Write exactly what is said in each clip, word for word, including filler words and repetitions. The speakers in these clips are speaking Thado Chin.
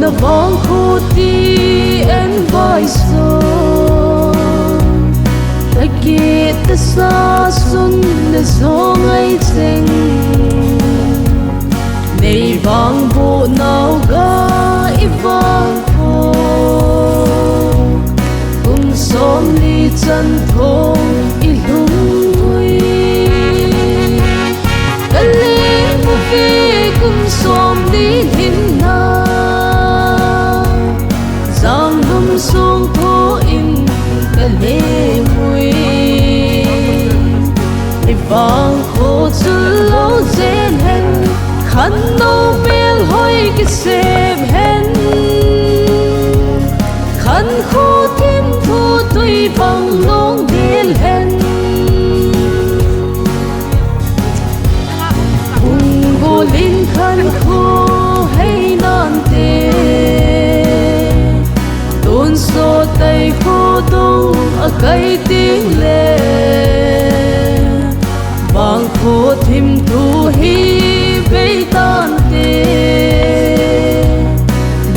Vangkho ti en vaisong, takit tasa sun le zong ai cheng. Nei vang bu nau ga i vangkho, kum som li chan thong i lhung ui. Ka leng bu ve kum som li lhin na, Zang lum sung tho in ka leng ui. I vangkho chu lo zen hen, khan no mel hoi kisem hen. Khan kho thim thu tui bang long dil hen. Hung golin khan kho hei nante, tun so tai kho dong a kai ting le. Vangkho thim thu hi vei tante,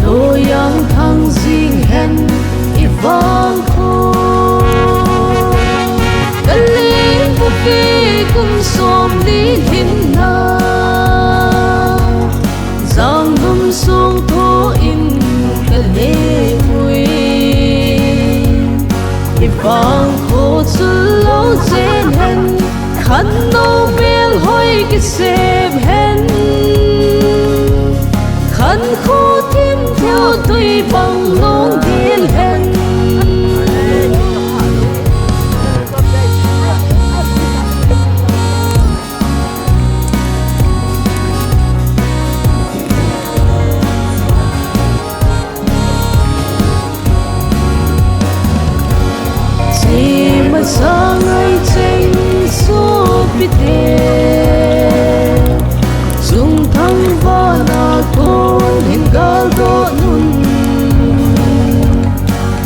lo yang thang zing hen i vangkho. Ka leng bu ve kum som li lhin na, zang lum sung tho in ka leng ui. I vangkho chu lo zen hen, khan no mel hoi kisem hen. Khan kho thim thu tui bang long dil hen. Chima sangai cheng sopite, sung thang vana kon hin gal do nun.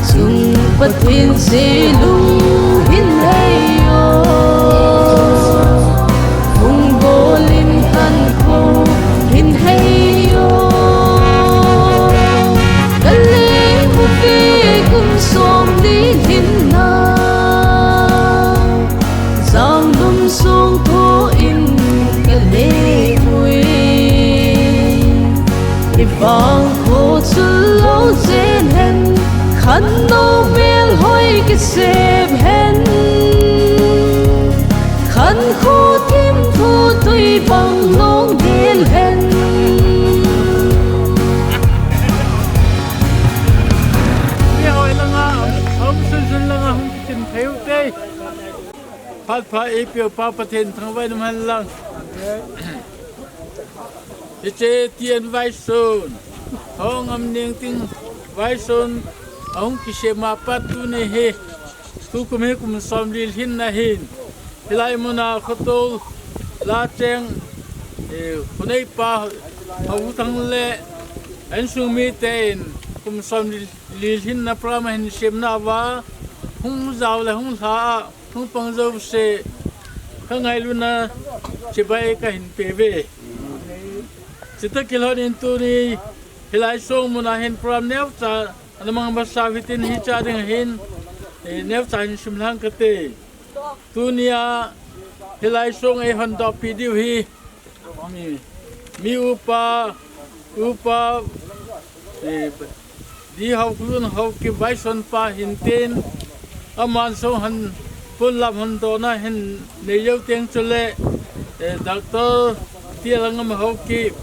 Sung Pathen selung hin hei o, hung golin khan kho hin hei o. Ka leng bu ve kum som li lhin na, zang lum sung tho in ka leng ui. I vangkho chu lo zen hen, khan no mel hoi kisem hen. Khan kho thim thu tui bang long dil hen. Mi hoi langa, hom sun sun langa hung kitin thei u te. Phat pha eipeu Pa Pathen thangvah in um hen lang. Hiche T N Vaison, Thongam Nengting Vaison, ahung kisem a pat tuni hi, tukum hi kum som li lhin na hin, hilai muna khotol la cheng, eh, khoneipa Haothang le insung miten kum som li, li lhin na program ahin sem nauva, hung jao le hung lha a, hung pang jouse, ka ngailutna chibai kahin pe uve. Chutoh kilhon in tuni hilai song muna hin program neocha ana mang masa u hitin hiche a ding hin, eh, neocha hin simlhang kate. Tunia hilai song eihon dohpi diu hi. Mi, mi upa, upa, eh, D. Haokholun Haokip Vaison pa hintin, aman song hon, ponlam hon dohna hin nei jou teng chule, eh, Doctor T. Langam Haokip,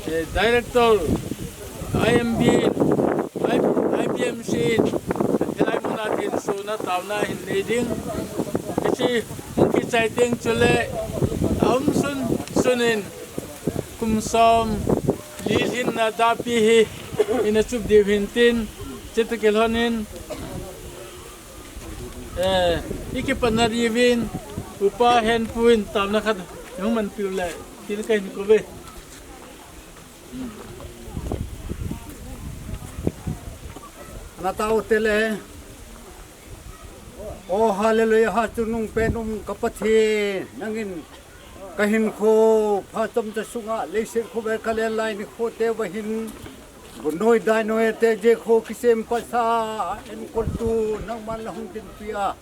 eh, Director, I M B, I, I B M C in, hilai muna thensona taona hin nei ding. Hiche hung kichai teng chule, aum sun, sun in, kum som li lhin na dahpi hi, ina chup diu hintin, chutoh kilhon in, eh, i kipatna diuvin, upa Henpu in taona khat, hung manpiu le, tin kahin kou uve. Ana tao tele. O hallelujah, ha chungnung pen um ka Pathen, nangin ka hinkho phat chomcha sunga leiset khovel ka len lai nikho teuva hin Gunoi dainoi te je kho kisem pasa, enkol tu nangman la hung tin pia.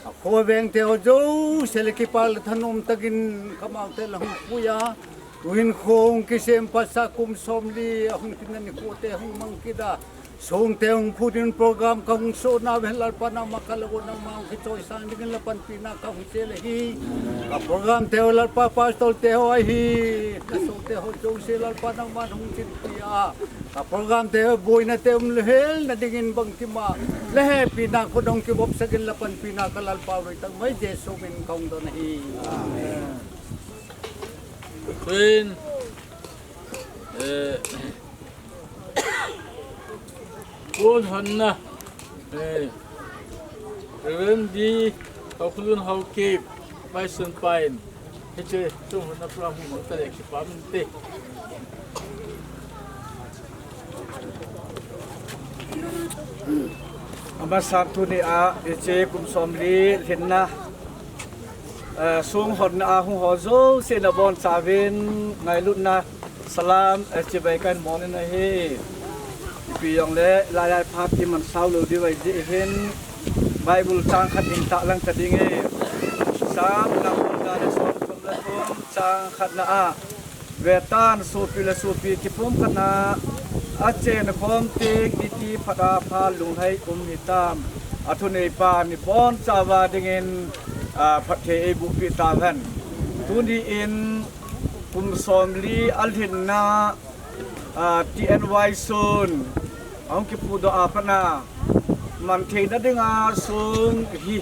Akho veng te ho jouse le kipah le thanom tagin kamau te la hung puia. Tuhin kho hung kisem pasa kum somli ahung tin ni kho te hung mang kida. Song te hung phutin program ka hung so na ven Lalpa nangma ka lago nangma hung kichoi sang dingin la panpina ka hung che le hi. Ka program te ho Lalpa pastor te ho ahi. Ka so te ho jouse Lalpa nangma hung tin pia. Ka program te boina te um lhel na dingin bangkima le hepina kho dong kibop sakin la panpina ka Lalpa loi tang mai Jesu min ka hung don ahi. Amen. Queen, eh, Kun honna, eh, Reverend D Haukulun Haukip, Vice Chairman, Hiche, tum na program hung mang ta le kipa min te. Amasa tuni a, hiche kum somli lhinna, eh, song honna a hung ho jouse nabonchauvin ngailutna salam, eh, chibai kahin bol in ahi. Ipi jongle, lai lai phat iman sao lou diu ahi jeh hin, Bible chang khat ding tah lang ta ding e. Psalm number ja le som thum le thum, chang khatna a. Vetan sopi le sopi kiphum khatna, achen khom teng iti phat a pha lunglhai um hitam. Athuneipan ibonchauva dingin, a, phatthei eiboh peh tahen. Tuni in kum somli alhinna, a, T N Vaison ahung kiphudoh a pat a, manthei na dinga song hi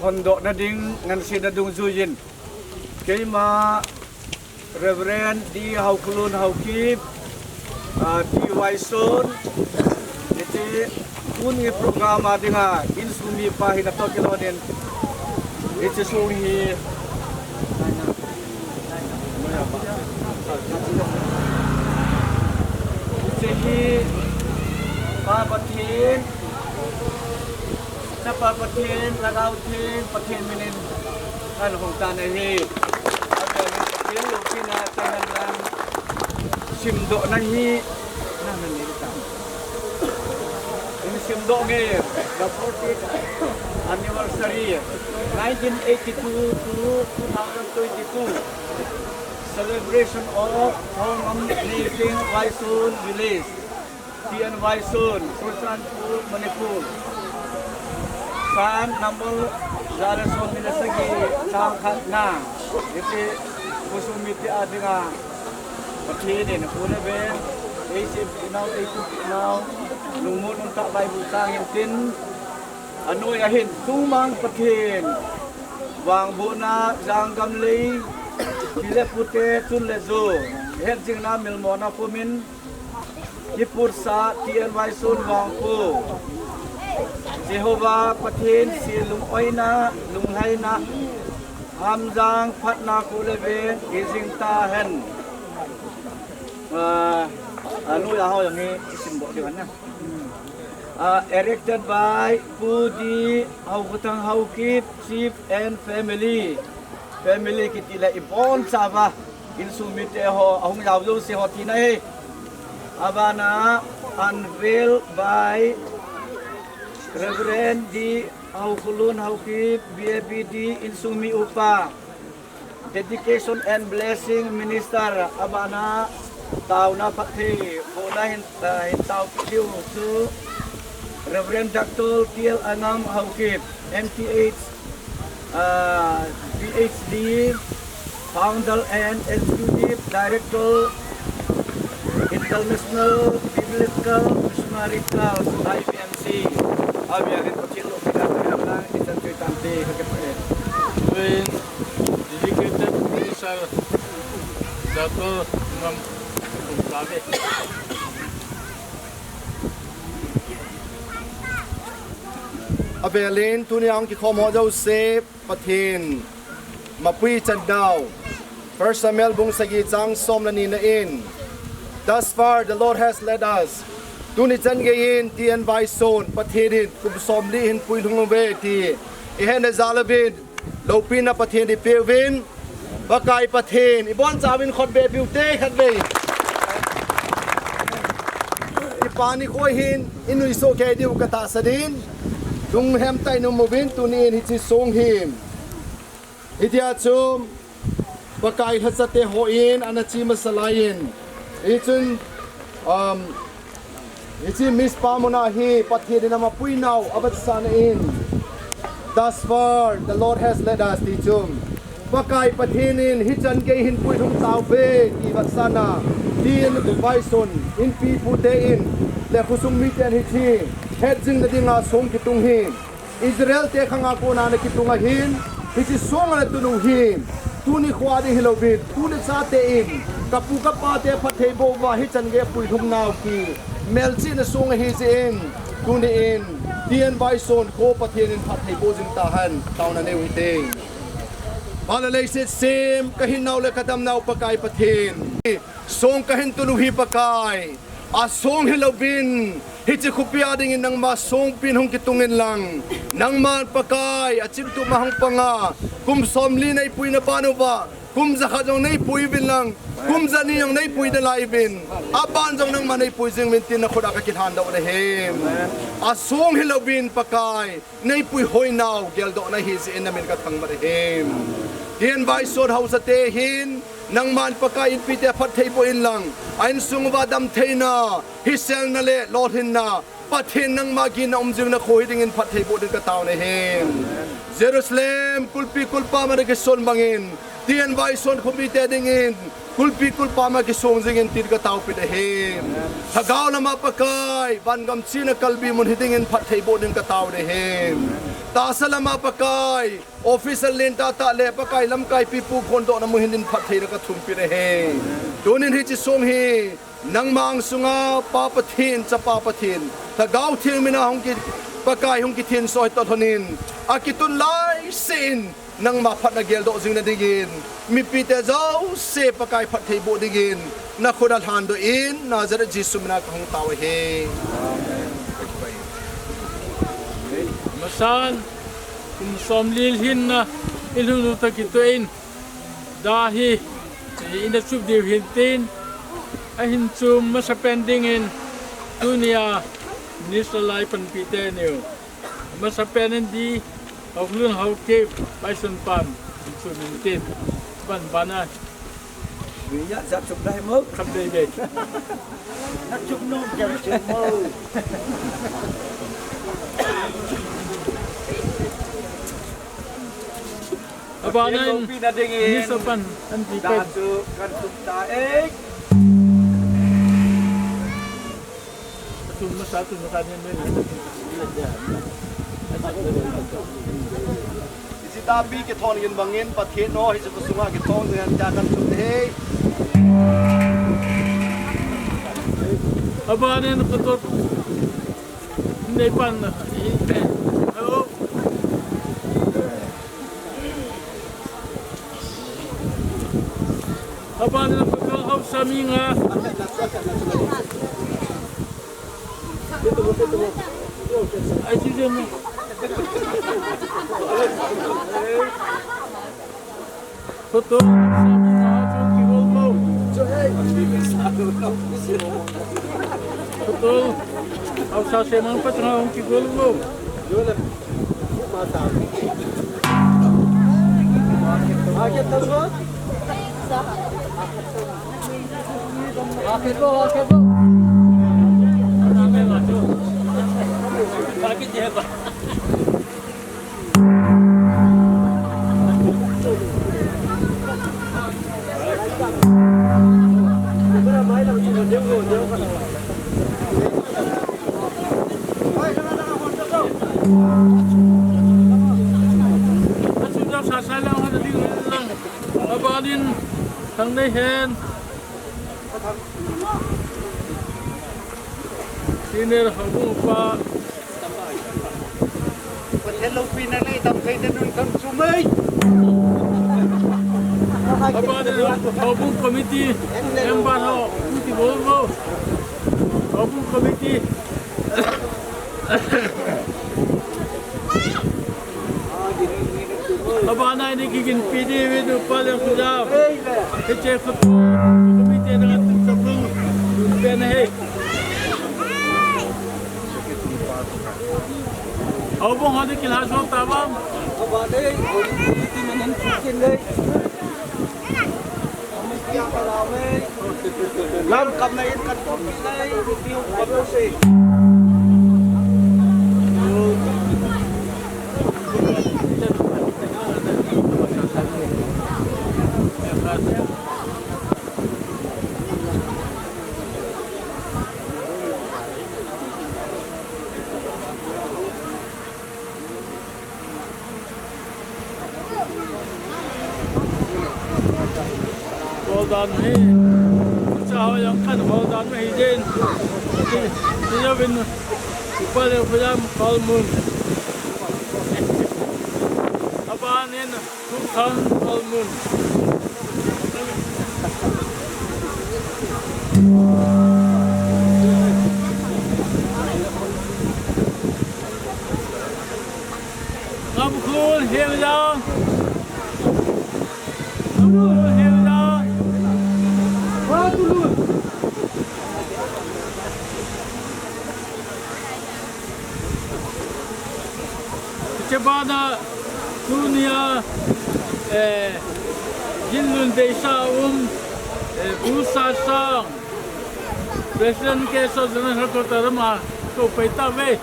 hondoh na ding ngansena dungjuiyin, keima Reverend D Haukulun Haokip, a, T Vaison, hiche tuni program a dinga insung mipa hina toh kilhonin, hiche song hi, hiche hi Pa Pathen, Chapa Pathen, Lhagao Theng Pathen minin kahin hong tan ahi. Amen. Pathen loupina chang hen lang. Simdohna hi nang na nei ta. In simdoh nge, the fortieth anniversary, nineteen eighty-two to two thousand twenty-two, celebration of Thongam Neising Vaison Village. T N Vaison, Churachandpur, Manipur. Psalm number ja le somni le sagi, chang khatna. Hiche khosung mite a dinga Pathen in kho le veng, eisempeh nau, eikhumpeh nau, lungmon umtah Bible chang hin tin, anoi a hin Tungmang Pathen, vangbohna, janggam lei, pi le pute, chun le jo, hetjingna, milmona pumin, kiputsah T N Vaison vangkho, Jehovah Pathen se lungoina, lunglhaina, hamjang phatna kho le veng hijing tahen. Ah, anoi a ho jong hi isimdoh diu ahin na. Ah, erected by Pu D Haokhothang Haokip, Chief and Family. Family kiti le ibonchauva insung mite ho, ahung jao jouse ho tina ahi. Abana unveiled by Reverend D Haokholun Haokip, B A B D, insung mi upa, Dedication and Blessing Minister, abana taona phatthei bohna hin, ah, hin taopeh diu chu Reverend Doctor T L Angam Haokip, M T H, ah, P H D, Founder and Executive Director, International Biblical Missionary Church, I B M C. Avi ahin Pathen loupina kahin lang, ichan chu itante, kakipah e. Tuin dedicated minister, Doctor Ngam Kum Kave. Avelin, tunia hung kikhom ho jouse, Pathen mapui chan dau. First Samuel bung sagi chang som le ni na in, "Thus far the Lord has led us." Tuni chan geiyin T N Vaison Pathen in kum somli hin puilhung uve ti ihetna jal uvin, loupina Pathen ipeuvin, Pakai Pathen, ibonchauvin khut beh piu te khatvei. Pani koi hin, i nuisoh kei diu ka tahsan in, lunghem tah in um uvin, tuni in hiche song hi. Hitia chu, Pakai lhachate hon, ana che masa lai in. Hichun, um, hiche Mizpah muna hi, Pathen in ama puinau, avetsahna in. Thus far, the Lord has led us, ti chu. Pakai Pathen in hichan gei hin puilhung tauve, ti vetsahna, tin vaison, inpi ipute in, le khosung miten hiche, het jing nadinga song kitung hi, Israel te khanga kona ana kitung ahin, hiche song ana tun u hi, tuni khoa ding hilouvin, tuni chate in, kapu kapate phattheiboh uva hichan gei puilhung nau hi, melchihna song ahi jeh in, tuni in, tin vaison kho Pathen in phattheiboh jing tahen, taona nei u hite. Van le leiset sem, kahinnau le kadamnau Pakai Pathen. Song kahin tun u hi Pakai. Asong hilouvin, hiche khopi a dingin nangma songpi in hung kitung in lang. Nangman Pakai, achimtup ma hung panga. Kum somli neipuina ban uva. Kum jakhat jong neipui uvin lang. Kum jani jong neipui nalai uvin. Aban jong nangma neipui jing uvin tin nakhut a kakilhan doh u ahi. Asong hilouvin Pakai. Neipui hoinau, geldohna ahi jeh in namin kathangvah ahi. Tin vaison haosate hin, nangman Pakai inpite phattheiboh in lang, a insung uva damtheina, hiselna le lolhinna, Pathen nangma ginna um jing nakho hi dingin phattheiboh ding kataona ahi. Jerusalem, kulpi kulpam a ana kison bangin, tin vaison khomite dingin, kulpi kulpam a kisong jingin tin kataopi ahi. Lhagao lama Pakai, vangam china kalbi mun hi dingin phattheiboh ding kataona ahi. Tahsa lama Pakai, officer lentah tah le Pakai lamkai pipu phondohna mun hi dingin phattheina kathumpi ahi. Tunin hiche song hi, nangma angsunga Pa Pathen, Chapa Pathen, Lhagao Theng mina hung ki, Pakai hung kithenso hi toh lhonin, akitun laiseh in, nangma phatna geldoh jing nadingin, mipite jouse Pakai phattheiboh dingin, nakhut a lhandoh in, Nazareth Jesu mina kahung tao ahi. Masan, kum somli lhinna, ilhun u toh kitoh in, da hi, ina chup diu hin tin, ahin chu masapen dingin, tunia, Minister lai panpi teni u. Masapen in di, Haokip, Haokip, Baison pan, inchun intin. Ban ban a. Minya sa chup dai mo. Kap dei dei. Na chup nom jam chup mo. Abanan, Minister pan, anti pen. Da chu kan chup ta e. Atum masa atum masa ni men. Hiche tapi kithon gin bangin, Pathen o, hiche khosung a kithon gin tia kan chup e. Abanan katot. Nei pan. Hello. Abanan ka haosa mi nga. Ai, si, si, mo. Photo, haosa semang pa chang hung kigol mo. Photo, haosa semang pa chang hung kigol mo. Abanin, thang nei hen. Senior Houbung pa. Pathen loupina nei tam thei te nun kam chu mai. Abanin, Houbung committee member ho, committee bol ho. Houbung committee. Abana ini kigin P D with Upal yang kujam. Kece kutu, kami tiada tu sebelum pen hai. Houbung ho ding kilha jo ta bang. Aba nei, houbung ti min hin kin nei. Lam kam nei in kan pom nei, ti ho kam lo se. Bol dan hi, cha ho jong kan bol dan hi din. Ti, ti jo bin, upa le upa jam kol mun. Aban in, Thungthang kol mun. Ngapkhul hiang jang. Ngapkhul hiang jang. Hiche bana tunia, eh, Jinlun Deisha um, eh, Pu Sasang, President K S O General Headquarter ama, ko pai ta ve.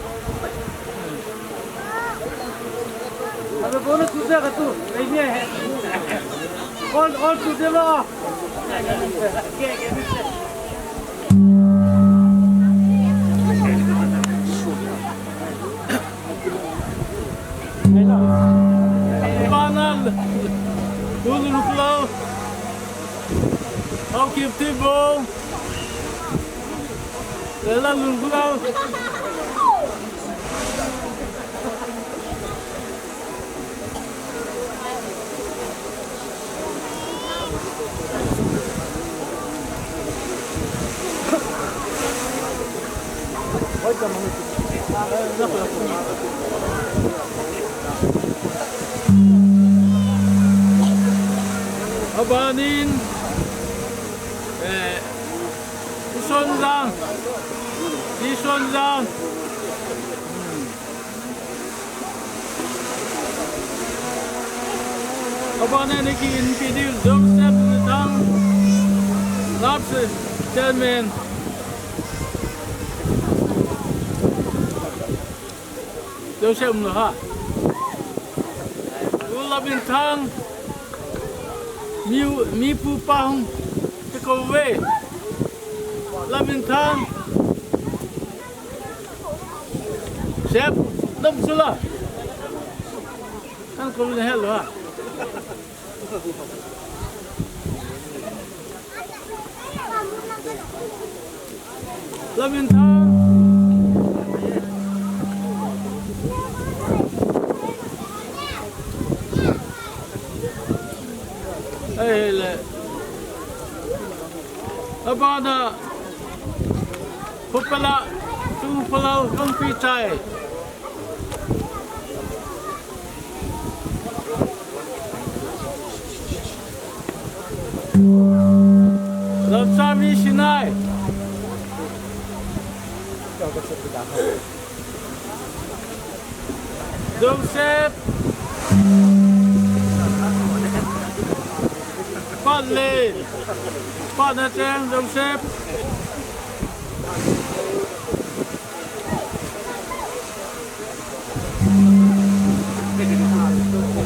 Abe, bonus tu se ka tu, kei ni he. All, all tu se lo. Panal, Pu Lunglou, Haokip Thibo, Lela Lunglou. Abanin, eh, Pu Sonjang, Pi Sonjang. Abana ni ki inpi diu Joseph Lunthang, Labse Chairman. Joseph Lunthang. Pu Laminthang. Mi, mi pu pa hung. Te ko ve. Laminthang. Sep, dam sula. Kan ko le hel ha. Laminthang. Ei le. Abana. Khupala, tu pala, kong pi chai. Lamsavi Sinai. Joseph. Pat le. Pat na cheng Joseph.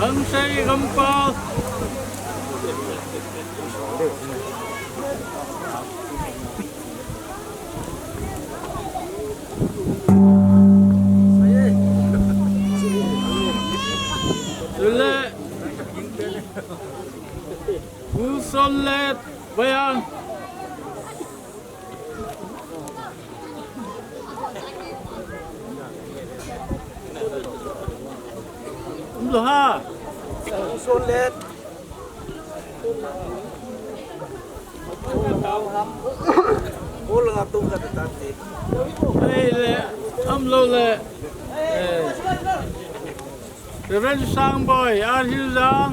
Hangsei Gampal. Chule. Pu Sonlet Vayang. Um lou ha. Pu Sonlet. Ol nga tung ka ta ti. Ei le, um lou le. Eh. Reverend Sangboi, Arhil Jang.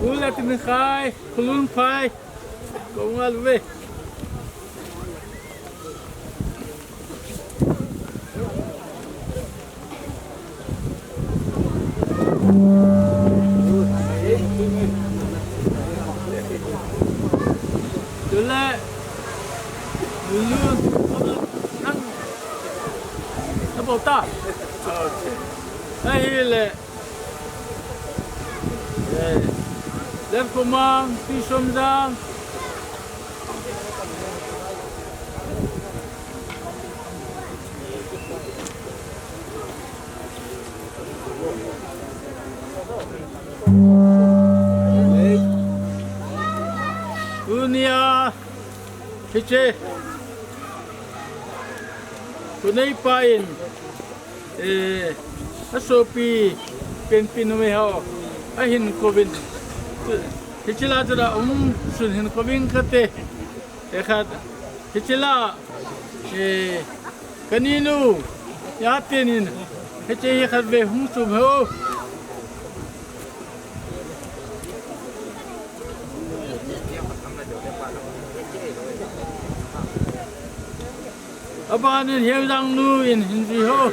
Ula tin khai, kulun phai. Ko ngal ve. Tule. Lulu. Nang. Nabota. Ahile. Eh, Lef Kumang, Pi Somjang. Tunia, hiche. Tunei pa in. Eh, asopi, penpi numei ho, ahin kouvin. Hiche la chu la um sun hin kouving kate. Eh, khat, hiche la, eh, kaninu, ya tenin, hiche hi khat ve hung sum ho. Abanin Heudang nu in hin ji ho.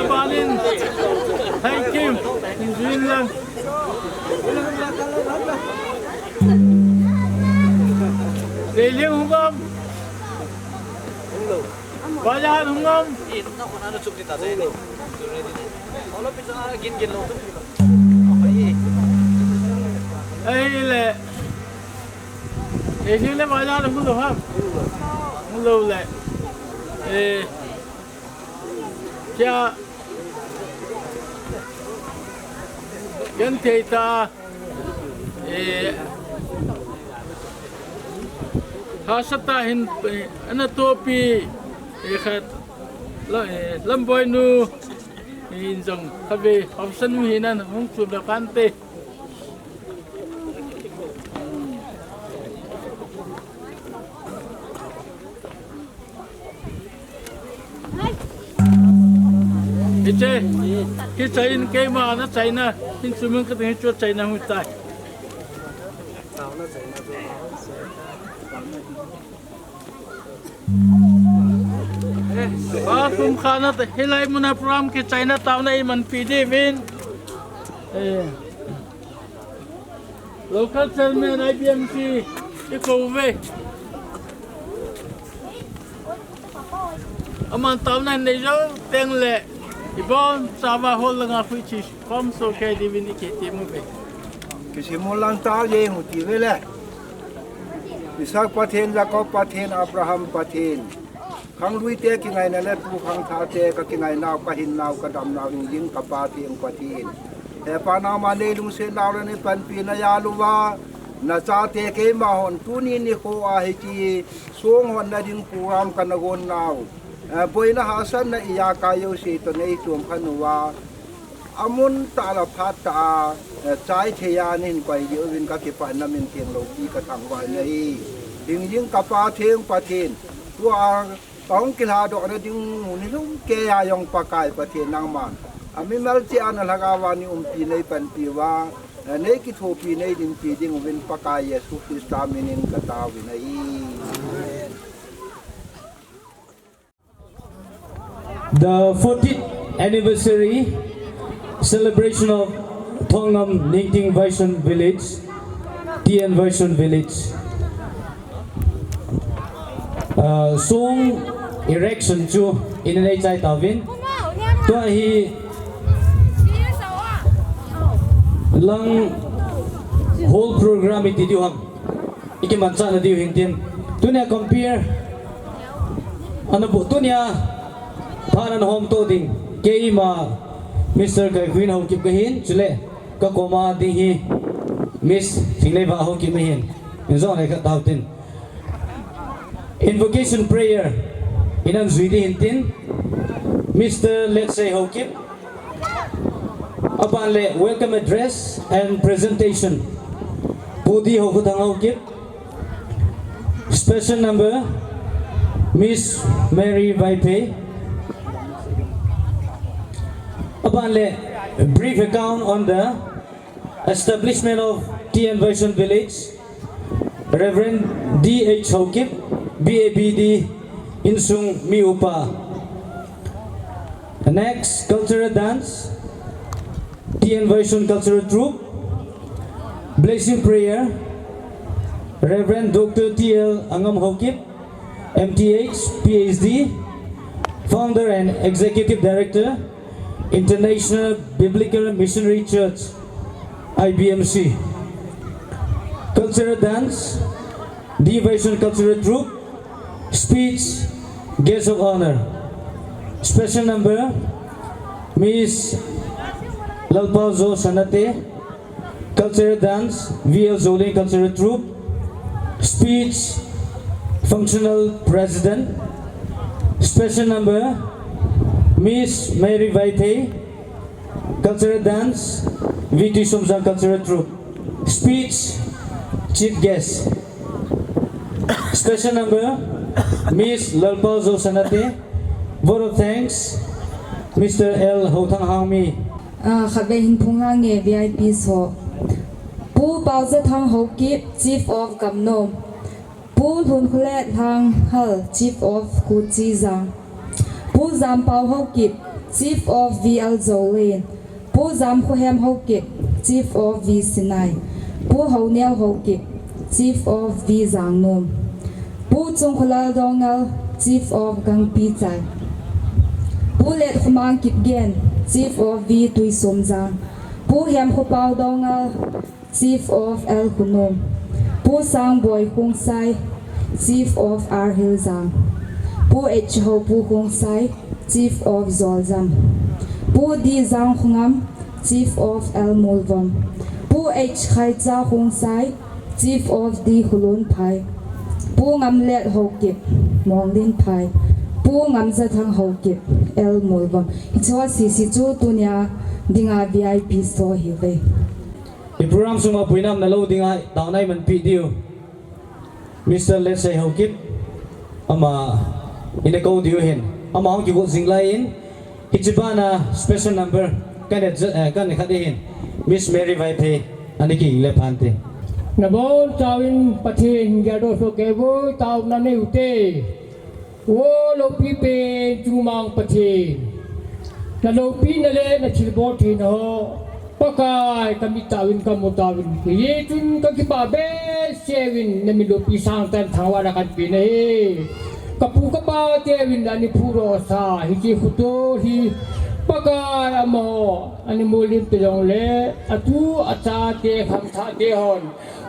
Abanin, thank you. Injuin lang. Leiling hungam. Bajar hungam. Ei le. Ei le bajar hung lou ham. Hung lou le. Eh. Kya? Genthei ta, eh, hahsa tah in, eh, ana tohpi, eh, khat, la, eh, Lamboinu, eh, in jong khatvei, hahsa nu hin ana hung chom lou kante. Hiche, hiche in keima na chaina, in sumang ka hichu chaina hu tai. Ba kum khana ta, hilai muna program kichaina taona iman pi diuvin. Eh. Local chairman I B M C, i kou ve. Aman taona nei jou teng le, ibonchauva hol langa khui chi, kom so ke diuvin i kiti mu ve. Kisi mu lang ta ye hu ti ve le. Isak Pathen, Jakob Pathen, Abraham Pathen. Khangluite kingaina le pu khangthahte ka kingainau, ka hinnau, ka damnau, hingjing ka Pa Theng Pathen. He Pa nangma nei lungsetnau le nei panpina jal uva, na chate keima hon tuni nikho a hiche song honna ding program kana gonnau. Eh, boina hahsatna i jakai jouse toh nei chom khan uva. Amun tah le phat tah a, eh, chai thei a nei hin koi diuvin ka kipah in na min theng loupi ka thangvah in ahi. Hingjing ka Pa Theng Pathen. Tua Ka hung kilhadohna ding mun hilou keiya jong Pakai Pathen nangman, a mimal cheh a na lhagao a nei umpi nei panpi uva, nei kithopi nei dinpi ding uvin Pakai Jesu Christa minin ka taovin ahi. The fourteenth anniversary celebration of Thongam Ningting Vaishon Village, T N Vaishon Village. Ah, song erection chu ina nei chai tauvin. Tua hi lang hall program iti diu ham. I kimanchahna diu hin tin. Tunia compere. Ana bu tunia. Phat ana hom to ding. Keima Mister Kaikhuin Haokip kahin. Chule. Ka koma ding hi Miss Thinglei Vah Haokip ahin. Injong le ka tao tin. Invocation prayer in anjui ding hintin, Mister Letsei Haokip. Aban le welcome address and presentation, Pu D Haokhothang Haokip. Special number, Miss Mary Vaiphei. Aban le brief account on the establishment of T N Vaishon Village, Reverend D H Haokip, B A B D, Insung Mi Upa. Next, cultural dance, T N Vaishon Cultural Troupe, Blessing Prayer, Reverend Doctor T L Angam Haokip, M T H, P H D, Founder and Executive Director, International Biblical Missionary Church, I B M C. Cultural dance, D Vaishon Cultural Troupe. Speech, guest of honor. Special number, Miss Lalpaljo Sanate. Cultural dance, V L Zolin Cultural Troupe. Speech, functional president. Special number, Miss Mary Vaiphei. Cultural dance, V T Somjang Cultural Troupe. Speech, chief guest. Special number, Miss Lalpaljo Sanate. Vote of thanks, Mister L Haothang Hangmi. Ah, khatvei hin phung hange V I P so. Pu Paojathang Haokip, Chief of Gamnom. Pu Lhunkholet Lhanghal, Chief of Kuchijang. Pu Jampao Haokip, Chief of V L Zolin. Pu Jamkhohem Haokip, Chief of V Sinai. Pu Haoneo Haokip, Chief of V Jangnom. Pu Chungkholal Doungel, Chief of Gangpichai. Pu Letkhomang Kipgen, Chief of V Tuisomjang. Pu Hemkhopao Doungel, Chief of L Khunom. Pu Sangboi Khongsai, Chief of R Hiljang. Pu H Hopu Khongsai, Chief of Joljam. Pu D Jangkhongam, Chief of L Molvom. Pu H Khaicha Khongsai, Chief of D Khulunphai. Pu Ngamlet Haokip, Monglinphai. Pu Ngamjathang Haokip, L Molvom. Hicheho sese chu tunia dinga V I P so ahiuve. I program sunga puinamna lou dinga taona imanpi diu Mister Letsei Haokip, ama ina kou diu ahin. Ama hung kigot jing lai in, hiche bana special number kana, eh, kana khat ahin, Miss Mary Vaiphei, ana kile phante. Nabonchauvin Pathen geldoh soh kei uvin, taona nei ute. O loupi pen chungmang Pathen, naloupina le nathilbol theina ho Pakai, kamit tauvin, kamu tauvin. Hijeh chun kakipah behseh uvin, namin loupi sangtah in thangvahna kahin pe nahi. Kapu kapa teuvin ana phudoh sa hiche khotol hi Pakai, amaho ana molhin ta jongle, atu achate khangthah te hon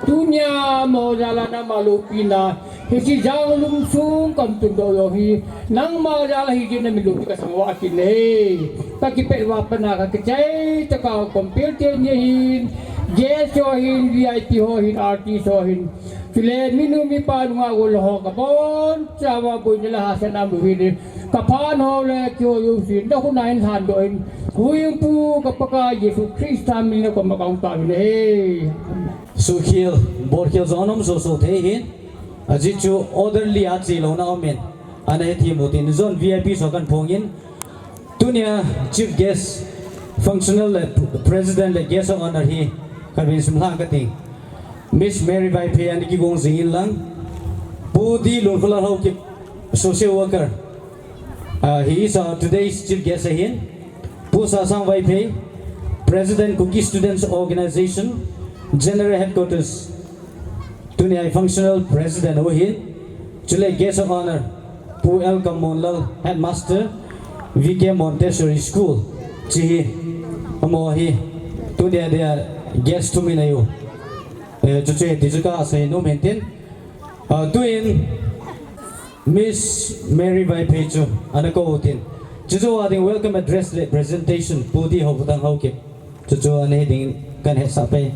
Tunia amaho jal a nangma loupina, hiche Janglum sung kahin tundoh jong hi, nangma jal a hijeh in namin loupi kasang uva kit ahi. Kakipet uva pat a kakichai tah a compel teni ahin, guest ho ahin, V I P ho ahin, artist ho ahin. Chule minu mipa nungah gollhang ho kabonchauva boina le hahsatna mu ahin. Kaphat ho le keiho jousen, nakhut a hin lhandoh in, Huhhingpu ka Pakai Jesu Christa min a koma kahin tao ahi. Suhkhel, bolkhel jong anom soso thei ahin. Ajeh chu orderly a chelouna aumin, ana hethem u tin, jon V I P ho kahin phong in. Tunia Chief Guest, Functional le President le Guest of Honour hi kahin simlha kate. Miss Mary Vaiphei ana kigong jing in lang. Pu D Lunkhola Haokip, Social Worker. Uh, he is our today's chief guest ahin. Pu Sasang Vaiphei, President Kuki Students Organization, General Headquarters. Tunia functional president ahin. Chule guest of honour, Pu L Kammonlal, Headmaster, V K Montessori School. Hiche hi, amaho hi, tunia dia guest thum in ahiu. Eh, chuche ti chu kasei nom in tin. Ah, tuin Miss Mary Vaiphei chu ana kou tin. Chuche a ding welcome address le presentation Pu D Haokhothang Haokip. Chuche ana hi ding kahin hetsah peh.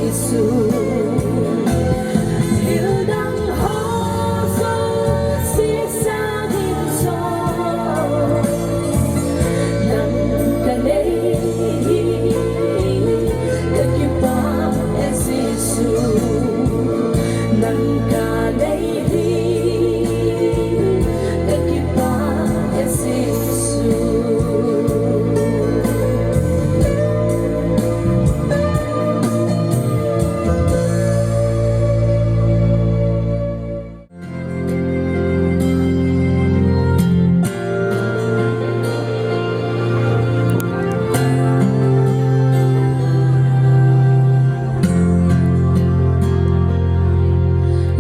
Jesu, thil dang ho jouse sangin jong nang kanei hi, kakipah e Jesu, nang kanei hi, kakipah e Jesu.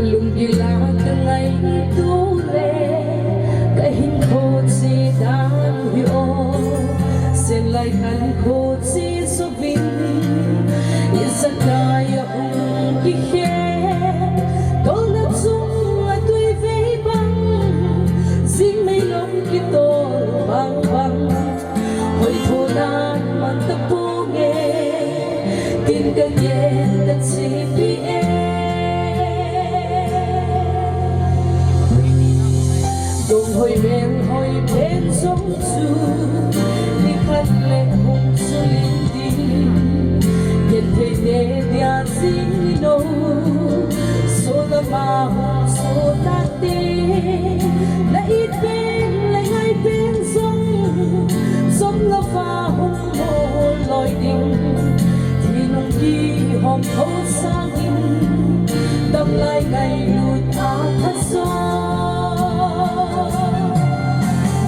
Lunggil a kangaitu le kahinkho chedan hi o, sen lai khankho che jouvin, ijakai a hung kikhel, tolna chunga tuivei bang, jingmei lom kitol bang bang, hoithonan mang taponge, tin kagen kachepi e. Dong hoi, mel hoi pen jong chu nikhat le hung chul intin, genthei te dia jing in o, solam a hung sot nate, na it pen le ngai pen jong chom louva hung loi ding, thi nung kihom tho sangin, damlai ngailut a tha jo.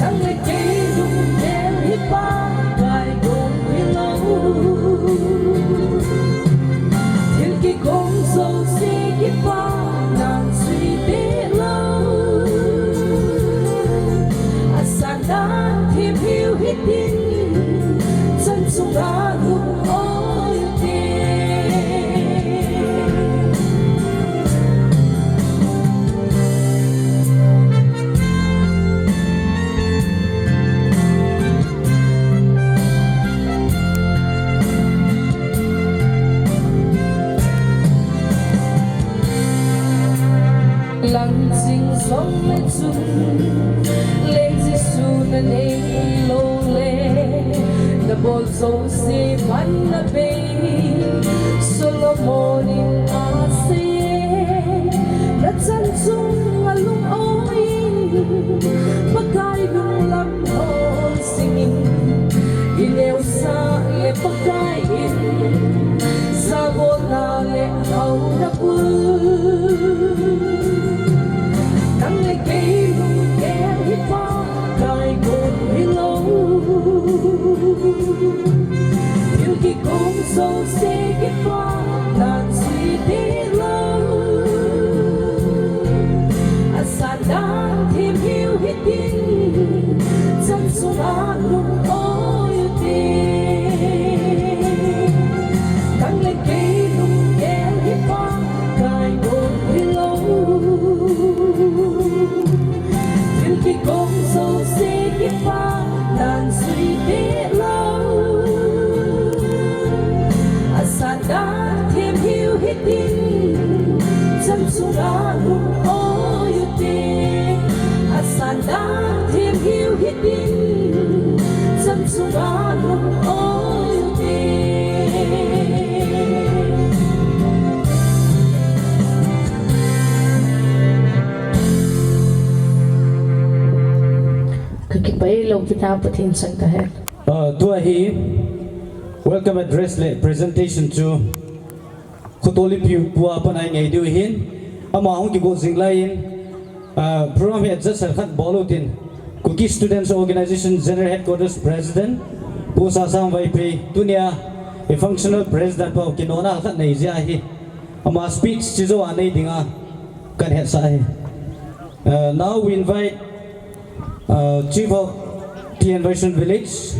Nang le kei lunggel hi Pakai gon hilou, thil kikong jouse kipah nan jui deh lou, asan dan themhiu hitin, chan chunga lum oi te. Lang jing jong le chun, leng Jesu na nei lou le, na bol jouse man na bei. Solomon in asei e, na chan chunga lung oi in, Pakai lunglam hol jing in, i neosah le Pakai in, jabolna le haona bul. Nang le kei lunggel hi Pakai gon hilou, thil kikong jouse kipah nan jui deh lou, asan dan themhiu hitin, chan chunga lum oi te. Nang le kei lunggel hi Pakai gon hilou, thil kikong jouse kipah nan jui deh lou, asan dan themhiu hitin, chan chunga lum oi u te. Asan dan themhiu hitin, chan chunga lum oi u te. Kakipah e, loupina Pathen chang tahen. Ah, tua hi welcome address le presentation chu Khotolipi pu a pat a i ngai diu ahin, ama hung kigo jing lai in, ah, program hi adjust khat bol u tin, Kuki Students Organization General Headquarters President Pu Sasang Vaiphei, tunia i functional president pa kinona khat nei jia ahi, ama speech chi jou a nei dinga kan hetsah ahi. Uh, now we invite, uh, Chief of T N Vaishnav Village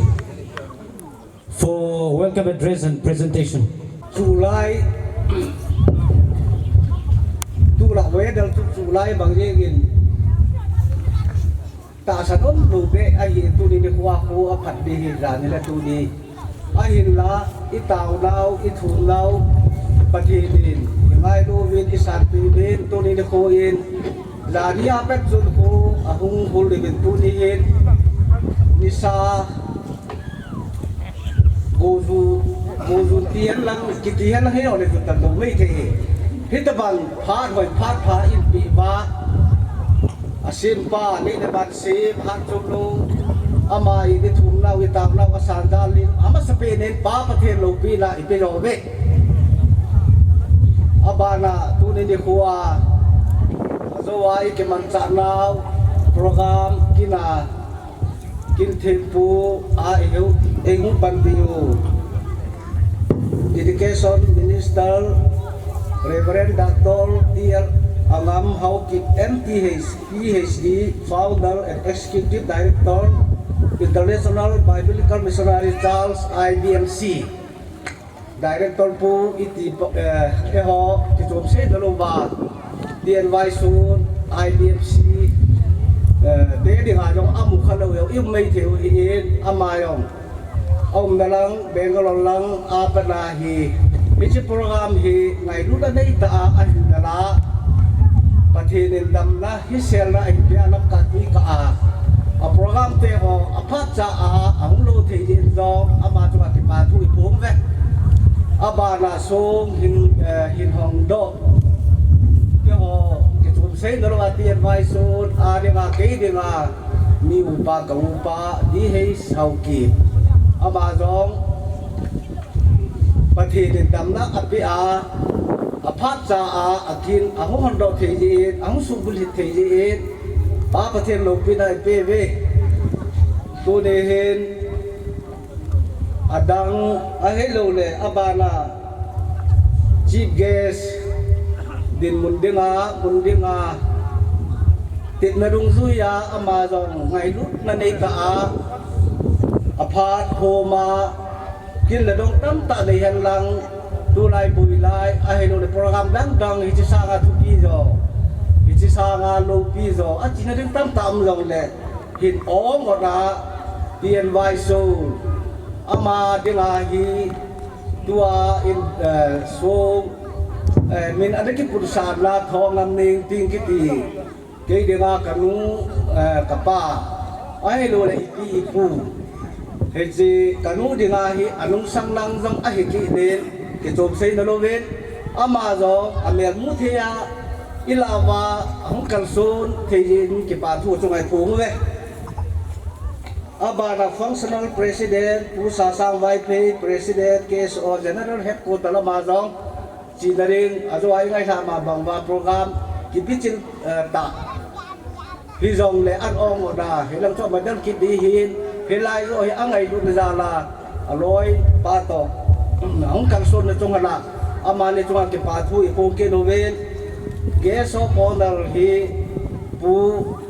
for welcome address and presentation. Tulai, tulai weather chu tulai bang jeng in, tahsan um lou beh ahi, tuni nikho a kho aphat ding hi, jan hi le tuni. Ahinla, i taonau, i thumnau, Pathen in, i ngailu uvin, i sanpeh uvin, tuni nikho in, jani a pat chun kho ahung hul uvin, tuni in, nisa Goju, goju ti hen lang, kiti hen lang hi ole ju tan lo mai thei. Hitabang phat hoi phat pha in pi ba. Asim pa, ni le ban sim, han chum lo. Ama i ni thum nau, i tam nau, asan dal in, amasapen in Pa Pathen loupina i pe lo ve. Abana, tuni nikho a, ajo a i kimanchah nau, program, kina, Kin thempu a i heu, ei hung pan diu. Education Minister, Reverend Doctor T L Angam Haokip, M Th, P H D, Founder and Executive Director, International Biblical Missionary Church, I B M C. Director pu iti pa, eh, eiho, kichom sei na lou va, T N Y Sun, I B M C, eh, te dinga jong amu kha lou, i um mai thei u hi in, ama jong. Aumna lang, Bangalore lang, a pat na hi, hiche program hi, ngailutna nei tah a, ahin na la, Pathen in damna, hiselna ahin pia lam ka tui ka a. A program te ho, aphat cha a, ahung lou thei din jong, ama chunga kipa thu i phong ve. Abana song hin, eh, hin hong doh. Keiho, kichom sei na lou a T N Y Sun, a dinga, kei dinga, mi upa ka upa, D H Haokip. Ama jong, Pathen in damna apeh a, aphat cha a, akin, ahung hon doh thei jin, ahung suhbulhit thei jin, Pa Pathen loupina i pe ve. Tuni hin, adang, ahilou le, abana, chief guest, dinmun dinga, mun dinga, tepna dungjui a, ama jong, ngailutna nei tah a, aphat hom a, Kin le dong tamtah nei hen lang, tulai boi lai, ahilou le program dang dang, hiche sanga thupi jo, hiche sanga loupi jo, achena ding tamtah um jong le, hin ong ot a, T N Y Sun, ama dinga hi, tua in, eh, Sun, eh, min ana kiputsah na Thongam Nengting kiti. Kei dinga ka nu, eh, ka pa, ahilou le i pi i pu. Hiche ka nu dinga hi anungsang lang jong ahi kit in, kichom sei na lou vin. Ama jong amel mu thei a, i lah uva, ahung kalson thei jin kipa thu chunga i phong uve. Abana Functional President, Pu Sasang Vaiphei, President, K S O General Headquarter lama jong, China ding, ajo a i ngailha ma bang uva program, kipichil, eh, tah. Hijongle an ong ot a, hilang chu madam kit di hin, hilai jo hi angailutna jal a, aloi pa toh, ahung kalsonna chunga la, amani chunga kipa thu i phong kit uvin, Guest of Honor hi, Pu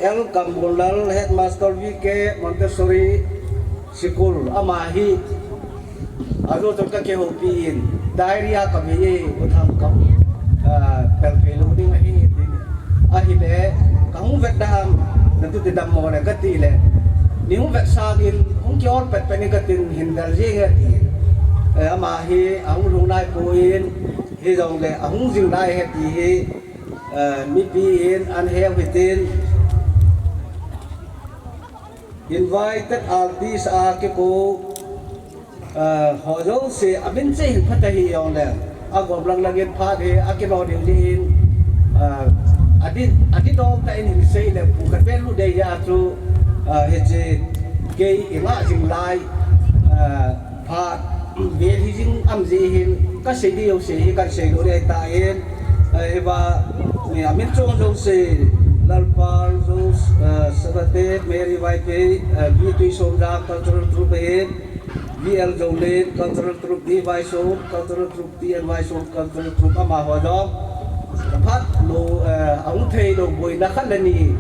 L Kambolal, Headmaster V K Montessori School, ama hi, Ajo chun ka kihoupi in, diary a ka bei e, U Thangkam, ah, pel phei lou ding ahi, tin. Ahile, ka hung vet da ham, na tu ti dam mo le, ka ti le. Nei hung vet sang in, hung ki ol pet pet in ka tin hin dal jeng e, ti. Eh, ama hi, ahung lhung nai poi, hijongle, ahung jing nai e, ti hi, eh, mipi in, an heu hitin. Invited artist a kikou, ah, ho jouse, amin cheh hin phat ahi jongle, agom lang lang in phat hi, akino diu jeh in, ah, adi, adi dong tah in hin sei le, pu khat vel lut dei a chu, ah, hiche kei i ngah jing lai, ah, Phat, vel hi jing am jeh hin, ka sei diu sei hi kan sei lou dei ta in, eh, hiva, eh, amin chong jouse, Lalpal Jose, eh, Sarate, Mary Vaiphei, eh, V Tuisomjang Cultural Troupe ahin, V L Jolin Cultural Troupe, D Vaisom Cultural Troupe, T N Vaisom Cultural Troupe amaho jong. Phat lou, eh, ahung thei lou boina khat le ni,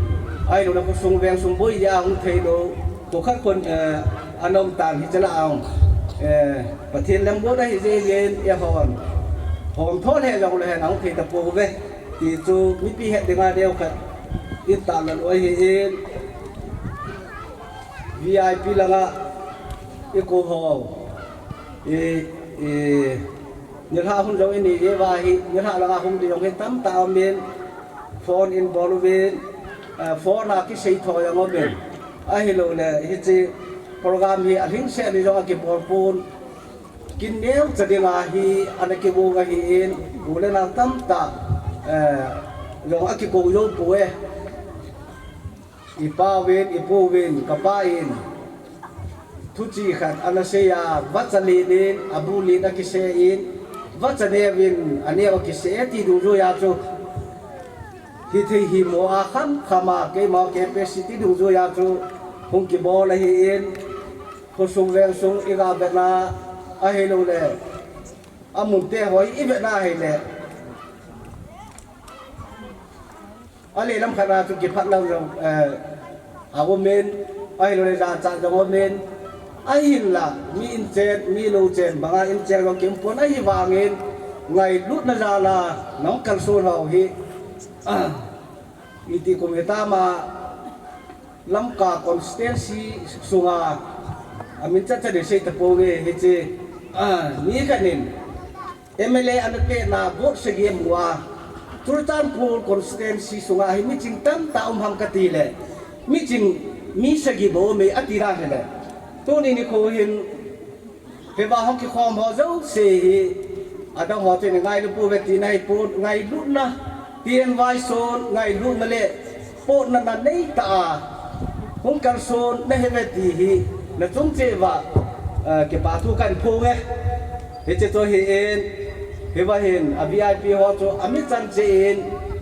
ahilou le khosung vengsung boi jeh a ahung thei lou, kho khat khon, eh, anom tan hiche lah a, eh, Pathen lemgotna hi jeh in eihon hom thon he jongle hen ahung thei tapou ve. Ti chu mipi het dinga neo khat i tahlang u ahi in, V I P langa i kou ho, i, i, Nilhah hun jong inei jeh uva hi, nilhah langa hung ding jong hi tamtah aumin, phone in bol uvin, eh, phone a kisei tho jong aumin. Ahilouleh hiche program hi alhingset ni jong akibol pon, kin neocha dinga hi ana kimu ahin, u le nao tamtah, eh, jong akikou jou poi. Ipa uvin, ipu uvin, kapa in, thuche khat ana sei a, vacha len in, abu len akisei in, vacha neo in, aneo akisei e ti dungjuia chu, hithei himo a khamkhama, keima capacity dungjuia chu, hung kibol ahin, khosung vengsung iga vetna, ahilouleh, amun te ho ivetna ahileh, ale lam khat a chu kiphat lam jong, eh, aumin, ahilouleh jachat jong aumin, ahinla, mi inchen, mi louchen, banga inchen jong kium pon ahivangin, ngailutna jal a, nahung kalson ho hi, ah, iti kum hitam a, Lamka constituency sunga, amin chatchat in sei taponge hiche, ah, mi khat in, M L A ana pehna vote sagi amu a, Churachandpur constituency sunga hi miching tamtah um ham kati leh, miching mi sagi bou um e ati dan hileh. Tuni nikho hin, hiva hung kikhom ho jouse hi, adang ho chun ngailu pouve tina ahipon, ngailutna, T N Y son, ngailutna le, potna na neitah a, hung kalson nahiuve ti hi, nachung cheh uva, eh, kipa thu kahin phonge. Hiche chu ahin, hiva hin, a V I P ho chu, ami chan cheh in,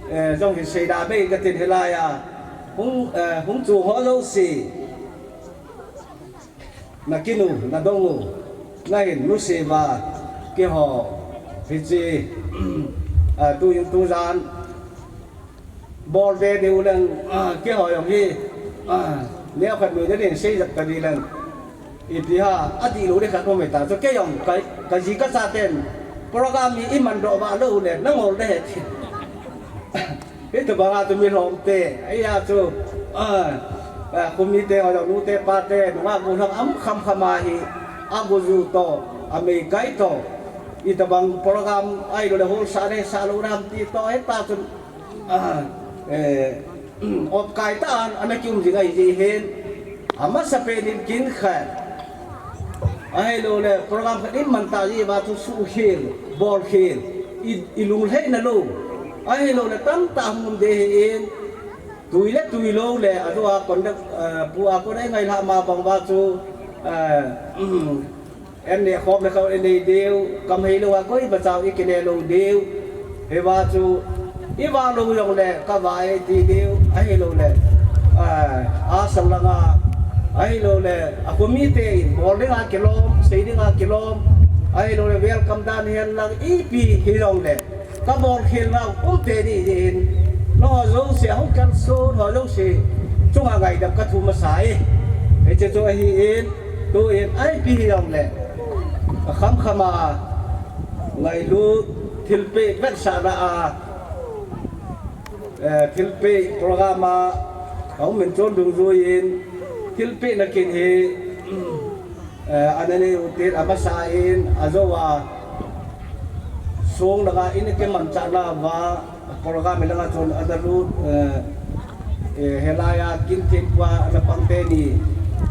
eh, jong hin seida bei katin hilai a, hung, eh, hung chung ho jouse. Nakinu, nadong u, nahin nuse uva, keiho, hiche, ah, tu, tujan, bol ve diu leng, ah, keiho jong hi, ah, neokhat nui den in sei jep kadi leng, ipi ham, adihlou ding khat um e ta, chu kei jong, ka, kaji kacha ten, program hi iman doh vah lou le, nangol ding ahi ti. Hitobanga chu mi lhomte, ahi a chu, ah, ah, khomite, ho jong nute pate, nungah golhang um khamkham ahi, aguju toh, ameikai toh, itobang program, ahilouleh holsah le, sah lou ding ham ti toh, hita chun, ah, eh, opkai tah a, ana kium jing ahi jeh hin, amasapen in kin khat. Ahilouleh, program khat iman tah jeh uva chu suhkhel, bolkhel, i, ilunglhaina lou. Ahilouleh, tamtah hung um ding ahin, tui le tui lou le, ajo a conduct, eh, pu a kon eingailhah ma bang uva chu, eh, an neh khom le khom inei diu, kam heilou a koimacha ikineh lou diu. Hiva chu, ivah lou jongle, kavah e ti diu, ahilouleh, ah, asang langa, ahilouleh, akhomite in, bol dinga kilom, sei dinga kilom, ahilouleh, welcome dan hihen lang, ipi hijongle, kabolkhel nau um teni jeh in, nangho jouse, hung kalson ho jouse chunga ngaidam kathum masa e. Hiche chu ahin, tuin, ipi hijongle, akhamkhama, ngailut, thilpeh vetsahna a, eh, thilpeh program a, ahung min chon dungjuiyin, thilpehna kin hi, eh, ana nei u tin, amasa in, ajou a, song langa in kimanchah nauva, program hi langa chon ana lut, eh, Eh, hilai a kin thempu a ana pang teni,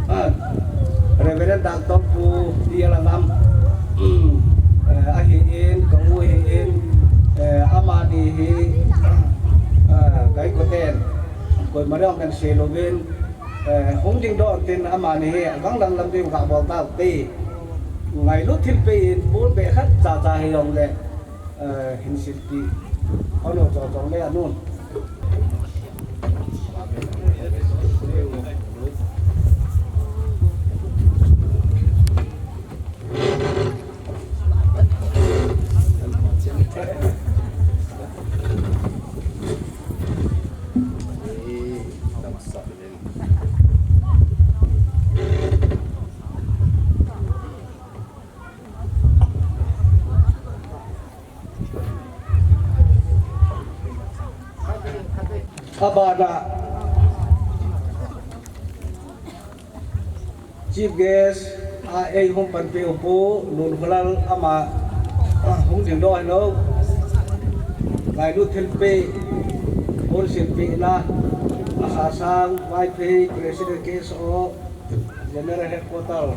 ah, Reverend Doctor Pu T L Angam, eh, ahin, ka u ahin, eh, amani hi, ah, ka inkoten, koima jong kahin sei louvin, eh, hung dingdoh tin amani hi, agang dang lam ding kabol taute, ngailut thilpeh in, pon beh khat chacha hijongle, eh, hin silpeh, ano chong chong le anun. Abana Chief Guest a eihung panpiu Pu Nunkholal ama, Hung dingdoh hih un. Ngailut thilpeh, hung silpeh na, Asasang Vaiphei, President K S O, General Headquarter.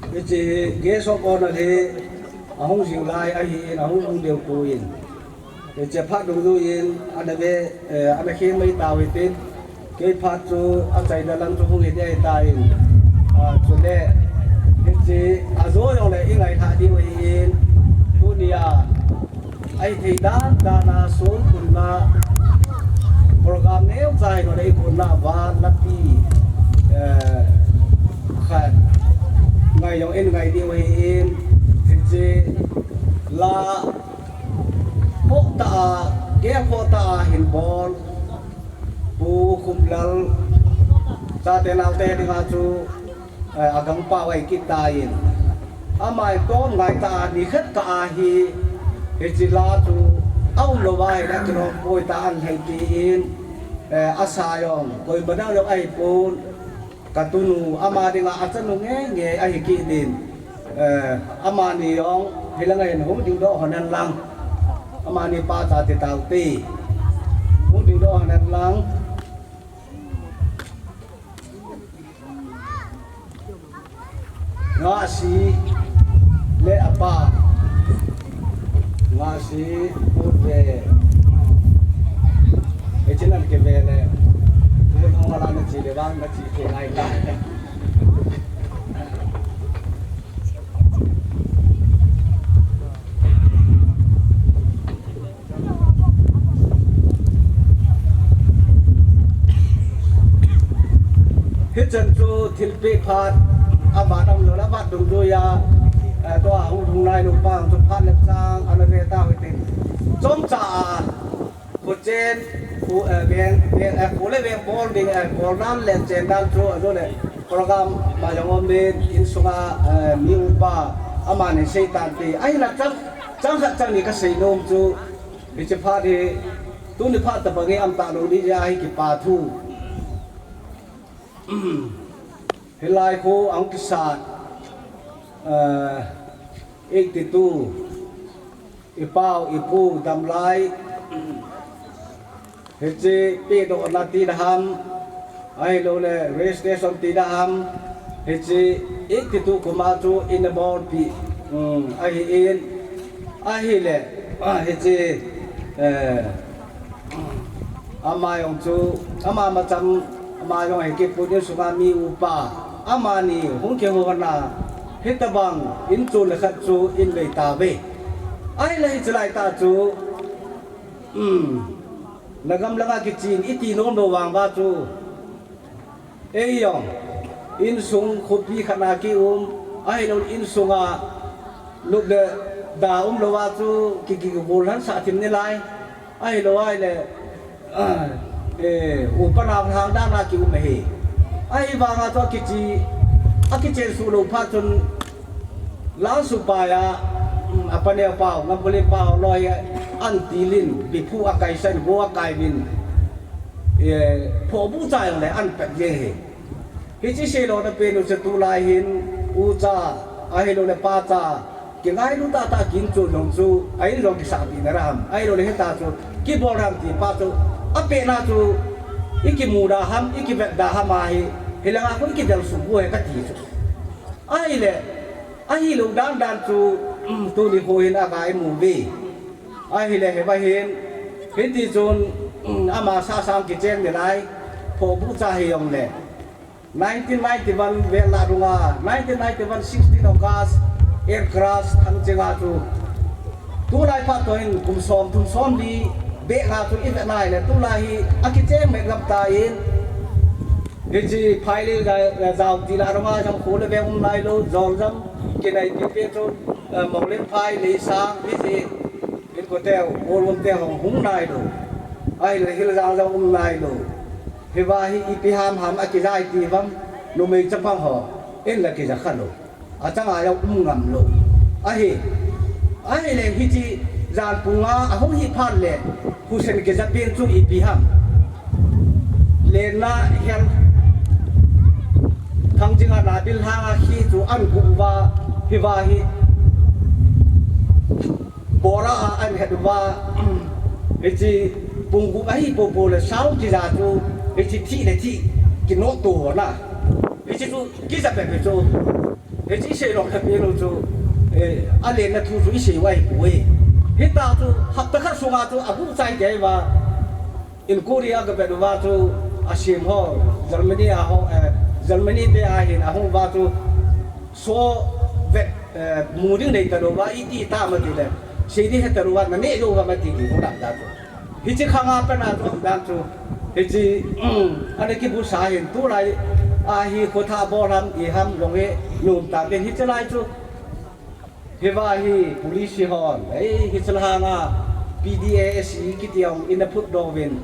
Hiche Guest of Honour hi ahung jing lai ahin, ahung hung deu poi. Hiche phat dungjuiyin ana ve, eh, ana kheng mai tauhitin. Kei phat chu achaina lang chu hung hi ding ahitan. Ah, chule hiche ajo jongle i ngaithah diu ahin. Tunia ahithei dan dan a songkunna program neocha hilou le i kunna van lapi, eh, khat ngai jong in ngai diu ahin. Hiche la Phoh tah a, gei phoh tah a hin bol. Pu Khumlal chate naote dinga chu, eh, agangpa vai kit tan. Ama i tom ngai tah a, nikhat kah a hi, hiche la chu aum lou va ahile kilom poi tia ahin lhai tin, eh, asa jong koima dang jong ahipon. Ka tunu, ama dinga achanu ngei ngei ahi kit in, eh, amani jong hilanga hin hung dingdoh hon hen lang. Amani pa cha ti taute. Hung dingdoh hon hen lang. Ngasi le apa. Ngasi put ve. Hiche nan kive le. Put hung ala nache le vang nache thei nai ta. Hichan chu thilpeh phat, avat umlou le avat dungjuiya, eh, tua hung hung nailou pa chu phat le chang ana ve tauhitin. Chomcha a, kho chen, kho, eh, veng, veng, eh, kho le veng bol ding, eh, bol dan le chen dan chu, ajole program ma jong um in, insunga, eh, mi upa, amani sei tante. Ahinla chang, chang khat chang ni kasei nom chu, Hiche phat hi, tuni phat tabang hi um talou ding jeh a hi kipa thu. Hilai kho ahung kisat, eh, eighty two, i pau, i pu, damlai, hiche pehdohna ti ding ham, ahilou le registration ti ding ham, hiche eighty two kum a chu ina bolpeh, um, ahin, ahile, ah, hiche, eh, ama jong chu, ama macham, ama jong hi kiput insunga mi upa, amani hung kihou na, hitabang in chu le khat chu in vei tauve. Ahile hiche lai tah chu, um, Nagam langa kichen iti nom lou vang uva chu. Ei jong, insung khopi khat na kium, ahilou insunga lup le da umlou va chu ki, ki, kigol lhan sah thim nalai. Ahilou ahile, eh, upa nau lhang dan a kium ahi. Ahivanga chu akiche, akichen suh lou phat chun, Lal Supai a, um, apa neo pau, Ngamkholen pau loi a, an tilin, biphu akaisan, go akaivin, eh, phohbu cha jong le an pet jeng hi. Hiche seilona pen u chu tulai hin, ucha, ahilou le pacha, kingailu tahtah kin chu jong chu, a in jong kisahpi na ham, ahilou le hita chu, kibol ham ti pa chu, apehna chu, i kimu da ham, i kivet da ham ahi, hilanga khu i kidel sung u ahi kati chu. Ahile, ahilou dan dan chu, um, tuni kho hin aga imu uve. Ahile hiva hin, hiti chun, um, ama sasang kicheng nalai, phohbu cha hi jong le. Nineteen ninety-one vel lah dunga, nineteen ninety-one sixteen August, air crash thang chenga chu. Tulai phat toh hin kum som, thum som li, beh nga chu i vet nai le, tulai hi, akicheng met gam tan, Hiche phailei jao, jao ti lah dunga jong kho le veng um nailou, jol jong kinai ti pen chu, eh, Monglen phai, Leisang, hiche, in ko teu, Kolvom teu hung, hung nailou. Ahile Hiljang jong um nailou. Hiva hi ipi ham ham akijai ti vang, numei chapang ho, in la kija kha lou. Achanga jong um ngam lou. Ahi, ahile hiche jan pung nga ahung hi phat le, husen kija pen chu ipi ham. Lenna hel, Thangjing a Nabil Lhanga khi chu an gu uva, hiva hi. Bora a an het uva, hiche pung gup ahi popo le sao kija chu, hiche thi le thi, kinoh to na. Hiche chu kija pepe chu. Hiche isei lou kha pen u chu, eh, alenna thu chu isei uva ahipoi. Hitia chu hapta khat sunga chu aguh chai kei uva. Inquiry a kavet uva chu asem ho, Germany a ho, eh, Germany te a hin ahung uva chu so vet, eh, mu ding nei talou uva, iti tam ati le, sei ding he talou uva, naneh jou uva ati ding hung lam ta chu. Hiche khanga pat a chu um dan chu, hiche, um, ana kibusa hin tulai a hi khotha bol ham, i ham jong hi, nom ta pen hiche lai chu. Hiva hi police hon, ei, hiche lhanga P D A S E kiti jong ina phutdoh uvin.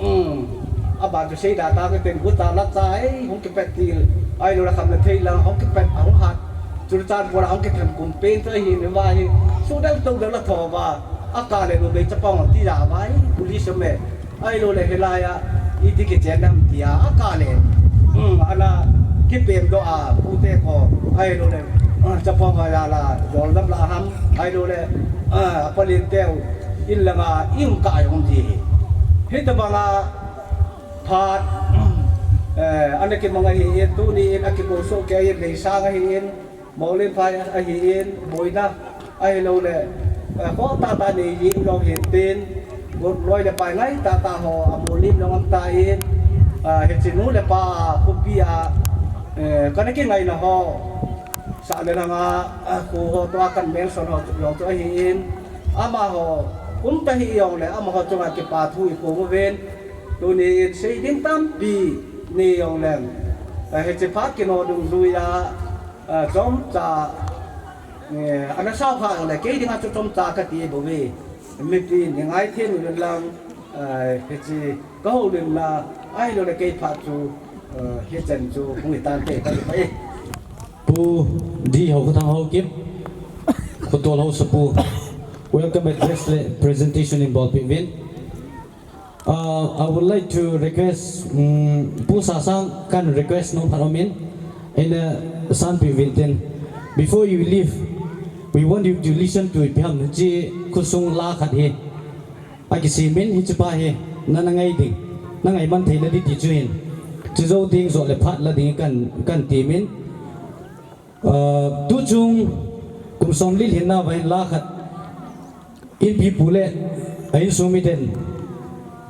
Um, aban chu seida ta kiten guta la cha, ei, hung kipet til, ahilou le khamna thei lang, hung kipet, hung hat. Churachandpur a hung kithem kum pen chu ahin, hiva hi, sudel todel la tho uva, akah le numei chapang ti ja uva, ei, police me. Ahilou le hilai a, iti kichen ham tia, akah le. Um, ana kipem doh a, pute ko. Ahilou le, ah, chapang ho jal a, jol dam la ham. Ahilou le, ah, apalin teu, in langa, i um kah jong um ji. Hitabanga, phat, eh, ana kimang ahin, tuni in akikou soh kei in, neisang ahin, Molim phai ahin, boina ahilou le, eh, kho tata nei jing jong hin tin, got loi le pai ngai tata ho, amolim jong um tan, ah, hiche nu le pa, khopi a, eh, kana kingaina ho, sah le lhanga, ah, kho ho toh a kan mention ho jong chu ahin, amaho, um ta hih jong le, amaho chunga kipa thu i phong uvin, tuni in sei ding tampi nei jong leng, eh, hiche phat kino dungjui a, Ah, chomcha, eh, ana sao kha le, kei dinga chu chomcha kati bouve. Mipi ni ngai them uvin lang, eh, hiche ka houlimna, ahilou le kei phat chu, eh, hichan chu hung hitante kati pai. Pu D Haokhothang Haokip, Khotol Haosapu, welcome address le presentation in bolpeh uvin. Uh, I would like to request, um, Pu Sasang kan request nom phat um in, in, uh, sanpeh uvin tin. Before you leave, we want you to listen to ipi ham hiche khosung la khat hi. Akisem in hiche pa hi, nana ngai ding, na ngai man thei le ding ti chu hin. Chujou ding jo le phat la ding kan, kan ti min. Uh, tuchung kum somli lhinna uva hin la khat Inpipu le a insung miten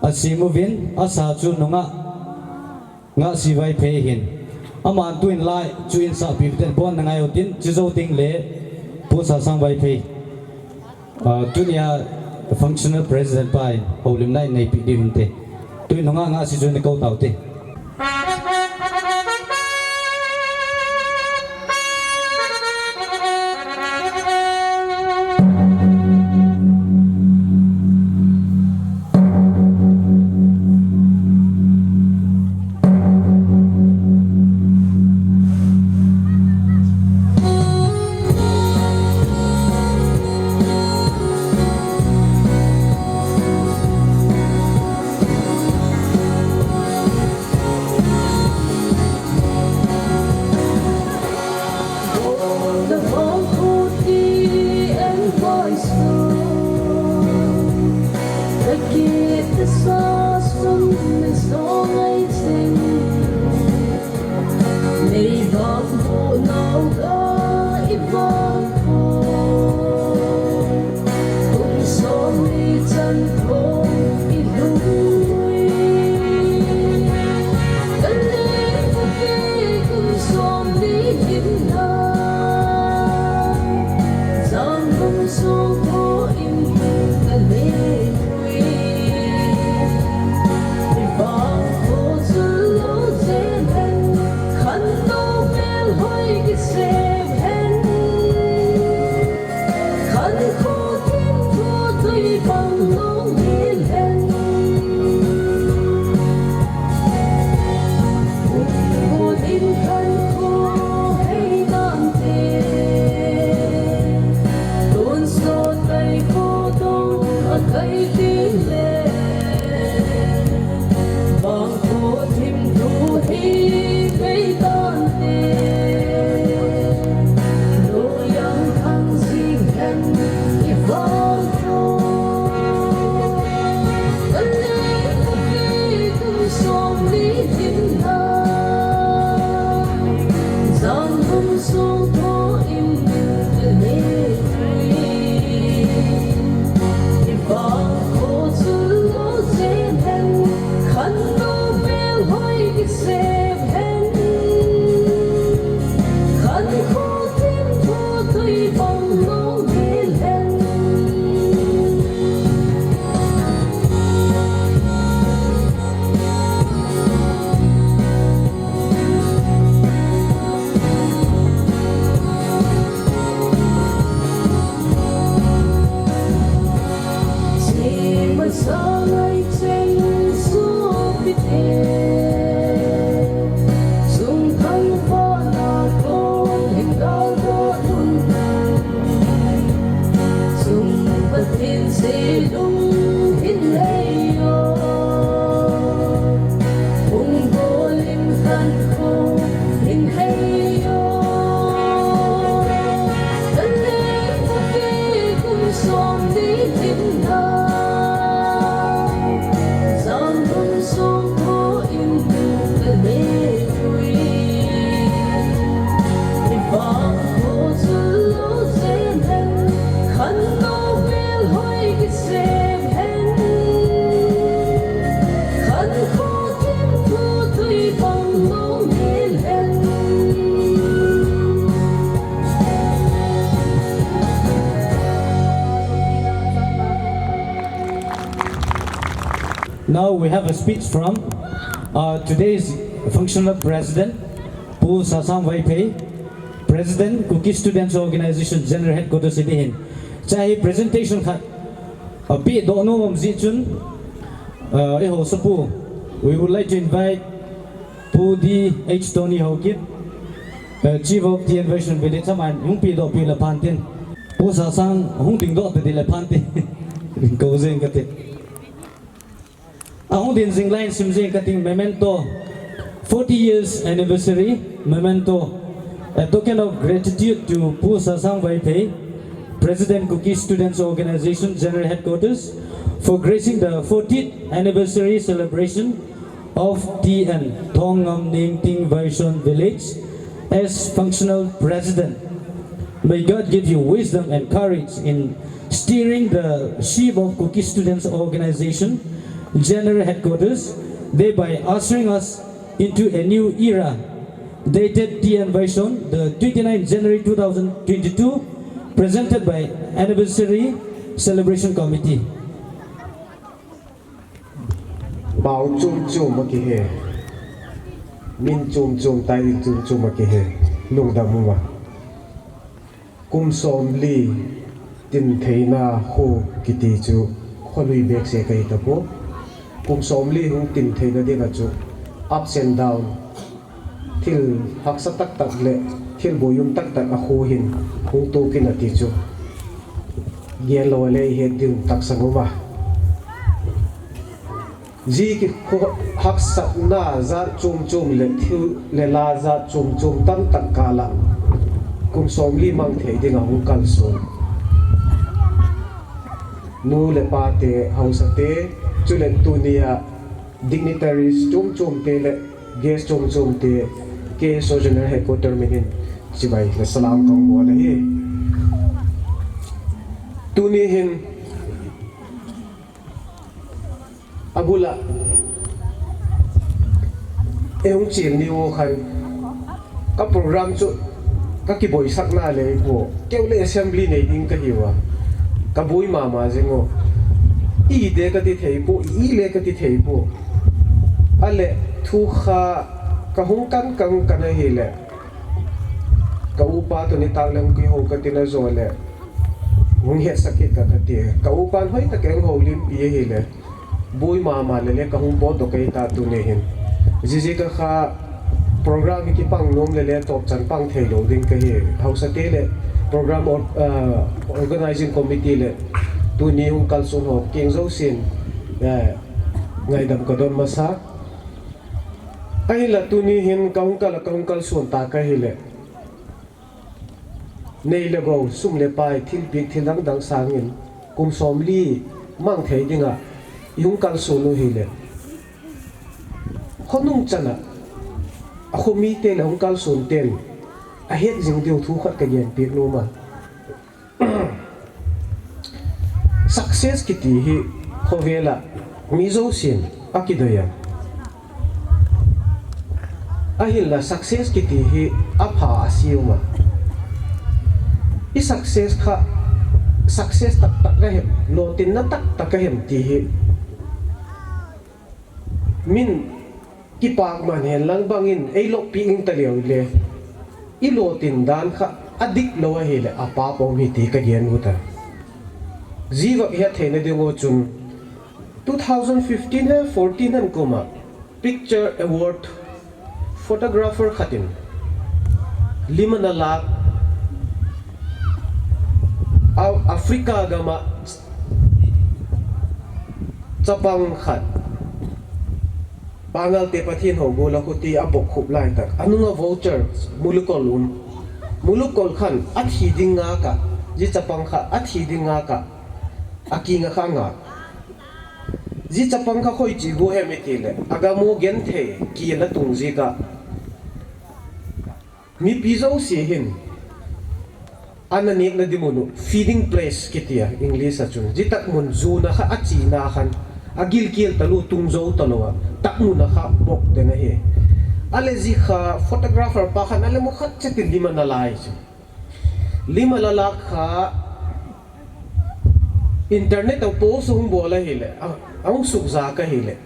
asem uvin, asa chu nungah Ngahsi Vaiphei ahin. Aman tuin la chu insahpi uvin tin, bon na ngai utin, chujou ding le Pu Sasang Vaiphei. Ah, tunia functional president pa in houlimna in neipeh diu hinte. Tuin nungah Ngahsi chu nei kou taute. Now we have a speech from uh, today's functional president, Pu Sasang Vaiphei, President, Kuki Students Organization General Headquarters City hin. Chahi presentation khat uh, pi do no mom ji chun uh, eh, ho sapu. We would like to invite Pu D H Tony Haokip, uh, Chief of T N Version Village, aman hung pi do pi la phantin. Pu Sasang hung ding do te di la phantin. Ko jeng ka te. Ahung din jing line sim jing kating memento. Forty years anniversary memento. A token of gratitude to Pu Sasang Vaiphei, President Kuki Students Organization General Headquarters, for gracing the fortieth anniversary celebration of T N Thongam Ningting Vaishon Village as functional president. May God give you wisdom and courage in steering the ship of Kuki Students Organization General Headquarters, thereby ushering us into a new era. Dated T N Vaishon, the twenty-ninth January two thousand twenty-two, presented by Anniversary Celebration Committee. Pau chum chum a kihe. Min chum chum, title chum chum a kihe. Lungdam um a. Kum somli tin theina khu kiti chu kholui bek se kahi tapo. Kum somli hung tin theina dinga chu ups and down, thil haksa taktak le thil boiyum taktak a khu hin hung tukin ati chu gen lo le i het ding taksa um a. Ji ki khu haksatna jat chum chum le thil le la jat chum chum tam tak kala kum somli mang thei dinga hung kalson. Nu le pa te, hausa te, chule tunia dignitaries chum chum te le guest chom chom te K S O General Headquarter min in chibai le salam kong bol ahi. Tuni hin abula e hung chil ni o khan ka program chu ka kiboisak na le po keu le assembly nei ding ka hiwa ka bui mama jeng o i de ka ti thei po i le ka ti thei po. Ale thu kha ka hung kan ka hung kan a hi le ka upa tu ni tak le hung ki ho ka ti na zo le hung he sakit ka ka ti ka upa hoi ta keng ho lim pi hi le bui mama le le ka hung po to kei ta tu ne hin. Zizi ka kha program hi ki pang nom le le top chan pang thei lo ding ka hi. Hausa te le program or, uh, organizing committee le tuni hung kal sun ho keng zo sin. Eh, ngaidam ka don masa. Ahi la tuni hin ka hung kal, ka hung kal sun ta ka hi le. Nei le gou, sum le pai, thil piak, thil dang dang sangin, kum som li mang thei dinga, i hung kal sun u hi le. Khonung chana, a khomi te le hung kal sun ten, a het jing diu thu khat ka gen piak nu ma. Success kiti hi khovela mi zo sin a kidoi a. Ahinla success kiti hi apha a si uma. I success kha, success tak tak ka hem, lo tin na tak tak ka hem ti hi. Min kipak man hen lang bangin ei lok pi ing ta leo le. I lo tin dan kha a dik lo a hi le a pa pom hi ti ka gen u ta. Zivak hi a theina ding o chun two thousand fifteen le fourteen han kuma picture award photographer khatin lim ana lak Africa gama chapang khat Pangal te Pathen ho gola khuti a bok khup lai tak. Anunga voucher mulukol um. Mulukol khan a thi ding nga ka. Ji chapang kha a thi ding nga ka. A ki nga kha nga. Ji chapang kha khoi chi go he mi ti le. Agamu gen the ki na tung ji ka. Mipi zo si hin ana nek na dimun u feeding place kitia English a chun. Ji tak mun zu na kha a chi na khan a gil kiel talu tung zo talo a tak mun a kha bok de na he. A le ji kha photographer pa khan a le mu khat che tin lim ana lai chu. Lim ala lak kha internet a post hung bol a hi le. A, Ahung sukja ka hile,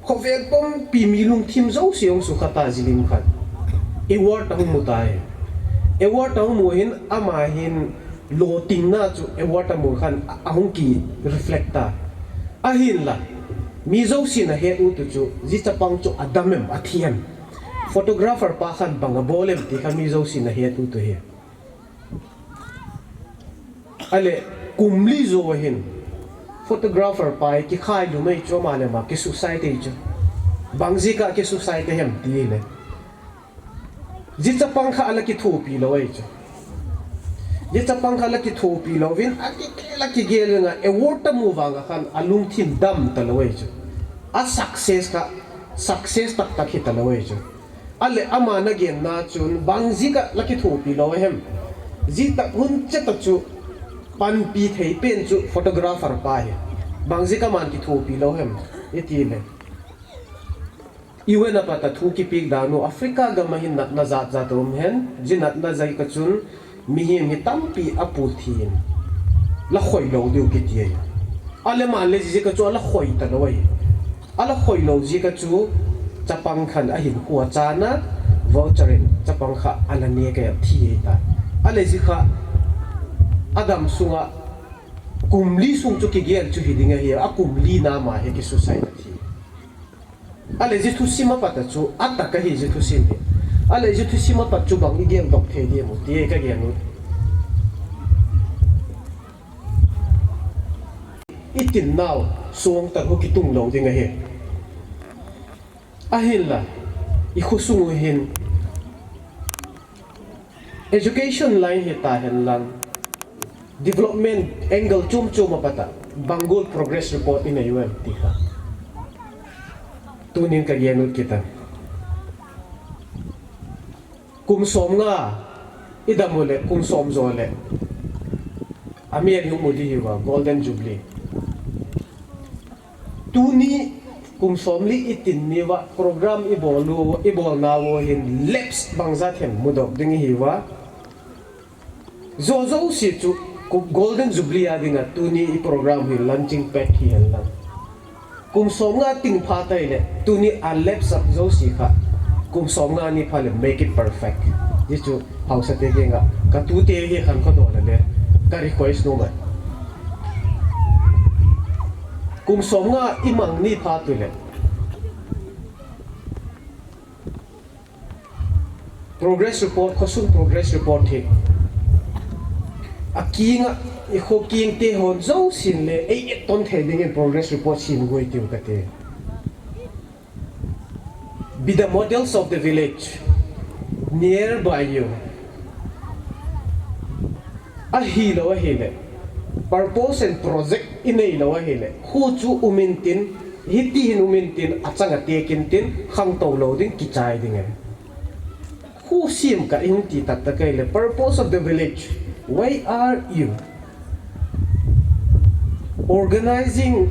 khovel pumpi mi lungthim jouse ahung sukha ta, jilim khat award ahung mu tai. Award ahung mu hin, ama hin lotingna chu award amu khan ahung ki reflect ta. Ahinla, mi jousen ahet u tu chu, ji chapang chu adam em, athi em. Photographer pa khan bang abol em ti kha mi jousen ahet u tu hi. Ale, kum li jou ahin, photographer pa hi kikhai lum ahi chu, ama le ama ki suicide ahi chu. Bang jeh a ki suicide ahem ti le, ji chapang kha ala kithopi lou ahi chu. Ji chapang kha ala kithopi louvin, akigel, akigel in a award amu vang a khan alungthim dam talou ahi chu. A success kha, success taktak hi talou ahi chu. Ale, ama na genna chun, bang jeh a la kithopi lou ahem? Ji tak hun chet a chu panpi thei pen chu photographer pa hi. Bang jeh a aman kithopi lou ahem? Iti le, U N a pat a thu kipeh dan u, Africa gam a hin natna jat jat aum hen, ji natna jeh a chun, mihem hi tampi apu thin, la khoi lou diu kiti ahi. Ale, aman le ji jeh a chu ala khoi talou ahi. Ala khoi lou jeh a chu, chapang khan ahinkho achan a, voucher in chapang kha ala neh kei a thi ahi ta. Ale, ji kha, adam sunga kum li sung chu kigel chu hi ding ahi, akum li na ma hi ki suicide athi. Ale, ji thusim a pat a chu, atah ahi ji thusim hi. Ale, ji thusim a pat chu bang i gel doh thei diu ham ti ka gen u. I tin nau, song tah u kitung lou ding ahi. Ahinla, i khosung u hin, education line hi ta hen lang, development angle chom chom a pat a, bang gual progress report i nei u em ti kha. Tunin ka gen u kit a. Kum som nga i dam u le, kum som jo le, a mi a hung mu di hi uva, Golden Jubilee. Tuni kum som li i tin ni uva, program i bol u, i bol nau u hin, lapse bang jat hem mu doh ding i hi uva. Jou jouse chu, ku-, Golden Jubilee a dinga tuni i program hi launching pad hi hen lang. Kum som nga ting pha tai le, tuni a lapse a jouse kha, kum som nga ni pha le, make it perfect. Ji chu, haosa te dinga, ka tute hi khan kho doh le le, ka request nom e. Kum som nga i mang ni pha tu le, progress report, khosung progress report hi, a kinga, i kho king te hon jousen le, ei et ton thei dingin progress report sem guai tiu ka te. Be the models of the village nearby you. Ahilou ahile, purpose and project i nei lou ahile, khu chu um intin, hiti hin um intin, achang a tek intin, khangtou lou ding, kichai ding e. Khu sem ka i hung ti tak tak ahile, purpose of the village, why are you organizing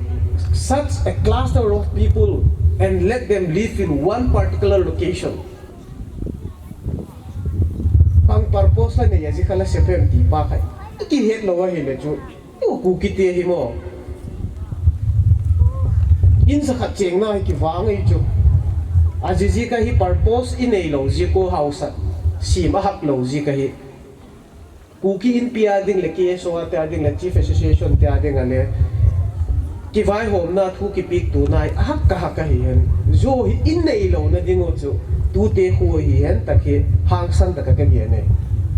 such a cluster of people and let them live in one particular location? Bang purpose la nei a ji kha la sep em ti pa kha i kihet lou ahile chu, i Kuki te hi mo. In sa khat cheng na hi kivang ei chu. A ji ji ka hi purpose i nei lou ji ko haosa. Sem a hak lou ji ka hi. Kuki Inpi a ding le K S O a te a ding le Chief Association te a ding a le kivaihomna thu kipeh tu nai a hak ka hak ahi hen. Jou hi i nei louna ding u chu tute khu hi hen tak hi hangsan tak a ka gen e.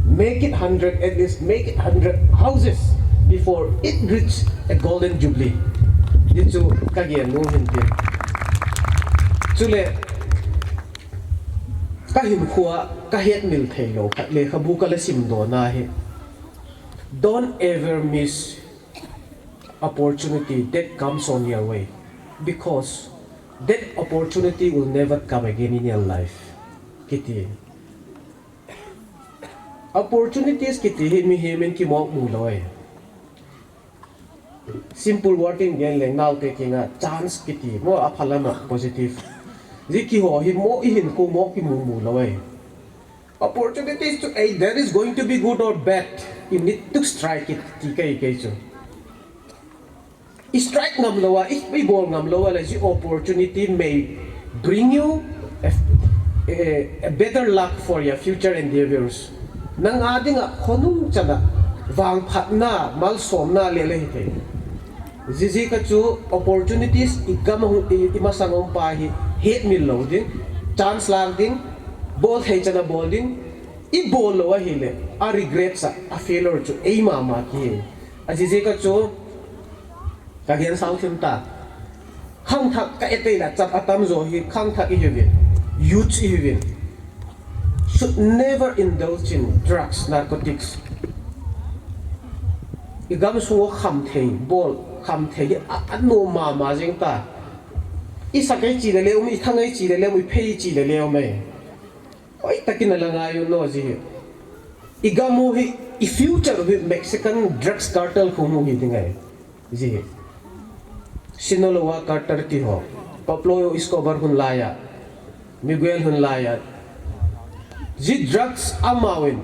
Make it hundred, at least make it hundred houses before it reach a golden jubilee. Ti chu ka gen nom hin tin. Chule ka hinkho a ka hetmil thei lou khat lekhabu ka la sim doh na hi. Don't ever miss opportunity that comes on your way, because that opportunity will never come again in your life. Kiti. Opportunities kiti hi mihem in kimo mu lou e. Simple word in gen leng naote kinga chance kiti mo, a pha lam a positive. Ji kiho hi mo i hinkho mo kimu mu lou e. Opportunities chu either is going to be good or bad. You need to strike it. Ti kei kei chu. I strike ngam lou a, i, i bol ngam lou a le, the opportunity may bring you a, a, a better luck for your future endeavors. Nang a dinga khonung chana vangphatna, malsomna le le hi thei. Zizi ka chu opportunities i gam hung i, i masang um pa hi hetmil lou ding, chance lak ding, bol thei chana bol ding, i bol lou a hi le, a regrets a, a failure chu ei mama ki hi. A zizi ka chu Ka gen sao thim ta. Khangthak ka etei la chap atam jo hi khangthak i hiuvin. Youths i hiuvin. Should never indulge in drugs, narcotics. I gam sunga kham thei, bol, kham thei hi a, a no mama jeng ta. I sakai chi le le um, i thangai chi le le um, i phei chi le le um e. Oi, takin a la ngai u no ji hi. I gam u hi, i future u hi Mexican drugs cartel khu mu hi ding ai. Ji hi. Sinaloa Carter ti ho. Pablo Escobar hun laiya. Miguel hun laiya. Ji drugs amount.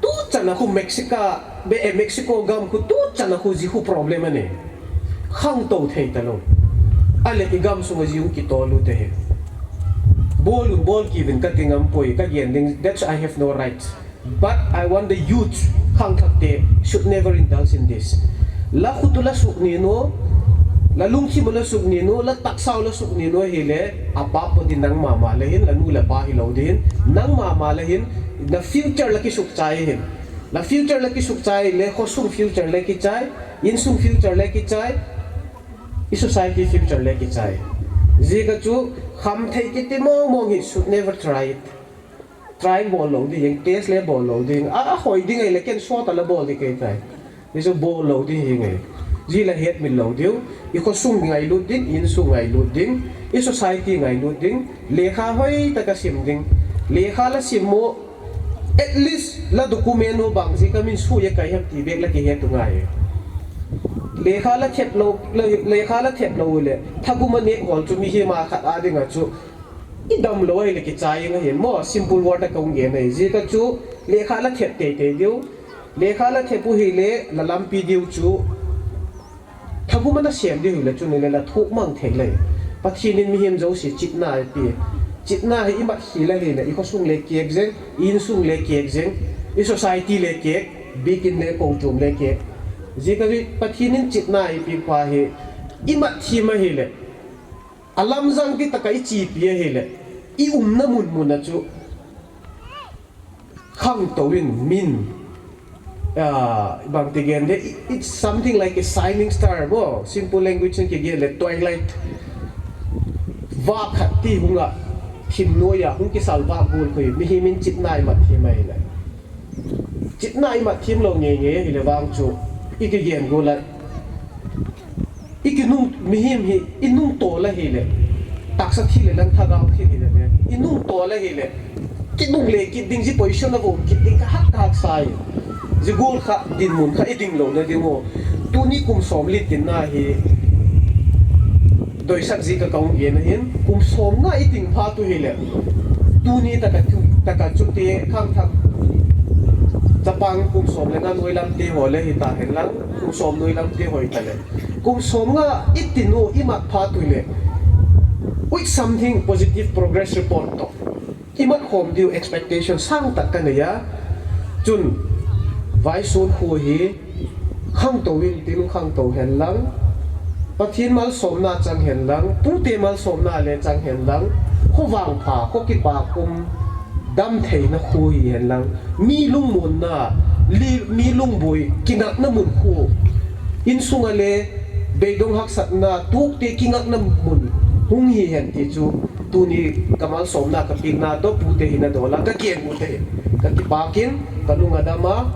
Tu chana khu Mexico, be, eh, Mexico gam khu tu chana khu ji khu problem ani. Khangtou thei ta lou. Ale i gam sunga ji u kitol u te hi. Bol u bol kit uvin ka ti ngam poi, ka gen ding, that's I have no rights. But I want the youth, khangthak te, should never indulge in this. La khut u la suk ni no, la lungthim u la suk ni no, la taksa u la suk ni no hi le, a pa po di nang mama le hin, la nu la pa hi lou di hin, nang mama le hin, na future la kisuk chai hin. La future la kisuk chai le, khosung future le kichai, insung future le kichai, i society future le kichai. Ji ka chu, kham thei kiti mong mong hi should never try it. Try bol lou ding, test le bol lou ding. A, a hoi ding ai le ken sot a la bol ding kei tai. Ni chu bol lou ding hi ngai. Ji la hetmil lou ding. I khosung ngailut ding, insung ngailut ding. I society ngailut ding. Lekha hoi taka sim ding. Lekha la sim mo, at least la document u bang ji ka min su ye kai hem ti bek la kihet u ngai. Lekha la thet lou, la, lekha la thet lou le. Thagum a ne hol chu mihem a khat a dinga chu. I dam lou ahile kichai ing ahi mo, simple word a ka hung gen ahi. Ji ka chu lekha la thet teitei diu. Lekha la thet u hile la lampi diu chu. Thagum a na sem diu hile chu nile la thuk mang thei le. Pathen in mihem jouse chitna a eipeh. Chitna hi i mat khel ahile, i khosung le kiek jeng, i insung le kiek jeng, i society le kiek, bikin le kochom le kiek. Ji ka chu Pathen in chitna a eipeh pa hi, i mat them ahile. A lamjang kitaka i chepi ahile, i umna mun mun a chu khangtou in min, ah, bang ti gen de, it, it's something like a shining star bo, simple language in kigen le twilight. Vah khat ti hunga thim noiya hung kisal vah gol khu hi, mihem in chitna a i mat them ahile. Chitna a i mat them lou ngei ngei ahile vang chu, i kigen gol a, i kinung, mihem hi, i nung tol ahile, taksa thil le lang thagau thil hile le, i nung tol ahile, kinung le kit ding ji position a vo kit ding ka hak ka hak sai. Ji gol kha, dinmun kha i ding lou na ding u. Tuni kum som li tin na hi, doisak ji ka ka hung gen ahin, kum som nga i ding phat u hile. Tuni taka chu, taka chu te khangthak. Chapang kum som le nga noi lam te ho le hi ta hen lang, kum som noi lam te hoi ta le. Kum som nga i tin u i mat phat u hile. With something positive progress report to. I mat khom diu expectation sang tak ka nei a. Chun, vaisun khu hi, khangtou in tin khangtou hen lang. Pathen malsomna chang hen lang. Pute malsomna le chang hen lang. Kho vangpha, kho kipa kum dam theina khu hi hen lang. Mi lungmonna, li, mi lungboi, kingakna mun khu. Insung a le, beidong haksatna, tukte kingakna mun hung hi hen ti chu. Tuni ka malsomna ka pekna toh pute hi na dol a ka gen u te hi. Ka kipak in, ka lung a dam a,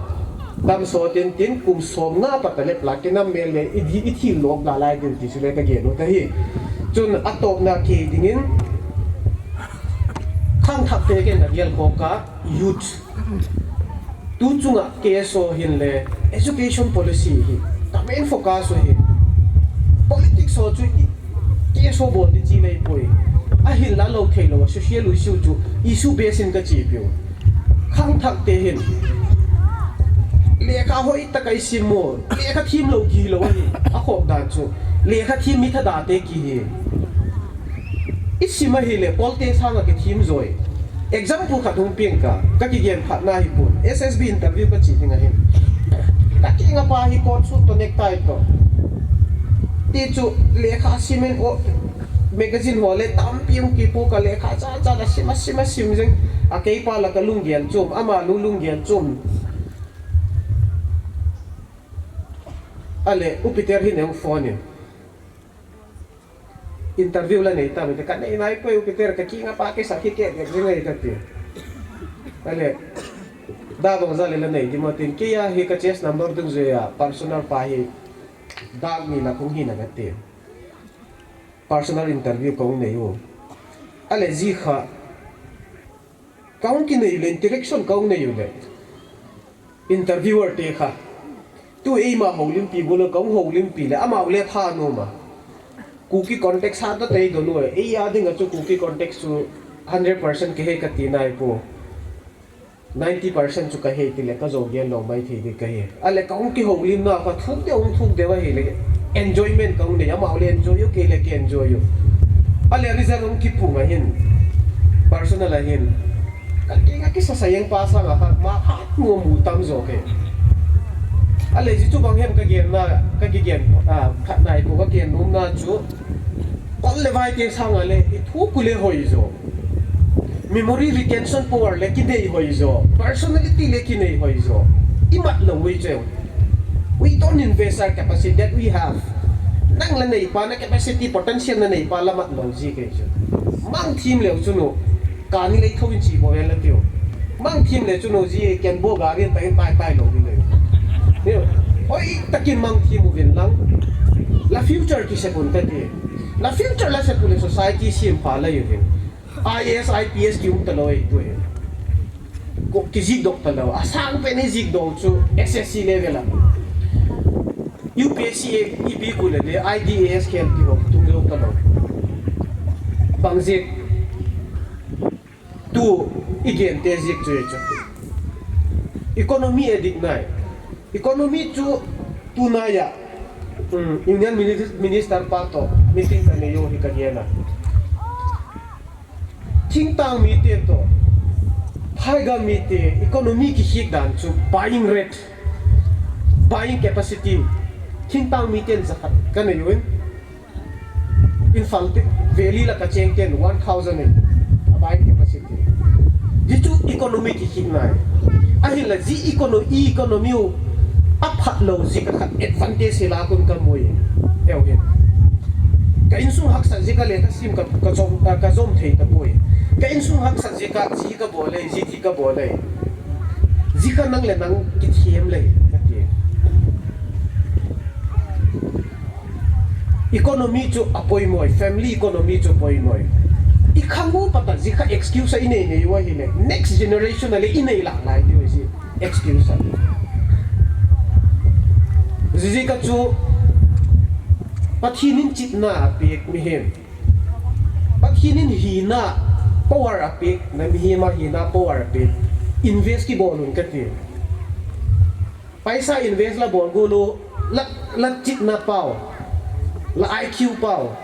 dam sot in tin kum som nga pat a lep la kinam mel le i di i thil lop la lai ding ti chu le ka gen u te hi. Chun a topna kei dingin khangthak te ken na gel kho ka youth. Tu chunga K S O hin le education policy hi ka main focus u hi. Politics ho chu i K S O bol di chi lei poi. A hin la lou thei lou, social issue chu issue base in ka chi piu. Khangthak te hin. Lekha hoi taka i sim mo, lekha them lou ki lou hi. A khop dan chu. Lekha thim mi thada te kihi. Isim ahile, kolte sanga kithem joi. Example khat hung peng ka, ka kigen phat na hi pon. S S B interview ka chi ding ahin. Ka kinga pa hi coat suit to necktie to. Ti chu lekha sim in o magazine ho le tampi hung kipu ka lekha cha cha la sim a sim a sim jeng. A kei pa la ka lunggel chom, ama lu lunggel chom. Ale, U Peter hin eung phone in. Interview la nei tam, ka nei nai poi U Peter, ka kinga pa kisa kike de jing ai ka ti. Ale, da bang ja le la nei di mo tin, kei a hi ka chest number dung jui a, personal pa hi, dak ni la kung hi na ka ti. Personal interview kong nei u. Ale, ji kha, Ka hung kinei le, interaction ka hung nei u le. Interviewer te kha. Tu eima houlimpi bol le, ka hung houlimpi le, amau le tha nom a. Kuki context ha ta tei don u e. Ei a ding a chu Kuki context chu hundred percent ka he ka ti nai po. Ninety percent chu ka he ti le, ka jo gen lo mai thei di ka he. Ale ka hung kihoulimna kha thuk deu, hung thuk deu ahile enjoyment ka hung nei, amau le enjoy u, kei le ka enjoy u. Ale result hung kipu nga hin, personal a hin, ka kei ka kisa sa jeng pa sanga kha ma khat mu mu tam jo ke. Ale ji chu bang hem ka genna, ka kigen, ah, khat nai ko ka gen nomna chu. Kol le vai te sanga le, i thu ku le hoi jo. Memory retention power le kinei hoi jo. Personality le kinei hoi jo. I mat lo ui cheu. We don't invest our capacity that we have. Nang la nei pa na capacity, potential na nei pa la mat lo ji ke chu. Mang thim leu chu nu. Ka ni lei tho in chi bo ven la tiu. Mang thim le chu nu ji ken bo ga rin tai tai tai lo ni le. Ni, hoi takin mang thim u vin lang. La future ki se pun ta ti. La future la se pun le society sim pa la yu vin. I A S, I P S ki um ta lo ei tu e. Ko ki zik dok ta lo. A sang pe ni zik dok chu S S C level a. U P S C e ipi ku le le I D A S khel ti ho tung lo ta lo. Bang zik. Tu i gen te zik chu e chu. Economy a dik nai. Economy chu tu nai a. Um, Union Mini-, Minister pa to meeting ka nei u hi ka gen a. Thingtang mite to, phaiga mite, economy kikhik dan chu buying rate, buying capacity, thingtang miten jakhat ka nei uvin, Imphal te, Valley la ka cheng ten one thousand in, a buying capacity. Ji chu economy kikhik nai. Ahinla ji econo-, economy u, aphat lo ji ka khat advantage hi la kun ka mui. Eu hin. Ka insung haksat jeh a le ka sim ka, ka jom, ka, ka jom thei ta poi. Ka insung haksat jeh a ji ka bol e, ji thi ka bol e. Ji kha nang le nang kithem le ka ti. Economy chu a poimoi, family economy chu poimoi. I khang u pata ji kha excuse a i nei nei u ahile. Next generation a le i nei lah lai diu ji. Excuse a. Ji ji ka chu Pathen in chitna a pek mihem. Pathen in hina power a pek, na mihem a hina power a pek. Invest kibol un ka ti. Paisa invest la bol go lo, la, la chitna pau, la I Q pau,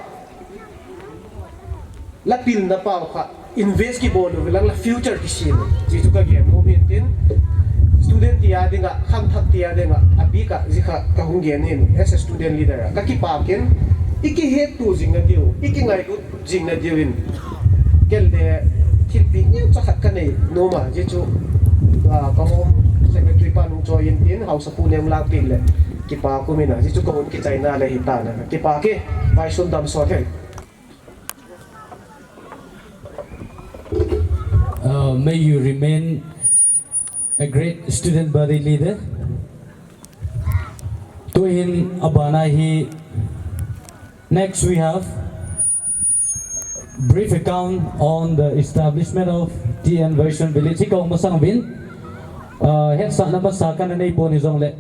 la pilna pau kha. Invest kibol u, lang la future kisem. Ji chu ka gen nom hin tin. Student tia dinga, khangthak tia dinga, abika, ji kha ka hung gen in, as a student leader a. Ka kipak in, i kihetto jing na diu, i kingailut jing na diu in. Kel le, thilpeh neo cha khat ka nei nom a, ji chu, ah, ka home secretary pa nung choi in tin, Haosapu neo lang pin le, kipak um in a, ji chu ka hung kichaina le hi ta na. Kipak e, Vaisundam Sotheng. Uh, may you remain a great student body leader. Tuhin abana hi, next we have brief account on the establishment of T N Vaishun Village. Hi kong masang vin, uh, hetsahna masa kana nei pon hijongle,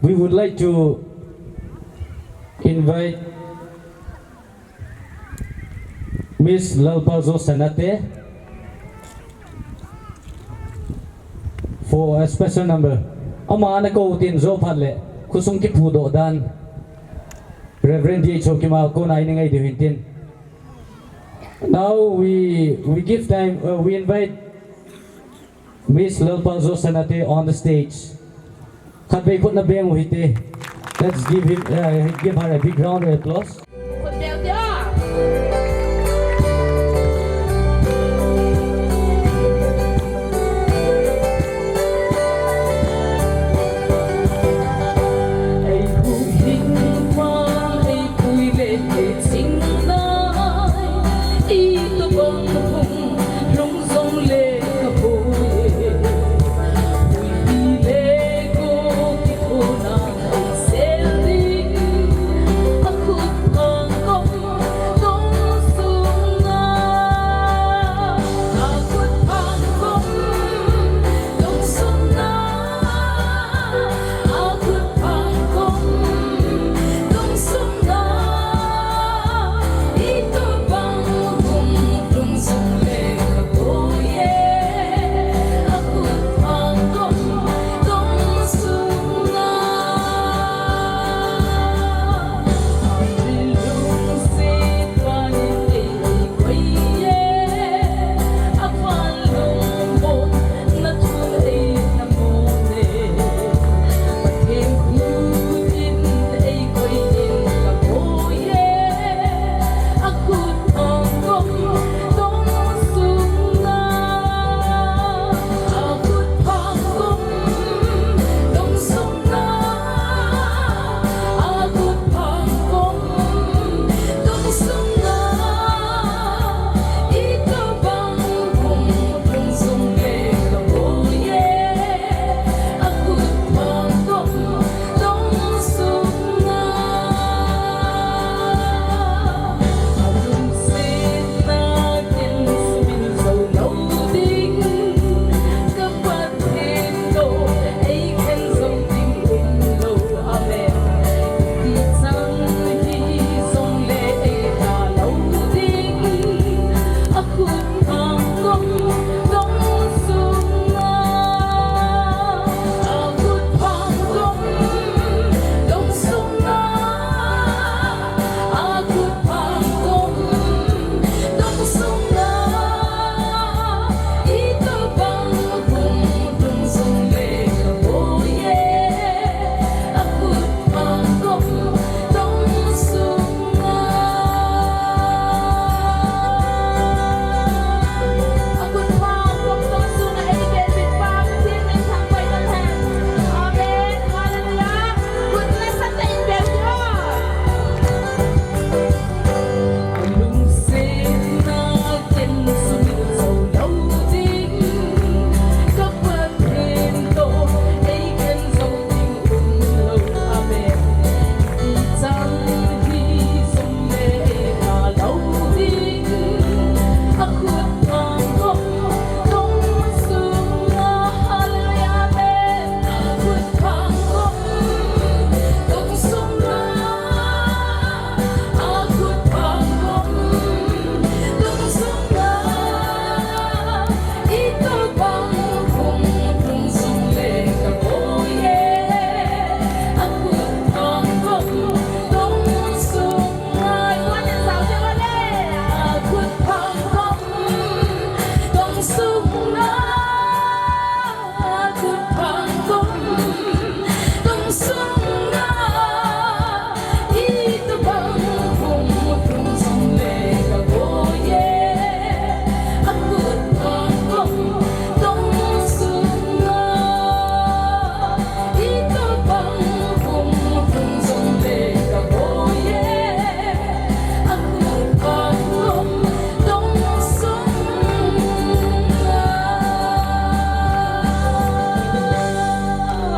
we would like to invite Miss Lalpaljo Senate for a special number. Ama ana kou tin jo phat le, khosung kipudoh dan. Reverend D H Haokip a kona i ngai diu hintin. Now we, we give time, uh, we invite Miss Lalpal Josanate on the stage. Khatvei khut na beng u hite. Let's give him, uh, give her a big round of applause.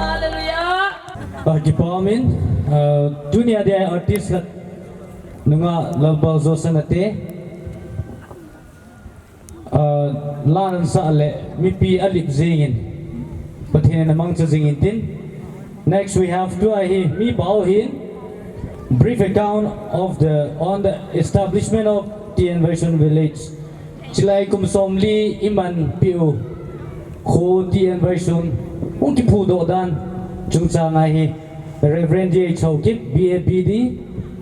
Hallelujah. Ah, kipa umin, ah, tunia dia artist khat nunga Lalpal Josanate. Ah, la ana sah le mipi alip jingin, Pathen in amangcha jingin tin. Next we have tua hi, mi pao hin, brief account of the, on the establishment of T N Vaishun village. Chilai kum somli iman piu kho T N Vaishun hung kiphudoh dan chungchang a hi Reverend D H Haokip, B A B D,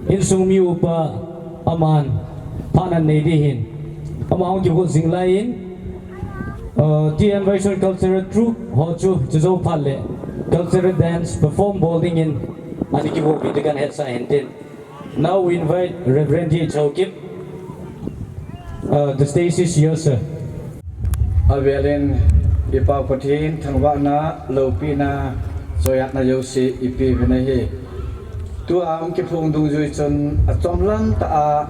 Insung mi upa aman phat anei ding ahin. Ama hung kikhu jing laiyin, uh, T N Vaison Cultural Troupe ho chu chujou phat le cultural dance perform bol dingin ana kihoupi ding kahin hetsah ahin tin. Now we invite Reverend D H Haokip. Uh, the stage is yours, sir. Avelin i Pa Pathen thangvahna, loupina, choiatna jouse i pe uvin ahi. Tua hung kiphong dungjui chun achomlam tah a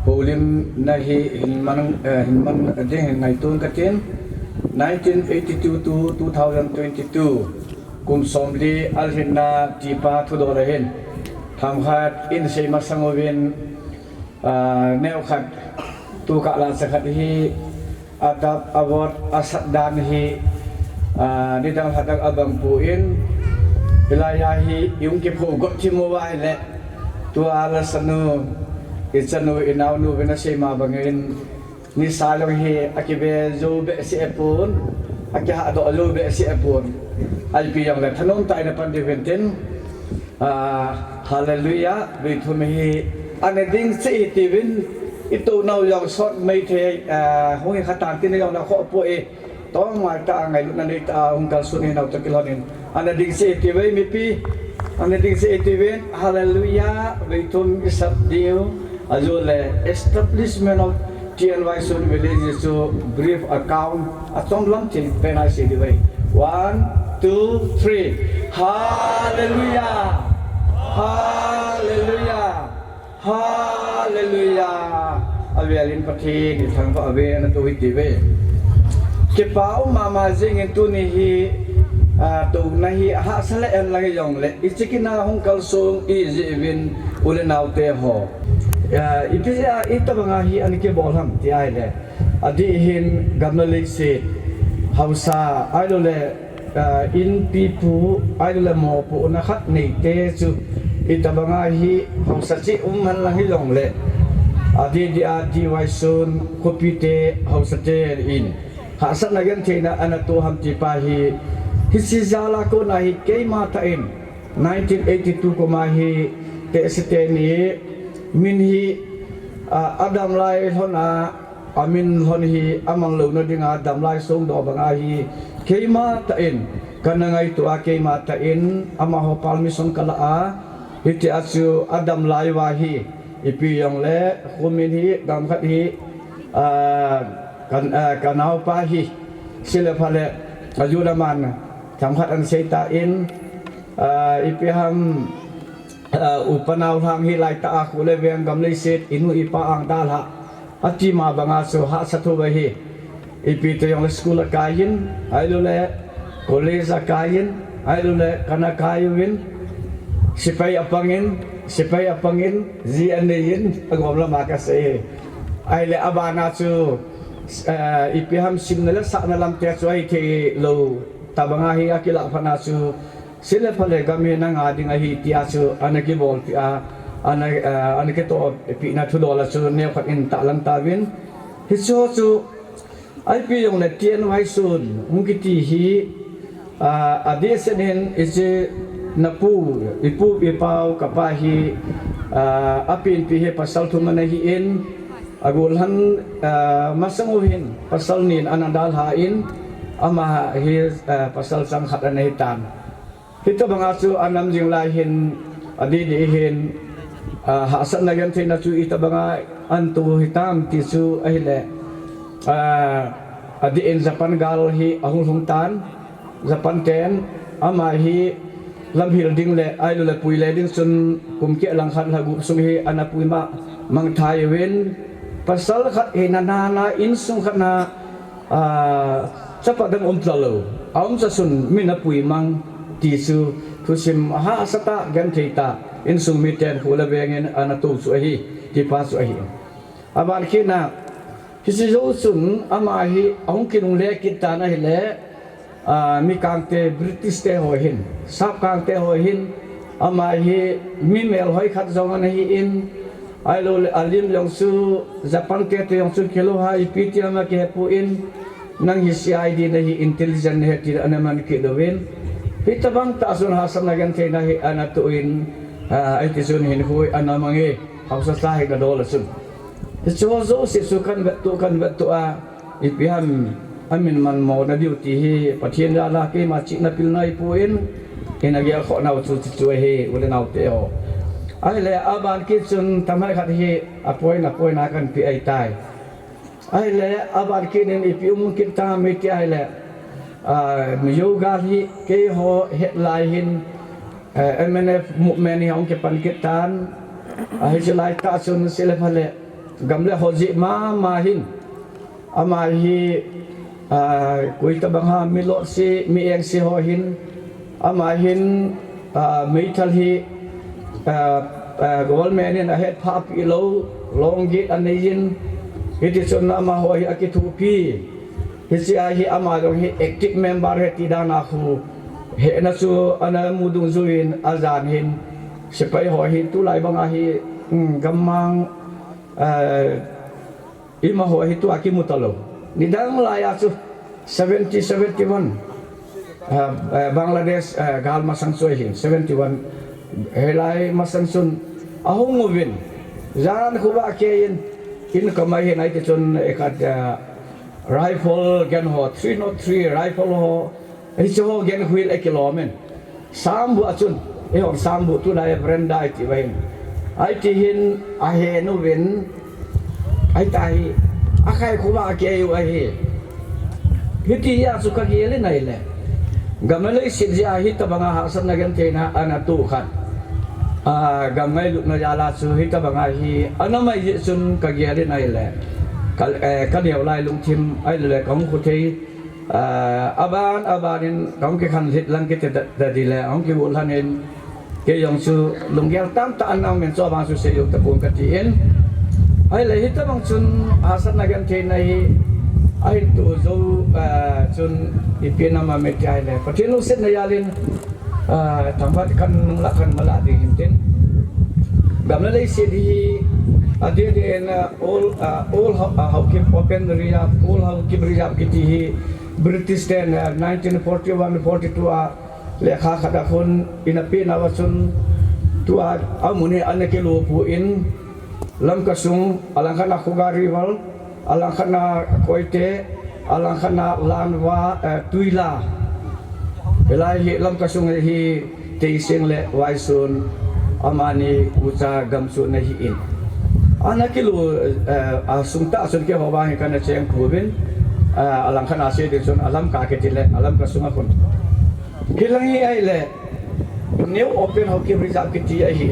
houlimna hi hin man, eh, hin man ding hin ngaito inge katin. Nineteen eighty-two to two thousand twenty-two, kum somli alhinna tipa thudol ahin. Themkhat in sei masang uvin, ah, neokhat, tukah lasa khat hi, adap avot asat dan hi, ah, nidang lhadang abang poi, hilai a hi i hung kiphu got thim uva ahile, tua lasanu, i chanu, i naonu uvin asei ma bangin, nisa jong hi akive jou behseh pon, akihahdoh jou behseh pon. Ipi jongle thanom tah in apan diuvin tin, ah, Hallelujah, veithum hi ana ding cheh hite uvin, i tounau jong sot maithei, ah, hung hi khatan tin jong nakhoh poi, tongmai tah a ngailutna nei tah a hung kalson hi nau toh kilhonin. Ana ding cheh hite uve mipi, ana ding cheh hite uvin, Hallelujah, veithum i sap diu, ajole establishment of T N Vaison Village chu brief account, achomlam thil pen a sei diu ahi. One, two, three. Hallelujah! Hallelujah! Hallelujah! Avelin Pathen i thangvah uve, ana tou hite uve. Kipa um mama jingin tuni hi, ah, touna hi ahahsa lheh hen lang hijongle, i chikina hung kalsong i jeh uvin u le nao te ho. Ah, ipi jeh a itobang a hi ana kibol ham ti ahile, adeh hin gam le leiset, haosa, ahilou le, ah, inpi pu, ahilou le mopohna khat neite chu, itobang a hi haosa cheh um hen lang hijongle, adeh deh a T. Vaison khopi te haosa ten hahsatna gentheina ana toh ham ti pa hi, hiche jal a kona hi keima tah in, nineteen eighty-two kum a hi tehse teni min hi, ah, adam lai lhon a, amin lhon hi amang louna dinga damlai songdoh banga hi keima tah in kana ngaito a, keima tah in amaho permission kala a, hitia chu adam lai uva hi ipi jongle kho min hi gam khat hi, ah, kan, ah, kanaopa hi sile phale, ajeh a man themkhat ana sei tan, ah, ipi ham, ah, upa naolhang hi laitah a kho le veng gam leiset inu ipa ang dalha ati ma banga chu hahsa thou ahi. Ipi ti jongle school akai in, ahilou le college akai in, ahilou le kana kai uvin, sepai apang in, sepai apang in, ji anei in, agom lama kasei. Ahile abana chu, eh, ipi ham simna le sahna lam te chu ahithei lou tobanga hi akilah phat na chu, sile phale gam hi nanga ding ahi tia chu ana kibolpeh a, ana, eh, ana kitohpeh na thudol a chu neokhat in tahlang tauvin. Hicheho chu, ipi jongle T N Vaison hung kiti hi, ah, adehset in hiche napu, ipu, ipau, kapa hi, ah, apenpi hi pasal thum ana hi in, agol lhan, ah, masang u hin pasal ni in ana dalha in, ama hi, ah, pasal chang khat ana hitan. Hitobanga chu anam jing lai hin, adeh deh hin, ah, hahsatna gentheina chu itobanga ana toh hitam ti chu ahile, ah, adeh in Japan gal hi ahung lhung tan, Japan ten ama hi lamhil ding le ahilou le pui le ding chun kum keh lang khat lha gup sung hi ana pui ma mangthai uvin, pasal khat hi nana insung khat na, ah, chapa dang um talou, aumcha chun min apui mang ti chu thusim hahsa tah, genthei tah, insung miten kho le veng in ana toh chu ahi, tipa chu ahi. Aban kit na, hiche jou chun ama hi ahung kilungle kit tan ahile, ah, mikangte British te ho hin, sapkangte ho hin, ama hi mi melhoi khat jong ana hi in, ahilou le alim jong chu Japan te toh jong chu kilou ha ipi ti ama kihepoi, nang hi C I D nahi, intelligence nahi ti ana man kit uvin. Hitobang tah chun hahsatna gentheina hi ana toh in, Ah, ahi ti chun hin hui ana mang e, hausa sa hi ka dol a chun. Hiche ho jouse chu kan vet tu, kan vet tu a, ipi ham amin man mo na diu ti hi Pathen jal a keima chihna pilna ahipoi, ina gel khoh nau chu, chu, chu ahi, u le nao te ho. Ahile, aban kit chun tamai khat hi a point, a point a kan pe ahitai. Ahile, aban kit in ipi um kit tam iti ahile, ah, mi yoga hi keiho hetlai hin, eh, M N F movement hi ahung kipan kit tan, ah, hiche lai tah chun sile phale, gam le ho jeh mama hin, ama hi, ah, koi tabang ham, mi lotse, mi engse ho hin, ama hin, ah, meithal hi, ah, ah, government in ahet phah pi lou, long gate anei in, hiti chun amaho hi akithopi. Hiche a hi ama jong hi active member ahi ti dan a khu hehna chu ana mu dungjuiyin ajan hin sepai ho hi tulai bang a hi, um, gammang, eh, ima ho hi tua kimu talou. Nidang lai a chu seventy, seventy one, eh, eh, Bangladesh, eh, gal masang chu ahin, seventy one, hilai masang chun ahung uvin, jan khovah a keiyin, in kamai hin ahi ti chun, eh, khat, eh, rifle gun ho, three nought three rifle ho, hiche ho gun wheel akilom in. Sambu a chun, eihon sambu tulai veranda iti uva hin. Ahi ti hin ahen uvin, ahi ta hi, akhai khovah a kei u ahi. Hiti a chu ka gel in ahile, gam le leiset jeh a hitabang a hahsatna gentheina ana toh khat, ah, gam ngailutna jal a chu hitabang a hi ana mai jeh chun ka gel in ahile, ka, eh, ka neo lai lungthim ahile ka hung khu thei, ah, aban, aban in ka hung kikhan lhit lang kiti da, da di le, hung kiu lhan in, kei jong chu lunggel tamtah ana um in chu abang chu sei jou tapon kati in. Ahile hitabang chun hahsatna gentheina hi ahin toh jou, ah, chun ipi na um em iti ahile, Pathen lungsetna jal in, ah, thangphat kan nung lah kan malah ding hin tin. Gam le leiset hi adeh deh in, ah, all, ah, all Hau-, ah, Haokip Open Reserve, all Haokip Reserve kiti hi British ten, ah, nineteen forty one forty two a lekha khat a khun in apeh nauva chun tua amun hi ana kilopu in, Lamka sung, alangkhat a Khuga River, alangkhat a Koite, alangkhat a Lanva, eh, Tuila. Hilai hi Lamka sung hi Teiseng le Vaisun amani ucha gamsung ahin. Ana kilu, eh, asung tah chun keiho vang hi kana cheng puvin, eh, alangkhat a sei ding chun a Lamka kiti le, a Lamka sung a khun. Hilang hi ahile, New Open Haokip Reserve kiti ahi.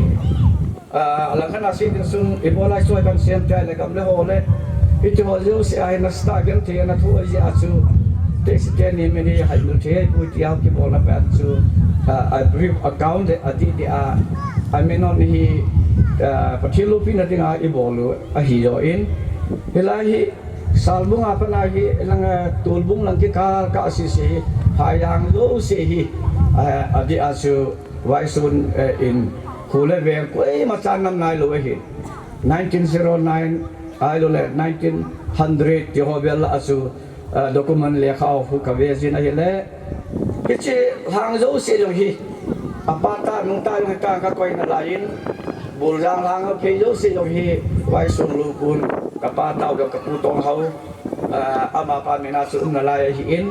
Ah, alangkhat a sei ding chun, ibola chu kan sem tia le gam le ho le, hiti ho jouse a hi nasatah a genthei ana thoh jeh a chu, taxi te ni mi ni hai mil thei pui tia kibolna pen chu, ah, a brief account le adeh deh a, a min on hi, ah, Pathen loupina dinga ibol u ahi jo in. Hilai hi, Salbung a pat a hi, lang, ah, Tulbung lang kikal kah sese hi, Haijang jouse hi, ah, adeh a chu, Vaisun, eh, in khu le veng koima chan nam nailou ahi. Nineteen zero nine ahilou le nineteen hundred ti ho vel a chu, eh, document lekha ho khu ka ve jin ahile. Hiche lhang jouse jong hi, apa ta nung ta jong hi ta ka koi nalai in, Buljang lhang ho phei jouse jong hi, Vaisun lukun, ka pa tao jong ka pu Tonghao, ah, amapa min a chu um nalai ahin.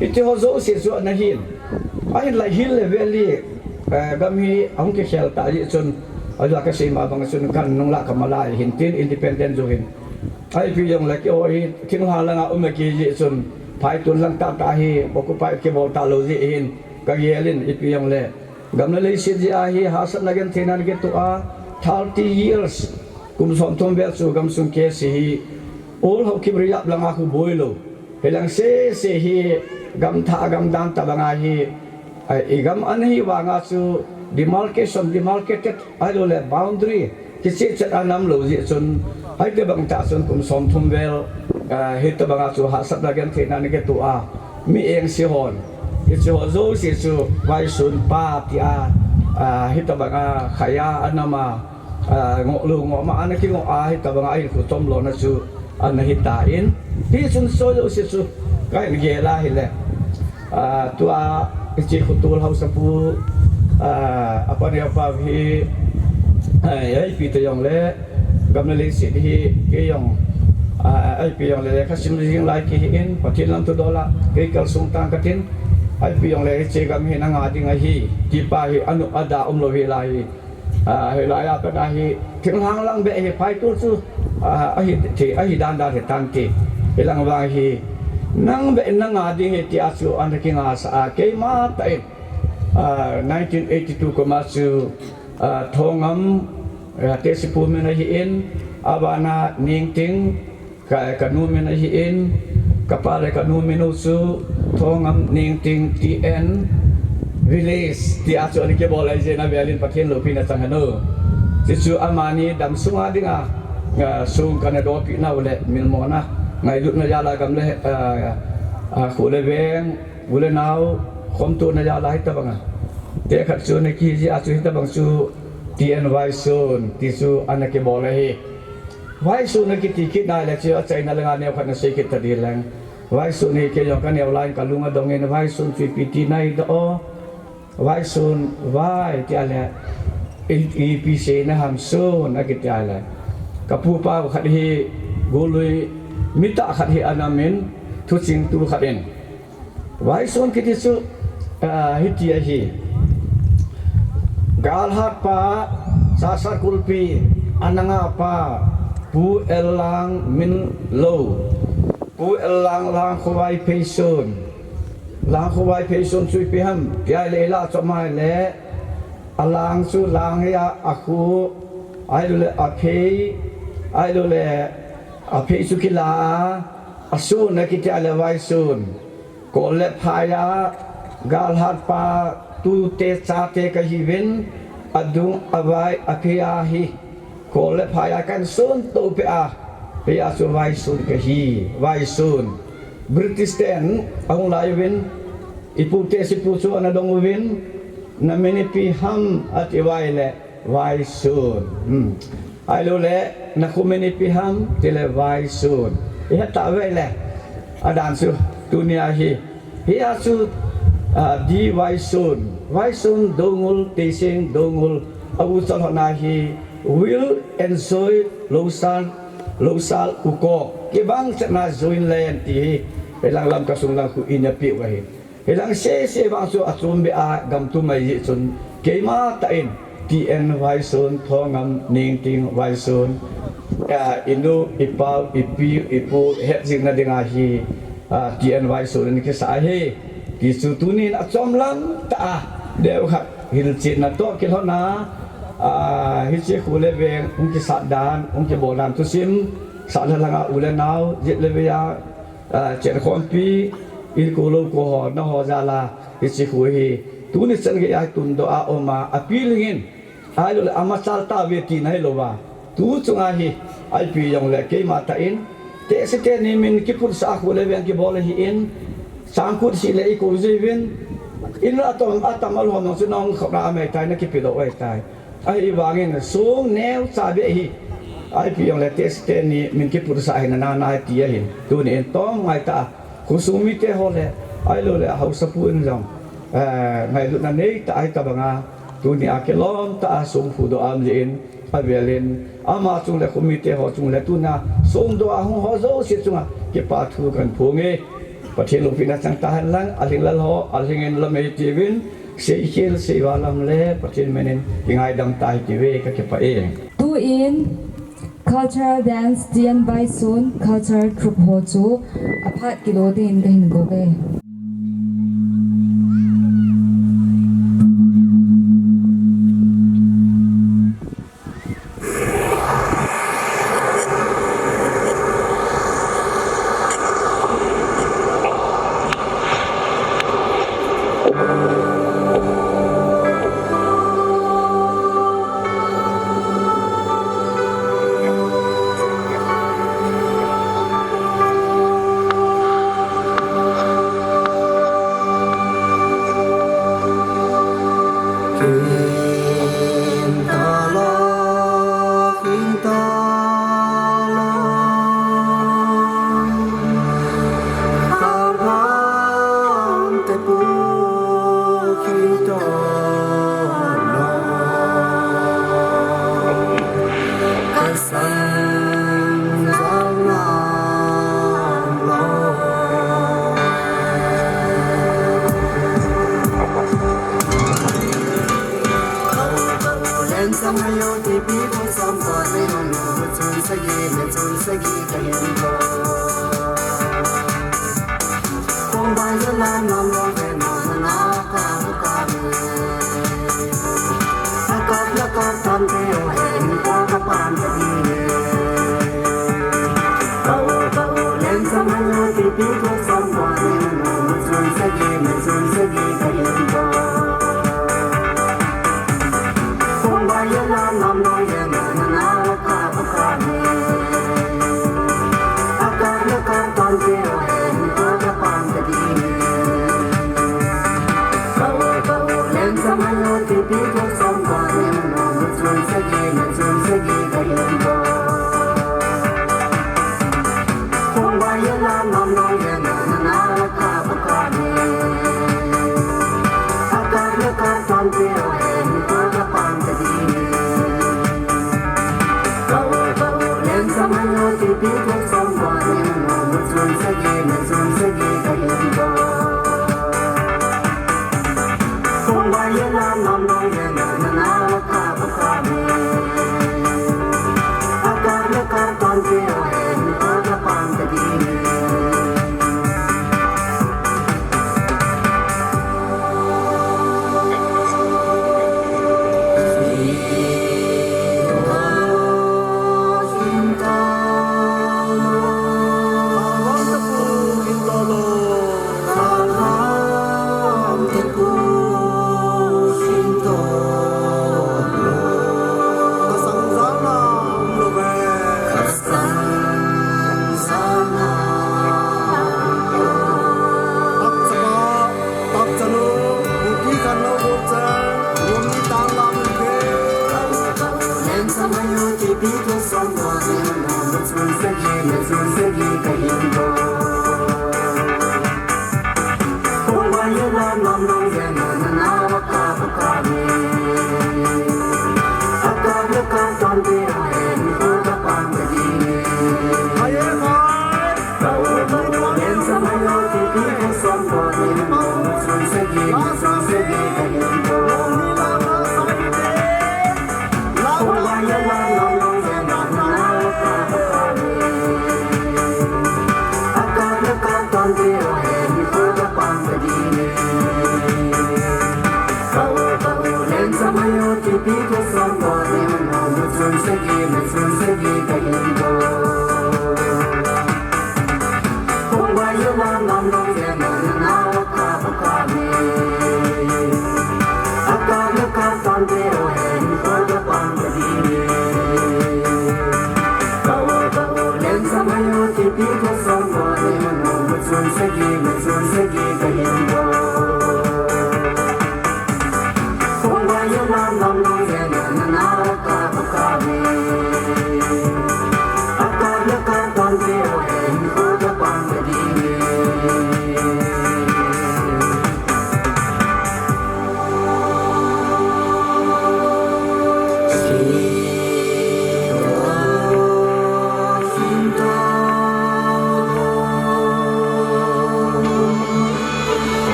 Hiti ho jouse chu ana hin. Ahinla hill le valley, eh, gam hi ahung kikhel ta jeh chun, ajeh a ka sei ma bang chun kan nung lah ka malah ahin tin independent jou hin. Ipi jong le keiho hi thinglhang langa um kit jeh chun, phaitun lang tah tah hi occupy kibol talou jeh hin ka gel in ipi jong le. Gam le leiset jeh a hi hahsatna gentheina ana kitoh a, thirty years, kum somthum vel chu gamsung case hi, all Haokip Reserve langa khu boi lou. Hilang sese hi, gam thah gam dan tabang a hi, ah, i gam ana hi vang a chu, demarcation, demarcated, ahilou le boundary, kicheh chet a ana um lou jeh chun, hiti bang tah chun kum somthum vel, ah, hitabang a chu hahsatna gentheina ana kitoh a, mi engse hon, hiche ho jouse chu Vaisun pa tia, ah, hitabang a khaiya ana um a, ah, ngoh lou ngoh ma ana kingoh a, hitabang a hinkho chom lona chu ana hi tan. Hichun soh jouse chu ka hin gel a hile, ah, tua hiche Khotol Haosapu Ah, apa ni apa hi, ah, ai pi te jong le, gam le leiset hi, kei jong, ah, ai pi jong le, lekha sim jing lai kei hin, Pathen lam thu dola, kei kalsong tang katin, ai pi jong le, hiche gam hi na nga ding ahi, ti pa hi, anu ada umlou hi lai hi. Ah, hilai a pat a hi, thinglhang lang beh hi, phai tu chu, ah, ahi, thi, ahi dan dan hi tan ti. Hilang vang hi, nang beh na nga ding hi ti a chu, ana kinga sa a, keima tah in, ah, nineteen eighty-two kum a chu, ah, Thongam, ah, Tehsi pu min ahi in, abana Ningting, Ka, kanu min ahi in, kapa le kanu min u chu Thongam Ningting T N Village ti a chu ana kibol ahi jeh in avel in Pathen loupina chang hen o. Chuchu amani dam sunga dinga, ah, song kana dohpi nau le milmo na ngailutna jal a gam le, ah, ah, kho le veng, u le nao, khomtona jal a hitabang a. Tekhat chu ana kihi jeh a chu hitabang chu T N Vaison ti chu ana kibol ahi. Vaison akiti kit nai le chu achaina langa neokhat na sei kit ta ding leng. Vaison hi kei jong ka neo lai in ka lung adong in Vaison chu ipi ti nai da o. Vaison vai ti a le i, ipi sei na ham son akiti a le. Ka pu pa khat hi golui mi tah khat hi ana min thuching tu khat in. Vaison kiti chu, ah, hiti ahi. Galhat pa, Sasa Kulpi, ananga pa, Pu Ellang Minlou. Pu Ellang Langkhovai Pheison. Langkhovai Pheison chu ipi ham, tia le la chomai le, alang chu lang hi a, akhu, ailou le aphei, ailou le aphei chu kila a, asun akiti a le Vaison. Kol le phai a, galhat pa, tute chate kahiuvin, adung avai aphei ahi. Kol le phai a kan sun to pe a, pe a chu Vaison kahi, Vaison. British ten ahung lai uvin, ipu Tehsi pu chu ana dong uvin, na min ipi ham ati uva ahile, Vaison. Hmm. Ailou le, na kho min ipi ham, ti le Vaison. I het ta uve le, adan chu, tunia hi. Hia chu, ah, D Vaison. Vaison Doungel, Teiseng Doungel. A u chal hon a hi, Will and Joy Lousal, Lousal Ukok. Kibang chet na join len ti hi. Hilang Lamka sung lang khu in apiu ahi. Hilang sese vang chu achom beh a gam tum ahi jeh chun keima tah in T N Vaison, Thongam Ningting Vaison, ah, inu, ipau, ipi, ipu, het jing na dinga hi, ah, T N Vaison in kisa ahi. Ti chu tunin achom lam tah a, deu khat hilchetna toh kilhon a, ah, hiche kho le veng, hung kisat dan, hung kibol dan thusim, sah le lhang a u le nao, jet le vei a, ah, chenkhompi, in ko lou ko ho, na ho jal a, hiche kho hi, tuni chan gei a tundoh a um a, api lhingin, ailou le amachal tauve tina hilou va, tu chunga hi, ipi jong le keima tah in, Tehsi teni min kiputsah a kho le veng kibol ahi in, chang kut si le i ko jiuvin, in la atom, atam alhom nong chu nong khop na amai tai na kipedoh uve tai. Ahivangin song neocha beh hi, ipi jong le Tehsi teni min kiputsah ahi na na na ti ahin. Tuni in tom ngai tah a, khosung mite ho le, ailou le haosapu in jong, eh, ngailutna nei tah a hitabang a, tunia kilom tah a song phudoh a um jeh in, avel in, ama chung le khomite ho chung le tuna, songdoh a hung ho jouse chunga, kipa thu kahin phong e. Pathen loupina chang tahen lang, alhinglel ho, alhingin lam ei tiuvin, seikhel seiva lam le, Pathen min in, kingaidam ta hite uve, kakipah e. Tuin, Cultural Dance, T N Vaison, Cultural Troupe ho chu, aphat kilo dingin kahin go uve.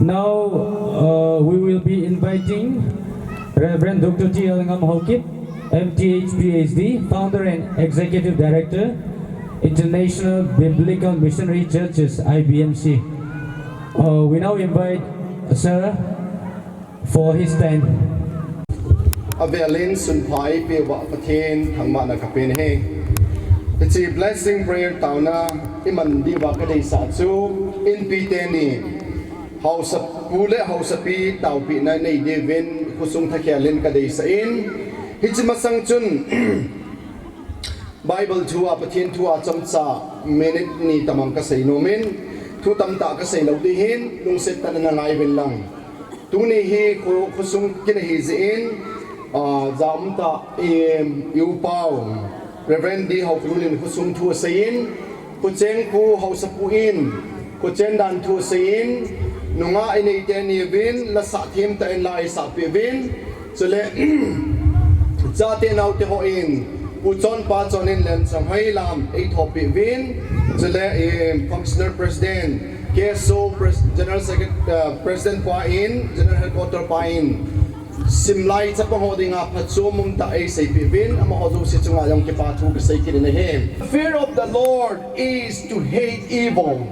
Now, uh, we will be inviting Reverend Doctor T L Ngamhaokip, M Th, P H D, Founder and Executive Director, International Biblical Missionary Churches, I B M C. Uh, we now invite Sir for his time. Avelin sunphai peuva Pathen thangvahna kapen ahi. Hiche blessing prayer taona iman diuva kadeisah chu inpi teni haosapu le haosapi taopehna nei diuvin khosung thakhelin kadeisah in, hiche masang chun Bible thua, Pathen thua chomcha minute ni tamang kasei nomin, thu tamtah kasei lou ding ahin, lungset tah in nangaiuvin lang. Tuni hi kho, khosung kin ahi jeh in, ah, jaumtah, i, i upau, Reverend D Haokholun in khosung thu aseiyin, khocheng pu haosapu in, khochen dan thu aseiyin, nungah inei teni uvin, la sah themtah in la eisahpeh uvin, chule, chate naote hon, Pu Chonpa Chon in lenchang hoilam eithopi uvin, chule, eh, Functional President, K S O Pres-, General Secret-, uh, President pa in, General Headquarter pa in, simlai chapang ho dinga phatchom umtah eiseipeh uvin, amaho jouse chunga jong kipa thu kasei kit in ahi. Fear of the Lord is to hate evil.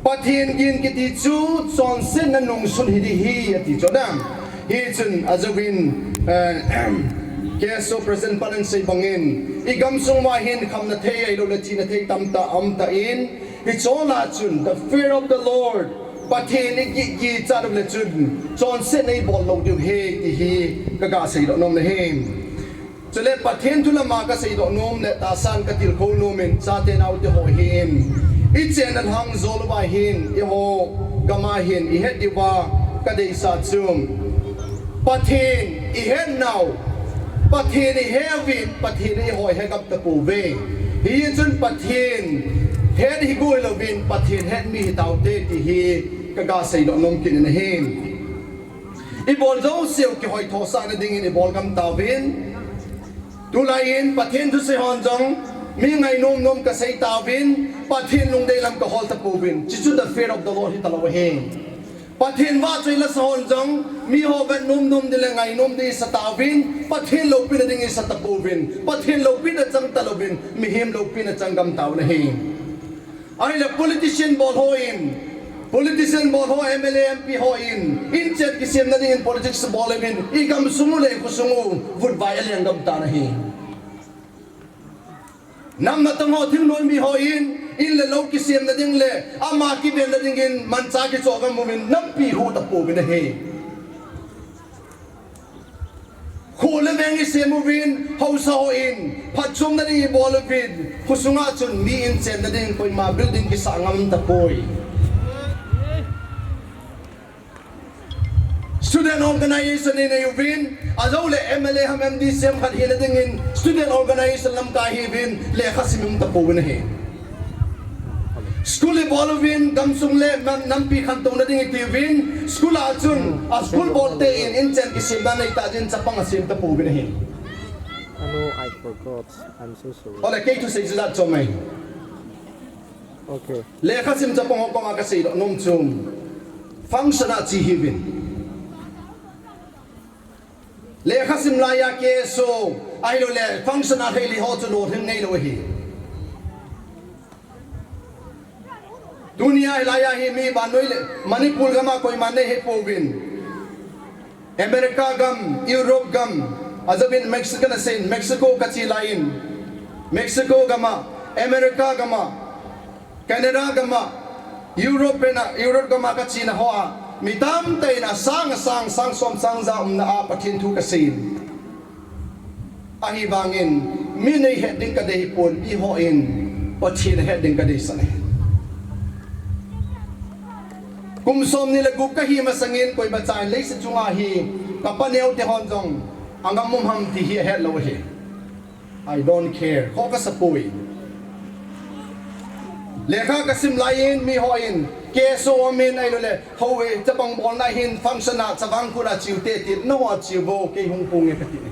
Pathen gin kiti chu chonsetna nungsun hi ding ahi, ati chu ahi. Hichun ajouvin, eh, K S O President pan asei bangin, igamsung uva hin khamna thei ahilouleh chihna thei tamtah aumtan, hiche lah a chun the fear of the Lord, Pathen igih kichat uleh chun chonsetna ibol lou diu ahi ti hi kaga seidoh nom ahi. Chule Pathen thu lama kaseidoh nom le tahsan katilkhou nomin chate naote ho hin, ichenna lhang jol uva hin, eiho gam a hin ihet diuva kadeisah chu, Pathen ihet nau, Pathen ihe uvin, Pathen in eiho ihe gam tapouve. Hichun Pathen het hi goi louvin, Pathen het mi hitaute ti hi kaga seidoh nom kit in ahi. Ibol jouseu kihoithosahna dingin ibol gam tauvin. Tulai in Pathen thusei hon jong mi ngainom nom kasei tauvin, Pathen lungdei lam kahol tapouvin. Chuchu the fear of the Lord hitalou ahi. Pathen vahchoi lasa hon jong miho vet nom nom ding le ngainom ding isa tauvin, Pathen loupina ding isa tapouvin. Pathen loupina chang talouvin, mihem loupina chang gam tauna ahi. Ahile politician bol hon, politician bol ho, M L A, M P hon, inchen kisemna dingin politics bol uvin, igamsung u le khosung u vutvai aleng gam tan ahi. Nam natong ho thingnoi mi hon, in le lou kisemna ding le, ama kivenna dingin mancha kichoh gam uvin, nampi hu tapouvin ahi. Kho le veng isem uvin, haosa hon, phatchomna ding ibol uvin, khosunga chun mi inchenna ding koima building kisah ngam tapoi. Student organization inei uvin, ajou le M L A ham M D C ham khat hina dingin, student organization lamkai ihiuvin, lekha sim um tapouvin ahi. School ibol uvin, gamsung le nam, nampi khantouna ding itiuvin, school a chun, a school bol te in, inchen kisemna neitah jeh in chapang asem tapouvin ahi. Anu, I forgot. I'm so sorry. Ole, kei thusei chu jat chom ahi. Okay. Lekha sim chapang ho koma kaseidoh nom chu, function a che ihiuvin. Lekha sim laiya K S O, ahilouleh function a lhei lhei ho chu lolhing neilou ahi. Tunia hilaiya hi mi vannoi le Manipur gam a koiman neihepouvin. America gam, Europe gam, ajouvin Mexico naseiyin, Mexico kache laiyin, Mexico gam a, America gam a, Canada gam a, Europe na, Europe gam a kachena hoa, mi tamtah in asang asang, sang som sang ja umna a Pathen thu kaseiyin. Ahivangin, mi neihet ding kadeipon, mi hon Pathen ahet ding kadeisah e. Kum somni le gup kahi masangin koimacha in leiset chunga hi Ka paneo te hon jong angam um ham ti hi ahet lou ahi. I don't care. Kho ka sapoi. Lekha ka sim lai in mi ho in, K S O min ai lo le, ho e, chabang bol na hin function a chavang kula chiu te ti, no a chiu bo, kei hung pung e ka ti ne.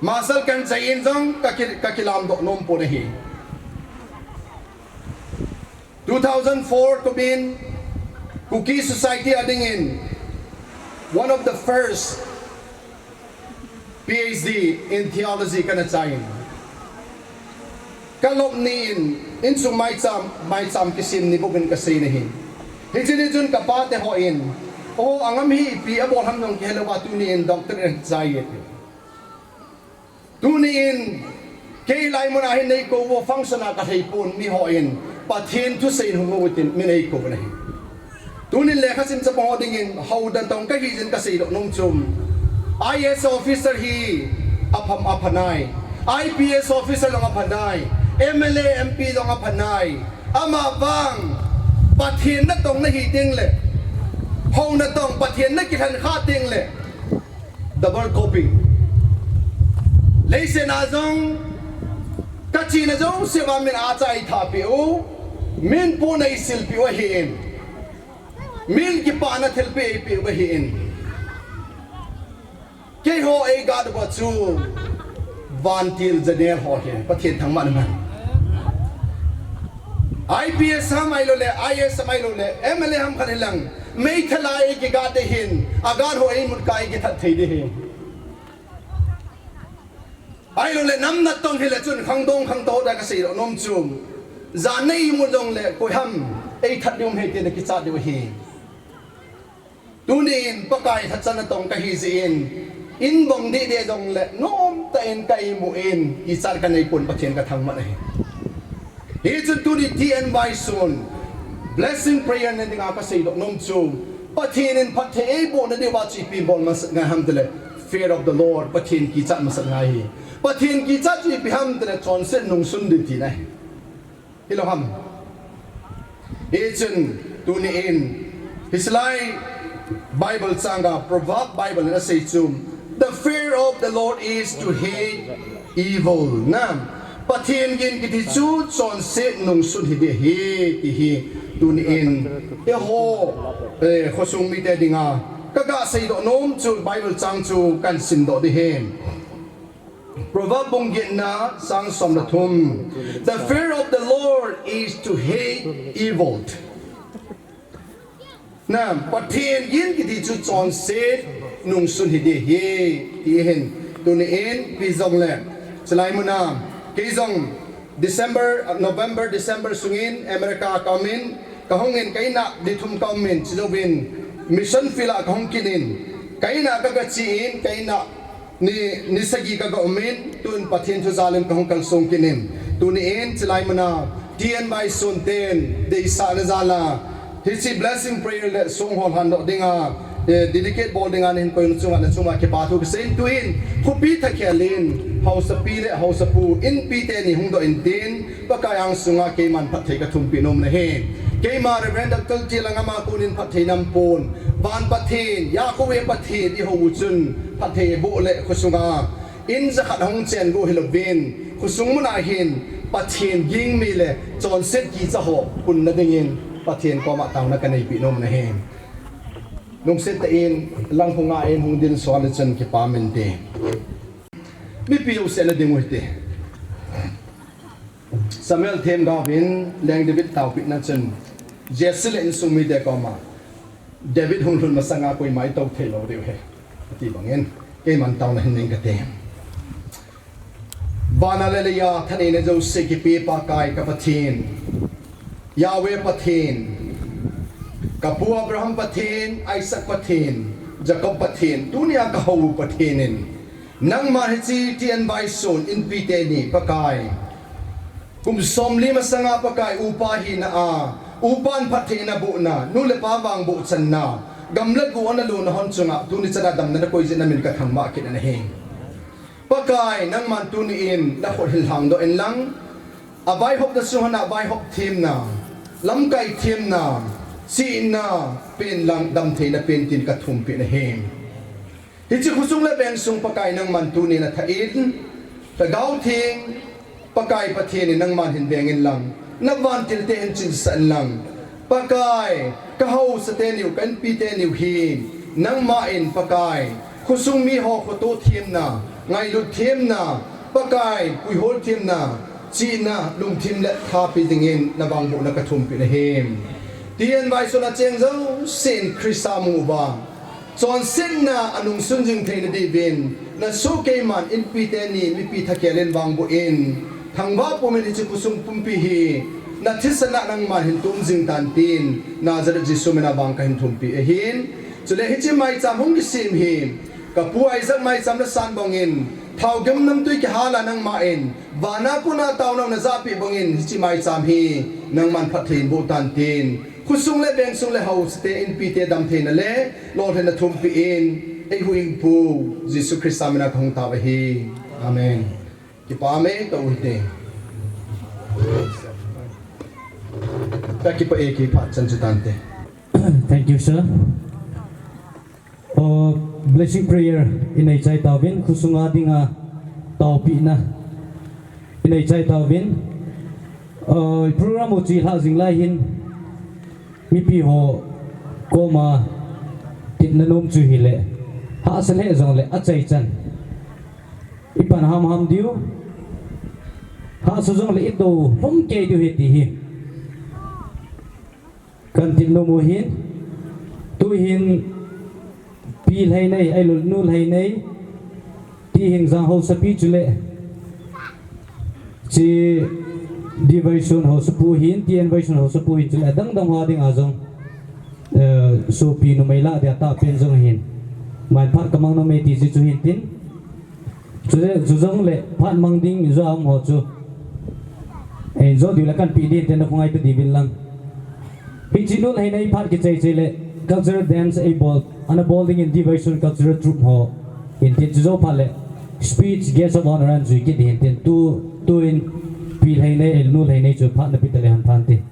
Masal kan chai in jong ka ki, ka kilam doh nom pon ahi. Two thousand four kumin Kuki Society a dingin one of the first P H D in theology kana chai in. Ka lop ni in, insung maicham, maicham kisim ni bupin ka sei na hi. Hichi ni chun ka pa te ho in, "Oh, angam hi ipi abol ham jong kihe lou va tuni in doctor in chai e." Tuni in, kei lai mun a hin nei kou vo function a ka thei pon mi ho in, Pathen thu sei hung vo tin min ei kou na hi. Tunin lekha sim chapang ho dingin, hou dan tong ka hi jin ka sei doh nom chu. I A S officer hi apha, apha nai. I P S officer jong apha nai. M L A, M P jong apha nai. Ama vang, Pathen natong nahi ding le. Hou natong, Pathen nakilhen kha ding le. Double coping. Leiset a jong, ka china jong, seva min a cha ei tha pi u, min pu nei sil pi u ahi in. Min kipana thilpi ei pi u ahi in. Kei ho ei ga du ba chu, vantil janel ho hi, Pathen thangvah na man. I P S ham ai lo le, I A S ham ai lo le, M L A ham khat hilang, meithal a ei kiga te hin, agan ho ei mut ka ei kithat thei de hi. Ai lo le, nam natong hi le chun, khangdong khangtou da ka sei lo nom chu. Jan nei mut jong le, koi ham, ei that diu hei te na kichat diu hi. Tunin Pakai thachan natong ka hi jeh in, in bong dih dih jong le, nom tah in ka imu in, kichat ka nei pon Pathen ka thangvah na hi. Hichun tuni T N Vaisung, blessing prayer nei dinga ka sei doh nom chu, Pathen in phatthei ei boh na diu va chu ipi bol masat ngai ham tile, fear of the Lord, Pathen kichat masat ngai hi. Pathen kichat chu ipi ham tile, chonset nungsun ding tina hi. Hilou ham. Hichun, tuni in, hiche lai Bible chang a Proverb Bible in asei chu, "The fear of the Lord is to hate evil." Na, Pathen gin kiti chu chonset nungsun hi ding hi, ti hi, tuni in, eiho, eh, khosung mite dinga, ka ga sei doh nom chu Bible chang chu kan sim doh ding hi. Proverb bung getna chang som le thum. "The fear of the Lord is to hate evil." Na, Pathen gin kiti chu chonset nungsun hi ding hi, ti hin. Tuni in, ipi jong le, hiche lai mun a, kei jong December, November, December sungin America ka um in, ka hung in, ka in a ni thum ka um in, chujouvin mission field a ka hung kit in, ka in a ka, ka che in, ka in a ni, ni sagi ka ga um in, tun Pathen thu jal in ka hung kalsong kit in. Tuni in, hiche lai mun a, T N Vaisung ten, deisahna jal a, hiche blessing prayer le song hol han doh dinga, eh, dedicate bol dinga nei hin koi un chunga, na chunga kipa thu ka sei in, tun, khopi thakhel in, haosapi le haosapu, inpi teni hung doh in tin, Pakai angsunga keiman phatthei ka thumpi nom na hi. Keima Reverend Doctor T Langama konin phatthei nam pon. Van Pathen, Yakob e Pathen, i hou u chun phatthei boh le khosunga in jakhat hung chen go hilouvin, khosung mun a hin Pathen ging mi le chonset kicha ho pun na dingin Pathen koma taona ka neipi nom na hi. Lungset tah in lang hung a in hung din suan le chun kipa min te. Mipi u se na ding u hite. Samuel themgao vin Leng David taopeh na chun, Jesse le insung mite koma, David hung lhun masanga koima i tou thei lou diu ahi, ati bangin, keiman taona hin nei kate. Vana le leiya thaneina jouse kipe Pakai ka Pathen, Yahweh Pathen, ka pu Abraham Pathen, Isaac Pathen, Jacob Pathen, tunia ka hou u Pathen in, nangma hiche T N Vaisung inpi teni Pakai, kum somli masanga Pakai upa hina a, upan phattheina bohna, nu le pa vang bohchanna, gam le go ana lona hon chunga, tuni chana damna na koi jeh in na min ka thangvah kit na hi. Pakai, nangman tuni in na khut hin lhang doh in lang, a vaihopna sung hon a vaihop themna, lamkai themna, chihna pen lang damtheina pen tin ka thumpeh nahi. Hiche khosung le vengsung Pakai nangman tunin nathah in, Lhagao Theng, Pakai Pathen in nangman hin veng inlang, na vantil te hin chinsah inlang, Pakai, ka haosa teniu, ka inpi teniu hi, nangma in Pakai, khosung miho khoto themna, ngailut themna, Pakai, puihol themna, chihna, lungthim le thapi dingin na vangbohna ka thumpeh nahi. T N Vaison a cheng jousen Christa amu uva, chonsetna anungsun jing theina diuvin, na soh keiman inpi teni, mipi thakhel in vangboh in, thangvah pumin hiche khosung pumpi hi, na thisan a nangman hin tum jing tan tin, Nazareth Jesu mina vang ka hin thumpeh ahin. Chule hiche maicham hung kisem hi, ka pu Isaac maicham nasan bangin, thaogim namtui kihal a nangma in, vana kona taona najahpeh bangin, hiche maicham hi, nangman phatthei in boh tan tin, khosung le vengsung le haosa te inpi te damtheina le lolhinna thumpeh in, eihuhhingpu Jesu Christa mina ka hung tao ahi. Amen. Kipah e, ka u hite. Ka kipah e, kipah chan chu tante. Thank you, sir. O, blessing prayer inei chai tauvin, khosunga dinga taopehna inei chai tauvin. O, program u chu ilhah jing lai hin, mipi ho koma tepna nom chu hile, hahsa lheh jongle achaichan ipan hamham diu, hahsa jongle idou lhom kei diu ahi ti hi. Kan tepna nom u hin, tuhin pi lhai nei, ahilouleh nu lhai nei, ti hin jang haosapi chule, hiche D Vaison haosapu hin, T N Vaison haosapu hin chule, adang dang ho dinga jong, eh, sopi numei lah dia tahpen jong hin, maiphat ka mang nom e ti chu chu hin tin. Chule, chujongle, phat mang ding, ijou a um ho chu, eh, ijou diu le kan pe ding te na khongai ta diuvin lang. Hiche nu lhai nei phat kichai chai le, cultural dance eibol, ana bol dingin D Vaison cultural troupe ho hin tin, chujou phat le, speech guest of honour an jui kit ding hin tin, tu, tuin, pi lhai nei, eh, nu lhai nei chu phat na pe ta le han phan tin.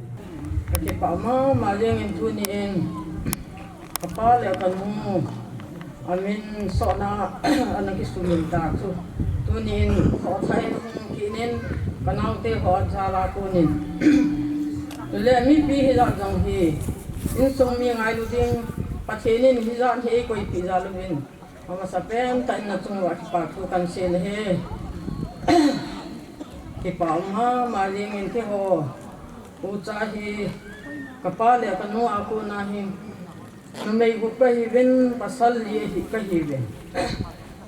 Ka kipah mama jengin tuni in, ka pa le ka nu, amin sohna, ana kisumin ta chu. Tuni in, khothai hung kinin, ka naote ho jal a konin. Chule mipi hijat jong hi, insung mi ngailu ding, Pathen in hijat hi eikoipeh jal uvin. Amasapen tah in nachung uva kipa thu kan sei nahi. Kipah mama jengin keiho ucha hi, ka pa le ka nu a kona hi, numei gup kahiuvin, pasal li ahi kahiuvin.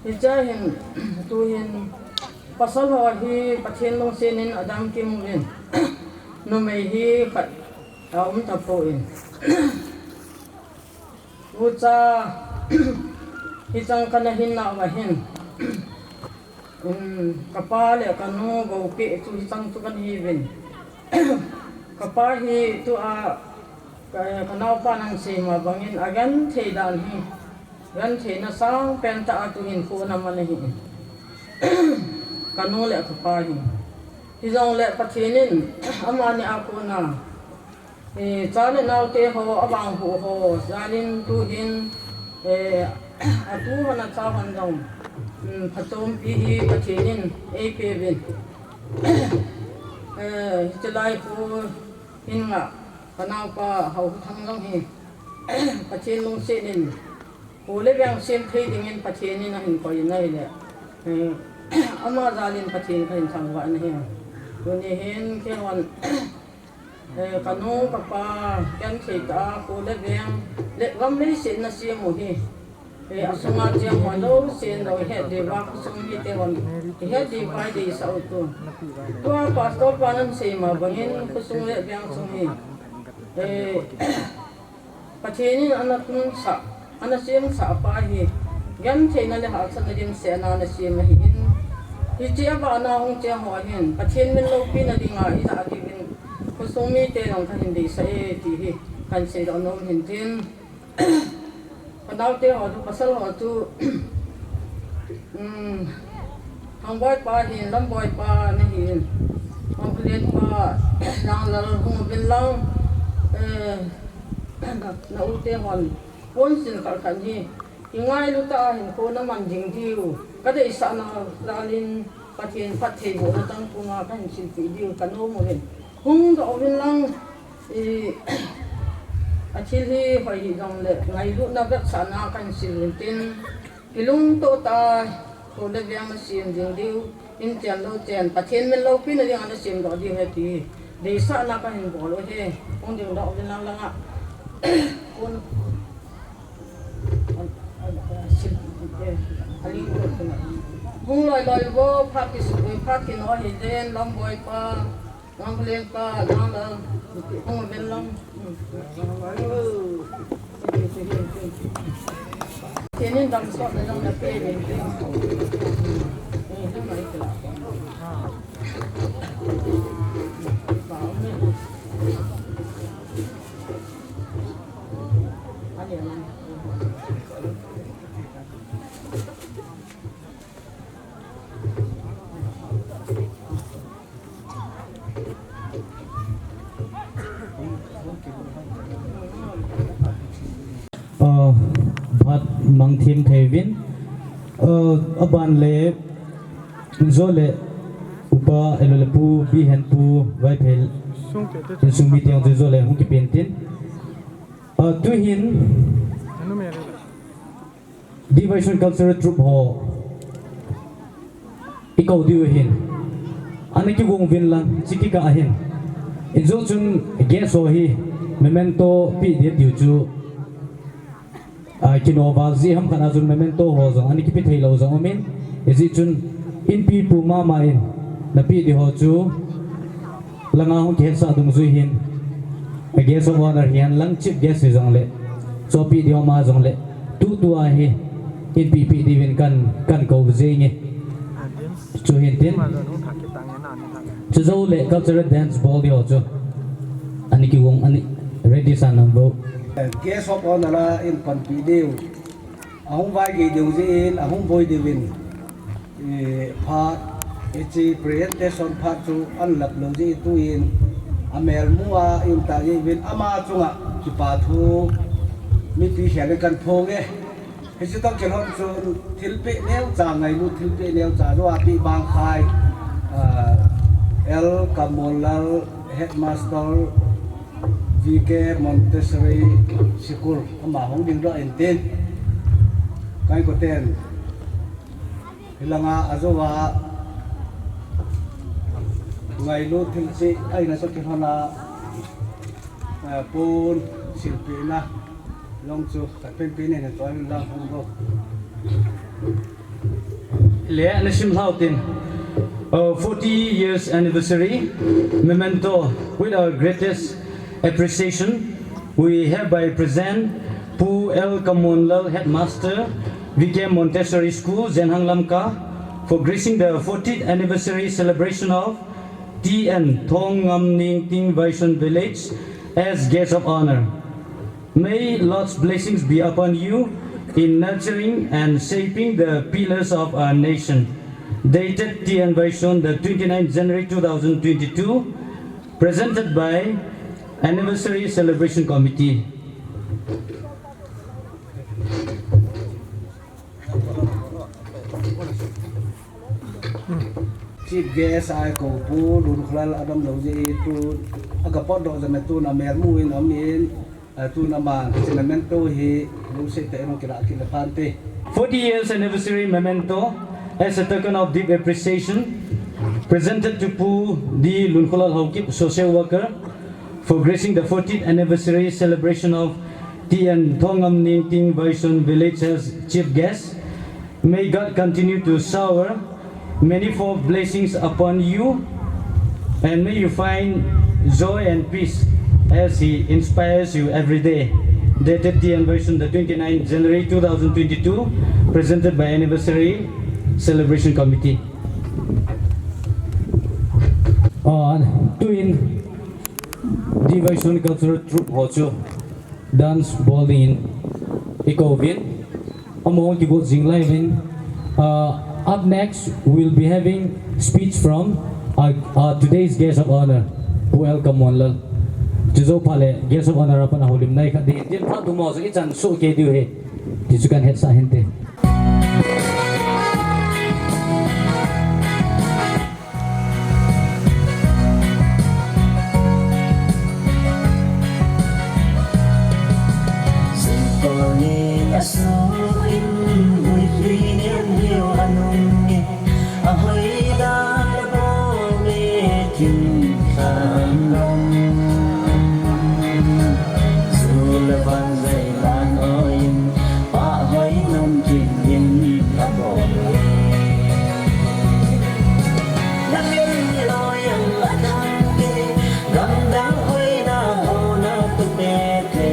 Hichea hin, tuhin, pasal ho hi Pathen lungset in adam kimu in, numei hi khat aum tapon. Ucha, hichang kana hin nauva hin, um, ka pa le ka nu bou keh chu hichang chu kana hiuvin. Ka pa hi tua, ka, ka naopan ahin seima bangin agenthei dan hi, gentheina sangpen tah a tuhin kona man ahi. Ka nu le ka pa hi. Hijongle Pathen in amani a kona, eh, cha le naote ho, avangboh ho jalin tuhin, eh, atu hon acha hon jong, um, phatchompi hi Pathen in eipeuvin. Eh, hiche lai khu hin nga, ka naopa Haothang jong hi, Pathen lungset in, kho le veng sem thei dingin Pathen in ahin koi in ahile, eh, ama jalin Pathen kahin thangvah in ahi. Tuni hin keihon, eh, ka nu ka pa genthei tah a kho le veng le gam leiset in asem u hi, eh, asunga cheng ho jousen jong ihet diuva, khosung mite hon ihet diuva ideisah u chu. Tua pastor pan ahin seima bangin khosung le veng sung hi, eh, Pathen in ana tunsah, ana semsah pa hi, gentheina le hahsatna dimset a ana sem ahin, hiche abana hung cheng ho hin, Pathen min loupina dinga ijat diuvin, khosung mite jong kahin deisah e ti hi, kahin seidoh nom hin tin. Ka naote ho chu, pasal ho chu, um, Thangboi pa hin, Lamboi pa ana hin, Thangboi pa, Langlal hung uvin lang, eh, Na u te hon, pon sil khat khat hi, i ngailu tah a hinkho na man jing diu, ka deisahna jal in Pathen phattheibohna tangtunga ka hin silpeh diu ka nom uvin. Hung doh uvin lang, i, a thil hi hoi hih jongle, ngailutna vetsahna ka hin sil uvin tin, kilungtoh tah a, kho le veng na sem jing diu, in chen lou chen, Pathen min loupina dinga na sem doh diu ahi ti, deisahna ka hin bol u ahi, hung ding doh uvin lang lang a. Hung loi loi vo, phat kisutpeh, phat kino hi den, Lamboipa, Lamlengpa, Langlal, hung ven lang. Pathen in damsotna jong na pe uvin. Ah, phat mang them thei uvin. Ah, aban le, jo le, upa, elo le pu, Bihen pu, Vaiphei, insung mi teng jo le, hung kipen tin. Ah, tuhin, Devotion Cultural Troupe ho i kou diu ahin. Ana kigong uvin lang, chiki ka ahin. Injo chun guest ho hi memento pe ding tiu chu, ah, kino val ji ham khat a chun memento ho jong ana kipe thei lou jong umin. Ijeh chun inpi pu mama in na pe ding ho chu langa hung kihetsah dungjui hin, a guest of honor hihen lang chief guest hi jongle, chopi ding ho ma jongle, tutua hi, inpi pe diuvin kan, kan kou jenge. Chuhin tin, chujou le cultural dance bol ding ho chu, ani kigong, ani ready sa nam vo. Guest of honor a in panpi diu. Ahung vaigei diu jeh in, ahung boi diuvin, eh, phat, hiche presentation phat chu ana lap lou jeh in tuin, amelmu a i um ta jeh uvin ama chunga kipa thu mipi khel in kan phong e. Hiche toh kilhon chun thilpeh neocha, ngailut thilpeh neocha, jo a pi bang khai, ah, L Kamonlal, Headmaster, V K Montessori School, ama hung ding doh in tin. Kaiko ten. Hilanga ajo a ngailut thil cheh, aina chu kilhon a, eh, pon silpehna. Long chu, ka pen pen in, ka pen lang hung doh. Le, na sim lhau tin. Uh, forty years anniversary memento. With our greatest appreciation, we hereby present Pu L Kamonlal, Headmaster, V K Montessori School, Zenhang Lamka, for gracing the fortieth anniversary celebration of T N Thongngam Ningting Vaishon Village as guest of honor. May Lord's blessings be upon you in nurturing and shaping the pillars of our nation. Dated T N Vaishon, the twenty-ninth January two thousand twenty-two, presented by Anniversary Celebration Committee. Chief guest a i kou Pu Lunkholal adamlou jeh in tun, aga potdoh jeh in tun amelmu in aum in, eh, tun aman, hiche memento hi, lungset tah in kilah kit le phante. Forty years anniversary memento, as a token of deep appreciation, presented to Pu D Lunkholal Haokip, social worker, for gracing the fortieth anniversary celebration of T N Thongngam Ningting Vaishon Village as chief guest. May God continue to shower manifold blessings upon you, and may you find joy and peace as He inspires you every day. Dated T N Vaishon, the twenty-ninth January two thousand twenty-two, presented by Anniversary Celebration Committee. Ah, tuin Devotion Cultural Troupe ho chu dance bol dingin i kou uvin. Amaho kigot jing lai uvin. Uh, up next, we'll be having speech from our, our today's guest of honor, Pu L Kamonlal. Chujou phat le Guest of Honour a pat a houlim nai khat ding, tin phat thum ho chu ichan soh kei diu ahi, ti chu kahin hetsah hinte. Jingkah ni asoh in, guilhun in hiu anung e, ahoilai bou e, thim thang lam. Ju le van zei lan oi in, pahhoi nam kim in abol e. Nangin loi ang athang e, gamdang hoina hona tu te te.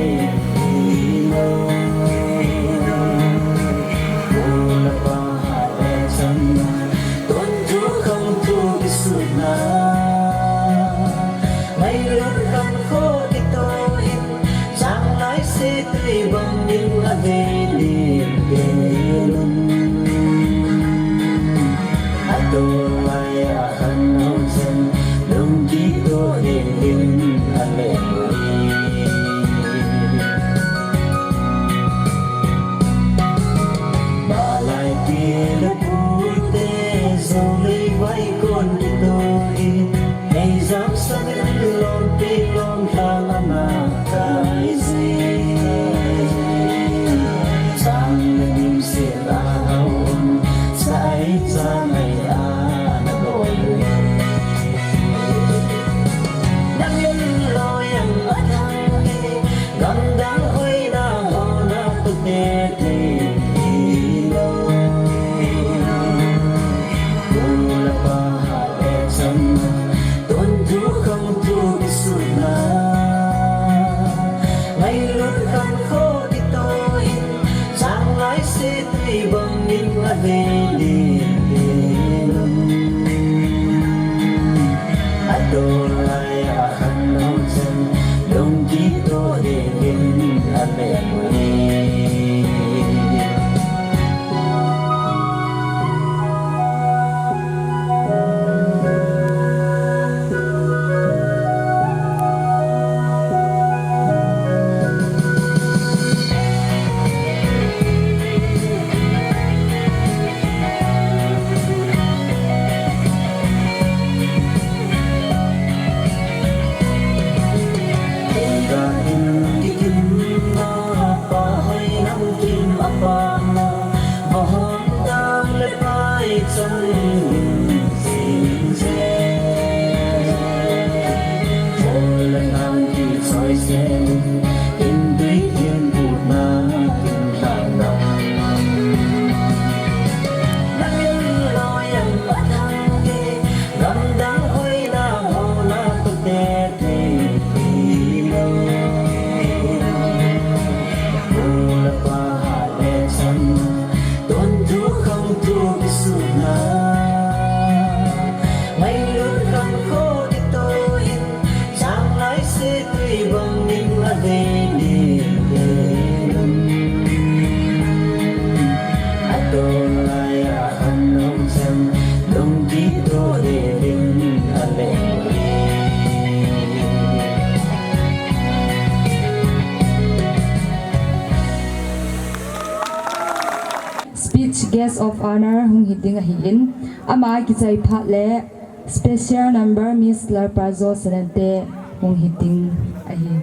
Speech Guest of Honour hung hi ding ahin, ama kichai phat le Special Number Miss Lalpajo Salante hung hi ding ahi.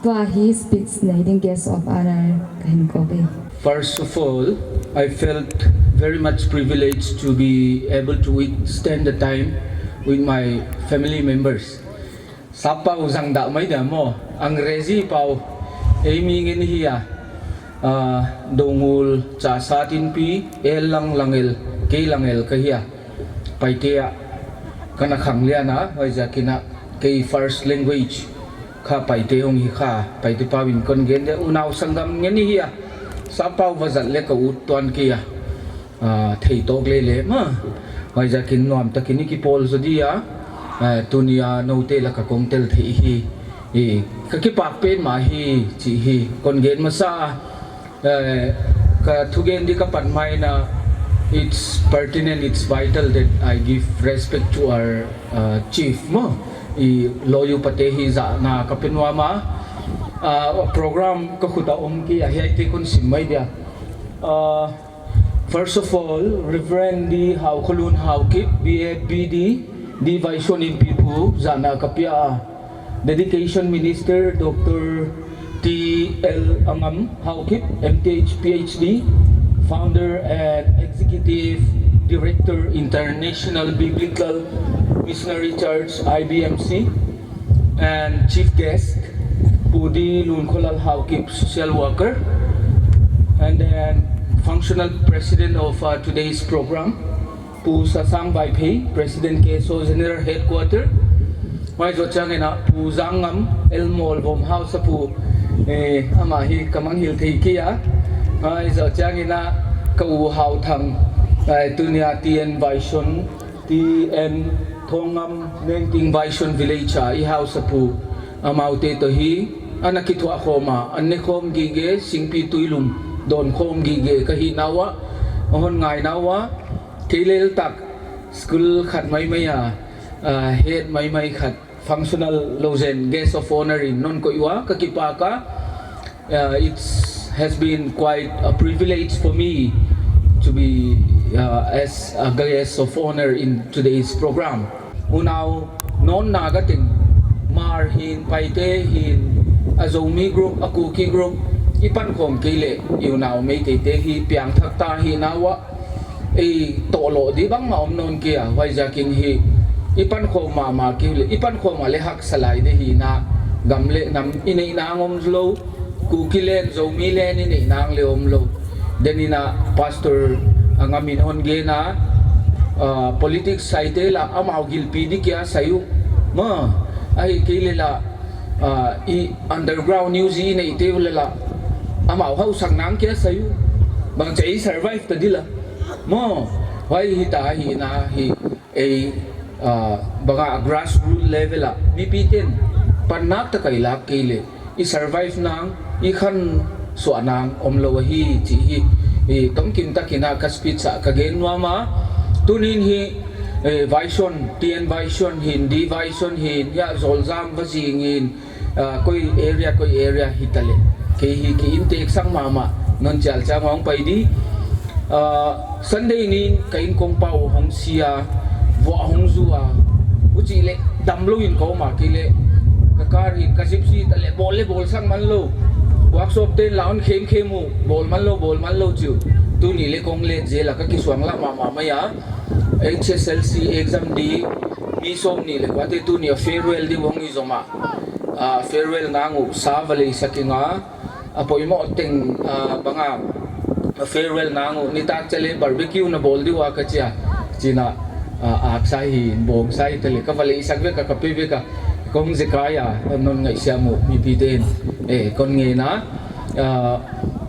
Tua hi speech nei ding Guest of Honour kahin kou e. First of all, I felt very much privileged to be able to withstand the time with my family members. Sap pau jangda mai da mo, Angrezi pau, eimi ngen hi a, ah, Doungel, Chassad Inpi, el lang lang el, kei lang el kahi a, Paite a, kana khang lian a, huaijiakin a, kei first language kha Paite hung hi kha, Paite pau in kon gen de, unau sanggam ngen hi a, sap pau va jat le ka ut tuan kei a. Ah, thei tok le le ma. Huaijiakin nuam takin i kipol jo di a. Ah, tunia note la ka kong tel thei hi. I, ka kipak pen ma hi, chi hi. Kon gen masa a. Eh, ka thugen di ka pat mai na, it's pertinent, it's vital that I give respect to our, uh, chief mo. I loyu pate hi jana ka pe nuam a, ah, program ka khut a um kei a, hiai te kon sim mai dia. Ah, first of all, Reverend D Haokholun Haokip, B A, B D, D Vaishon in pipu jana ka pe a. Dedication Minister Doctor T L Angam Haokip, M Th, P H D, Founder and Executive Director, International Biblical Missionary Church, I B M C, and Chief Guest, Pu D Lunkholal Haokip, Social Worker, and then Functional President of, uh, today's program, Pu Sasang Vaiphei, President K S O General Headquarter. Huai zoh chiang in a Pu Jangngam, Elmol Vom Hausapu, eh, ama hi ka mangngilh thei kei a. Huai zoh chiang in a ka u Hauthang, eh, tunia T N Vaishon, T N Thongngam, Nengting Vaishon Village a i Hausapu, amaute toh hi ana kithuah khawm a, an ne khawm gige, Singpi Tuilum dawn khawm gige ka hihna uah, a hon ngaina uah, kei lel tak, school khat maimai a, ah, head maimai khat, functional lou zen, guest of honor in non koih ua, ka kipak a. Uh, it has been quite a privilege for me to be, uh, as a guest of honor in today's program. Unau non na ka ting, Hmar hin, Paite hin, a Zomi group, a Kuki group, i pankhawm kei leh, i unau Meitei te hi piangthak ta hihna uah, ei toh loh di bangmah om nawn kei a, huaiziakin hi i pankhawm mahmah kei uleh, i pankhawm a leh haksa lai di hi na, gam leh nam i neih nang om lou, Kuki len, Zomi len i neih nang leh om lou. Then in a Pastor Angam in hon gen a, ah, politics sai te lah amau gilpi di kia sai u. Ma, ahihkeileh lah, ah, i underground news i neite uleh lah, amau hausak nang kia sai u. Bangchi a i survive ta di lah. Maw, huai hita hi na hi ei, ah, banga grassroot level a mipi ten panna tak a i lak kei leh i survive nang, i khansuah nang om lou ahi chih hi, i tomkim takin a ka speech a ka gen nuam a. Tunin hi, eh, Vaishon, T N Vaishon hin, D Vaishon hin, hiah Zoljam va zing in, ah, koi area, koi area hita leh, kei hi ki intek sang mahmah, non chial chiang a hong pai di. Ah, Sunday nin ka in kong pau hong si a, vuah hong zu a, huchi leh damlou in ka om a, kei leh ka car hin ka Gypsy ta leh bawl leh bawl sak man lou. Workshop ten lah hon khem khem u, bawl man lou, bawl man lou chi u. Tuni leh kong let zel a ka kisuang lah mahmah mai a. H S L C exam di, mi sawmnih leh kua te tuni a farewell di hong hi zom a. Ah, farewell nang u sa va leisak ing a, a poimoh teng, ah, banga, ah, farewell nang u, nitak chale barbecue na bawl di ua ka chi a, china, ah, aksa hi, bawngsa hi te leh, ka va leisak vek a, ka pe vek a, kong zekai a, non ngaihsiam u, mipi ten, eh, kon ngen a, ah,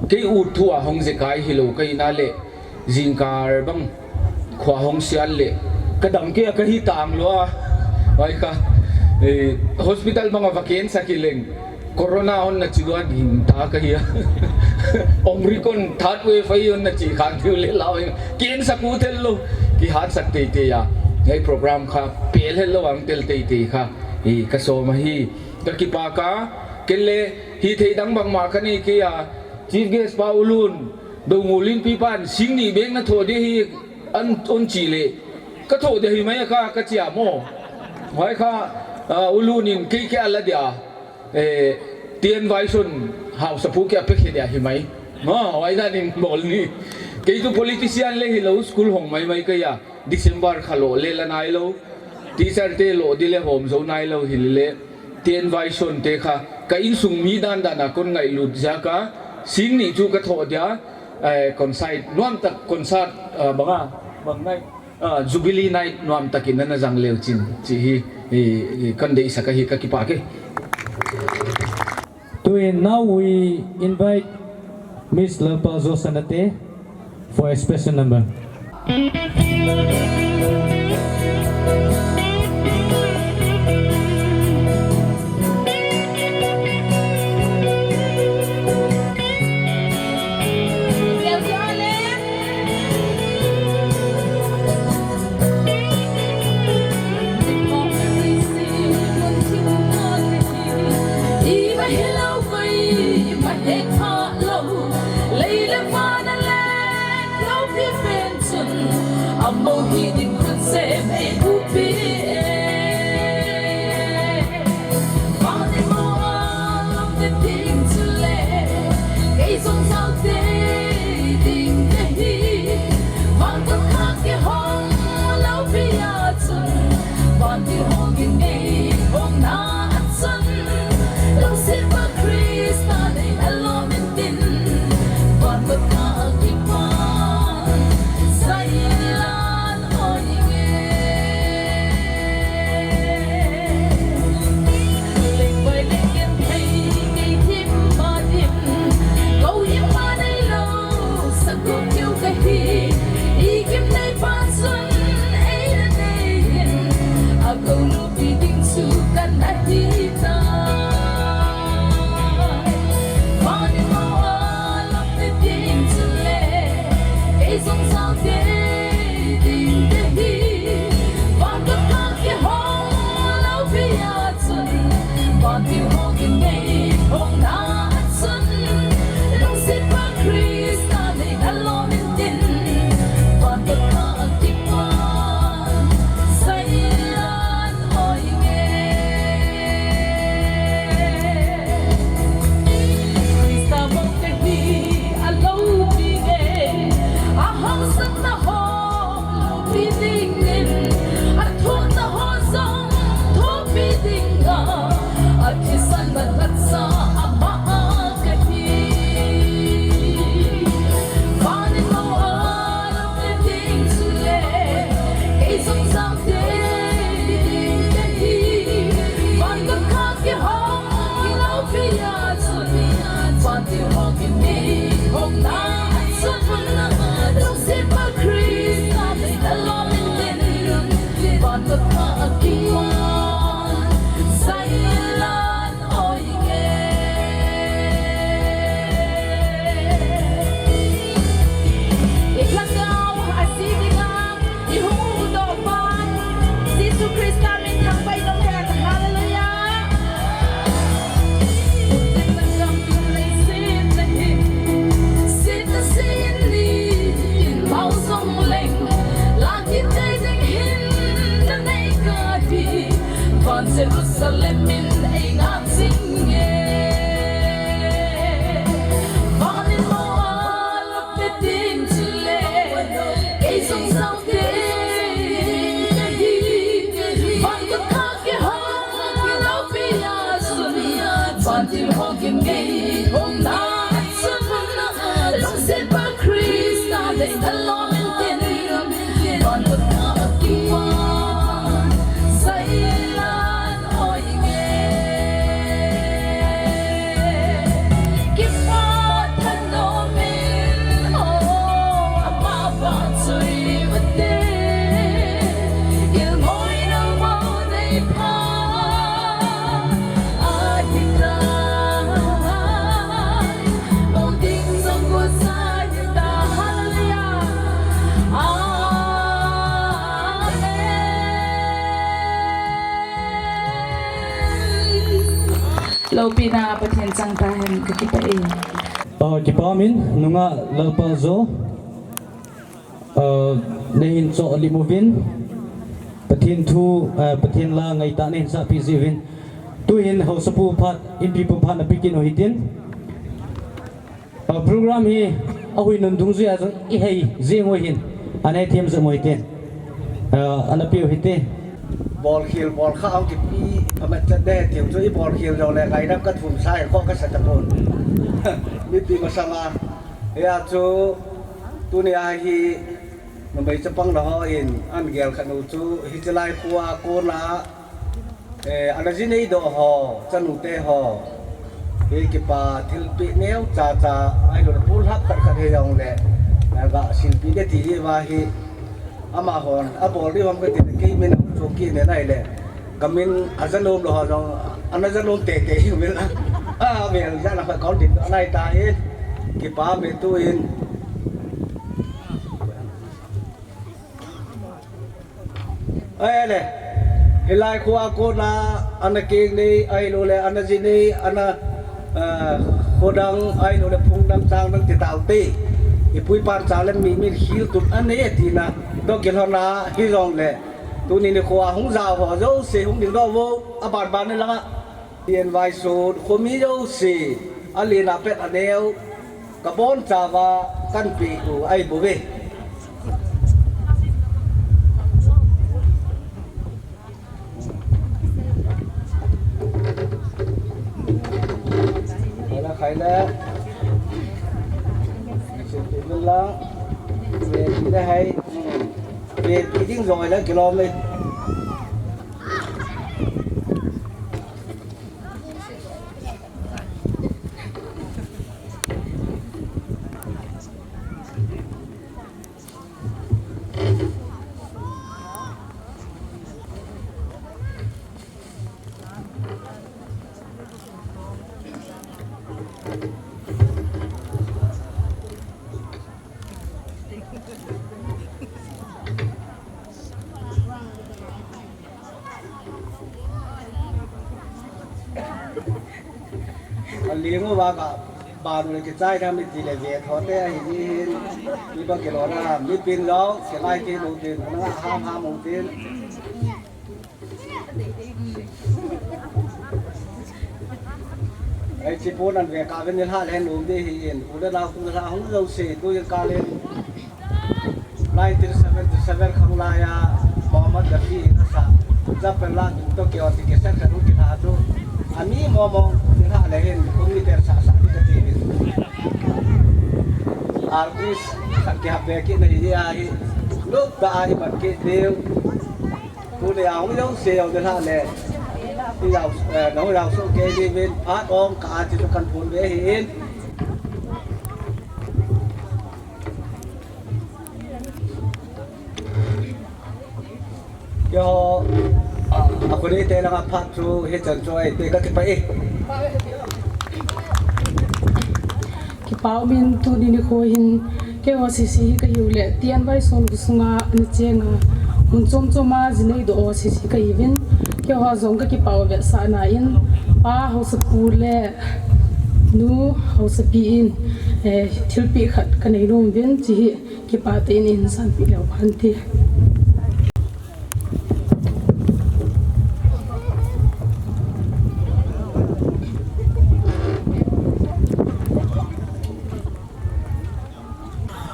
kei ut thu a hong zekai hilou, ka hihna leh, zingkal bang khua hong sial leh ka dam kei a ka hi tang lou a. Huai kha, eh, hospital bang a va kensak hi leng, corona hon na chi dua ding ta ka hi a. Omicron third wave ahi hon na chi khang tiu leh lau hi. Kensak u tel lou, kihatsak teitei a. Hiai program kha pel het lou ang tel teitei kha, eh, ka sawm ahi. Ka kipak a, ken leh hithei dang bangmah ka nei kei a, Chief Guest pa U Lun, Doungel Inpi pan sing nih bek na thoh di hi, an, hon chi leh, ka thoh di hi mai a kha, ka chi a maw. Huai kha, ah, U Lun in kei kia la dia, eh, T N Vaishon Hausapu kia pe khe dia hi mai. Maw, huai dan in bawl ni. Kei chu politician leh hilou, school hong maimai ka hi a, December kha loh leh la nailou. Teacher te loh di leh hawm zou nailou hi leh. T N Vaishon te kha, ka insung mi dandan a kon ngaihlut ziak a, sing nih chu ka thoh dia, eh, concert, nuam tak concert, ah, banga, bang night, ah, Jubilee night nuam takin ana zang leu chin, chih hi, i, i, kon deihsak ahi ka kipak e. Tuin now we invite Miss Lalpaljo Sanate for a special number. Amo hi ding khut sem ei upi e. Vang ding mo a lam te ding chule, kei jong jao te ding te hi. Vang kut kha kihong loupi a chun, van ti hong in ei hong na a chun. Lungset pa Krista nei a lom in tin, van kut kha a kipan, Zion. Jesu Christa min thangvah in um hen. Hallelujah. Jerusalem in ei ngah jing e. Van in mo a lam te ding chule, kei jong jao te ding kahi. Van kut kha kihong loupi a chun, van ti hong in ei hong na a chun. Lungset pa Krista nei a lom in tin, van kut kha a kipan, Zion. Loupina Pathen chang tahen, ka kipah e. Ah, kipah in, nungah Lalpaljo, ah, nahin choh lim uvin, Pathen thu, ah, Pathen la ngaitah nahin sahpeh jeh uvin. Tuhin haosapu phat, Inpipu phat napeh kit u hitin. Ah, program hi ahuinun dungjuia jong ihei jing u hin, ana hethem jing u hite. Ah, ana peh u hite. Bolkhel, bolkhah hung kipe, amat chat de, tiu chu ibolkhel jongle, ngaidam kathum sa, kho kasa tapon. Mipi masanga, hia chu, tunia hi, numei chapang nahon, ana gel khat u chu, hiche lai khoa kona, eh, ana jinei doh ho, chanu te ho, hi kipa thilpeh neocha cha, ahiloule pulhap khat khat hijongle, eh, ga silpeh de ti hi va hi, amahon abol diu ham kati, kei min chu kine nai le, kamin ajalom lou ho jong, ana jalom teitei hi min a, avel jana khat kol din nai ta hi, kipa me tuin. Ahile, hilai khoa kona, ana keng nei, ahiloule, ana ji nei, ana, ah, khodang, ahiloule, phung dang, chang dang, ti taute. Ipu ipan cha le mi min khel tun anei e tina, toh kilhon a hijongle, tuni nikho a hung jao ho jouse hung dingdoh vo, aban ban in lang a. T N Vaisot khomi jouse, alen a pat aneo, kabonchauva kahin peh u ahi bouve. Khai la, khai la. Sip ti la. Ve ti la hai. Ve ti ding jong la kilom le. Aling uva kaban u le kichai dam iti le ve tho te ahi hin. Iba kilona, mi pin jong, kingai kit u tin, nanga ham ham u tin. Ei, chipon an ve ka ven nilhah le nom ding ahin, u le nao kum nilhah hung jouse, tuin ka le. Nineteen seventy-seven khanglai a Mohammad Rafi in asah Japan la ding toh keo ti cassette khat hung kilha chu, ami mong mong kilha le hin, kum ni ter sah sah ni kati hin. Artist khat kihap ve kit na hi ahi, luptah a imat kit diu. Tuni a hung jouse jong nilhah le, i jao, eh, nahung jao soh kei diuvin, phat um kah a ti chu kahin phon ve ahin. Keiho, a, a khonei te langa phat chu hichan chu ahi te, kakipah e. Kipa umin tuni nikho hin keiho sese hi kahiu le, T N Vaisot sunga ana chenga, mun chom chom a ji neidoh ho sese kahiuvin, keiho jong kakipah u vetsahna in, Pa Haosapu le Nu Haosapi in, eh, thilpeh khat kanei nom uvin, hiche hi kipah tah in eihin sanpeh leu hen ti.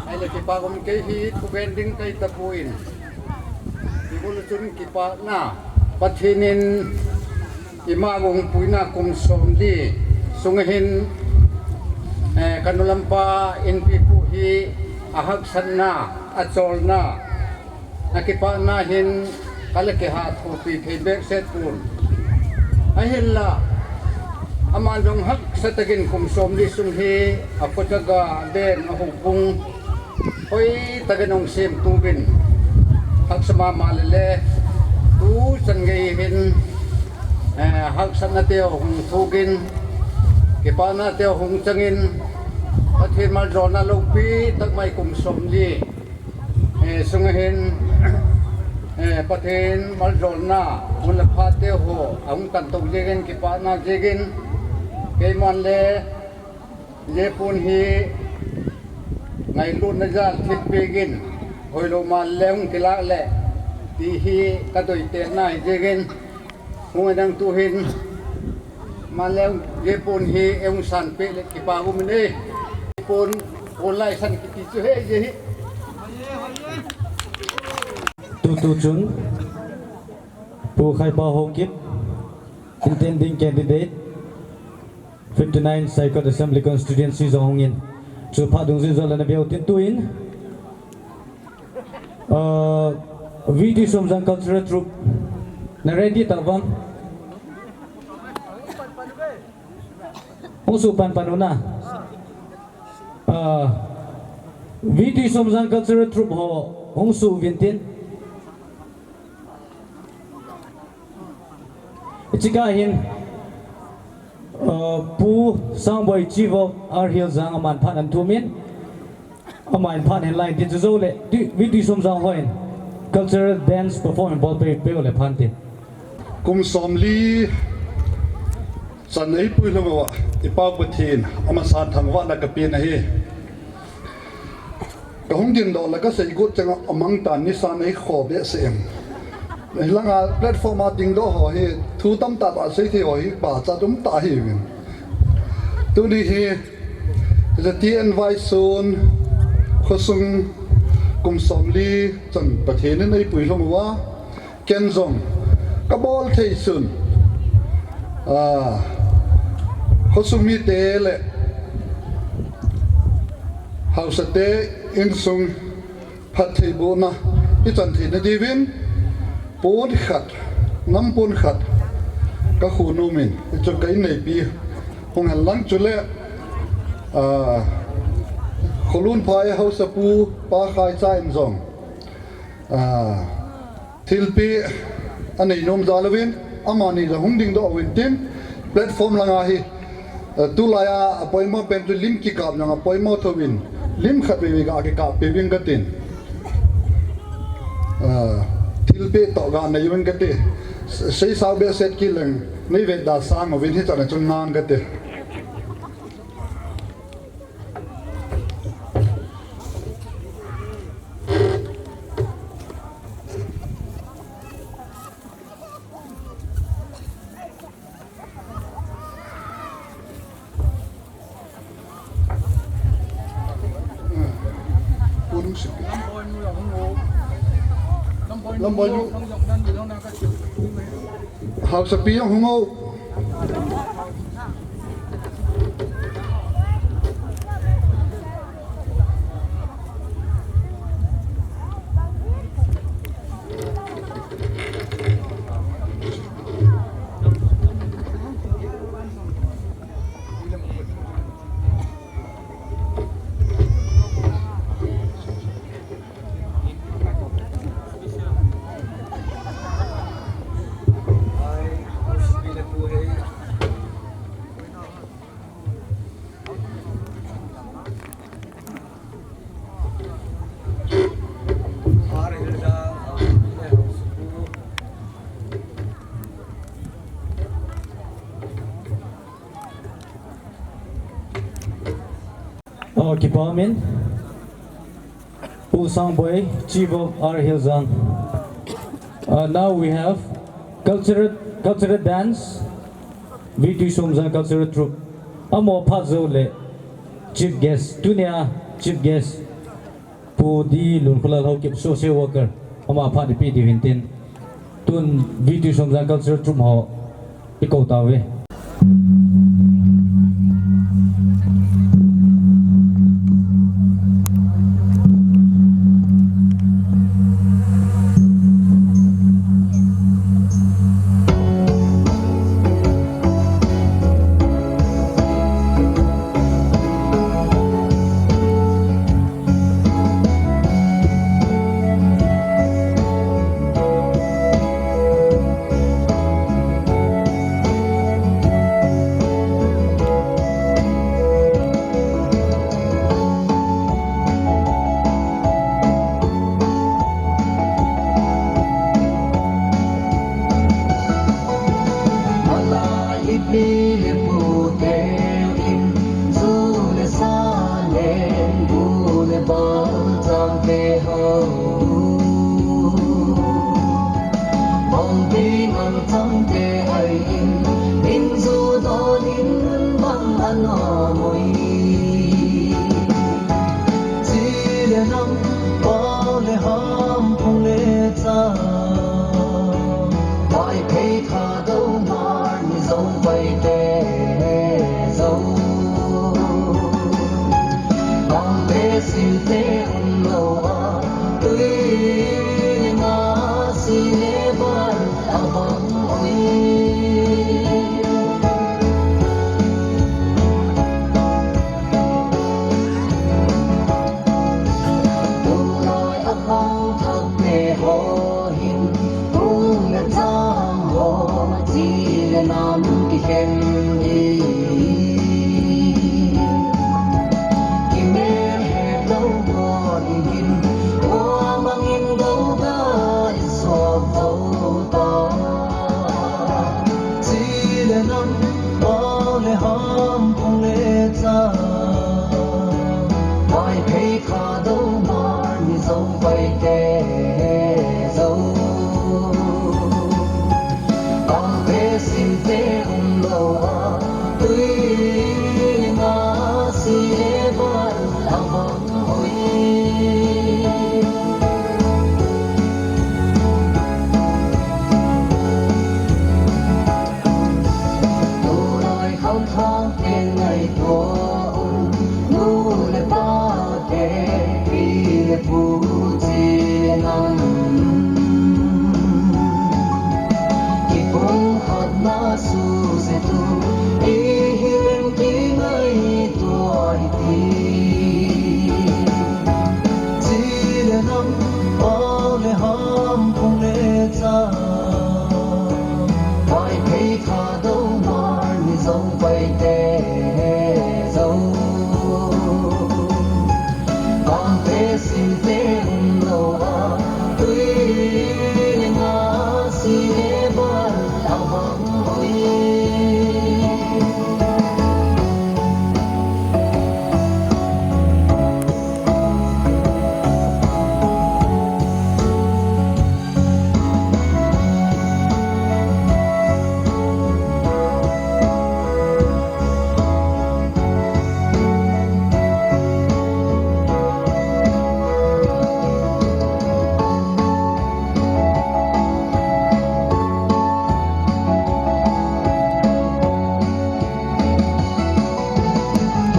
Ahile kipa um kei hi thugen ding kahi tapoi. Ibol chun kipana Pathen in ima hung puina kum somli sunga hin, eh, kanu lampa inpi pu hi ahaksatna, acholna, akipana hin kale kiha thupi thei behseh pon. Ahinla, aman jong haksa takin kum somli sung hi akhojaga den a houbung hoitah in ahung semtu uvin, haksa mama le le, tuchan gei hin, eh, haksatna teu hung thukin, kipana teu hung changin, Pathen maljolna loupi tak mai kum somli, eh, sunga hin, eh, Pathen maljolna mun le phat teu ho ahung tangtou jeh in, kipana jeh in, keiman le, Hijeh pon hi ngailutna jal thilpeh in, hoilou man le hung kilah le, ti hi kadei tena hijeh in, hung nang tu hin, man le hijeh pon hi eihung sanpeh le kipa um e. Pon, pon lai san kiti chu hijeh hi. Tutu chun, Pu Khaipa Haokip, intending candidate, fifty-nine Saikot Assembly Constituency jong hungin. Chu phat dungjui jol le na veu tin tuin. Uh, V T Somjang Cultural Troupe. Na ready tah uvem? Hung suh pan pan u na. Uh, V T Somjang Cultural Troupe ho hung suh uvin tin. Hiche kah hin, uh, Pu Sangboi Chief of R Hill Jang aman phat ahin thumin, aman phat ahin la in tin chu jou le, V T Somjang hon cultural dance performance bol peh peh le phan tin. Kum somli chan eipui lhung uva, i Pa Pathen, amasan thangvahna kapen ahi. Ka hung dingdoh le ka seigot chang a amang tan, nisa nei kho behseh em. Hilanga platform a dingdoh ho hi thu tamtah tah sei thei ho hi pachat um tah ahiuvin. Tuni hi Jati N. Vaisun khosung kum somli chan Pathen in eipui lhung uva, ken jong ka bol thei sun, ah, khosung mite le haosate insung phattheibohna ichan theina diuvin, pon khat, nam pon khat ka khonum in, hichu ka inneipi hung hen lang, chule, ah, Kholunphai haosapu Pa Khaicha in jong, ah, thilpeh anei nom jal uvin, amani jong hung dingdoh uvin tin, platform langa hi, eh, tulai a apoimo pen chu lim kikap jong apoimo thouvin, lim khat veve ga kikap peh uving katin. Ah, thilpeh toh ga nei uving kati. Seisao behseh kit leng, nei vetda sang uvin, hichan a chun ngan kati. Lamboinu. Haosapi jong hung o. Oh, kipa min. Pu Sangboi, Chief of R Hills Zone. Uh, now we have cultural, cultural dance, V two Somjang Cultural Troupe. Amaho phat jou le chief guest, tunia chief guest, Pu D Lunkholal Haokip, social worker, ama phat ipi diu hintin. Tun V two Somjang Cultural Troupe ho ikou tauve. Pu Chinam, kipumkhatna suhse tu, ihiu em kingaito ahi ti. Chi le nam, pao le ham, phung le cha, Vaiphei, Thadou, Hmar, Mizo, Paite, Zo. Kangte singte umlou a, tui le nga, si le val a vang ui.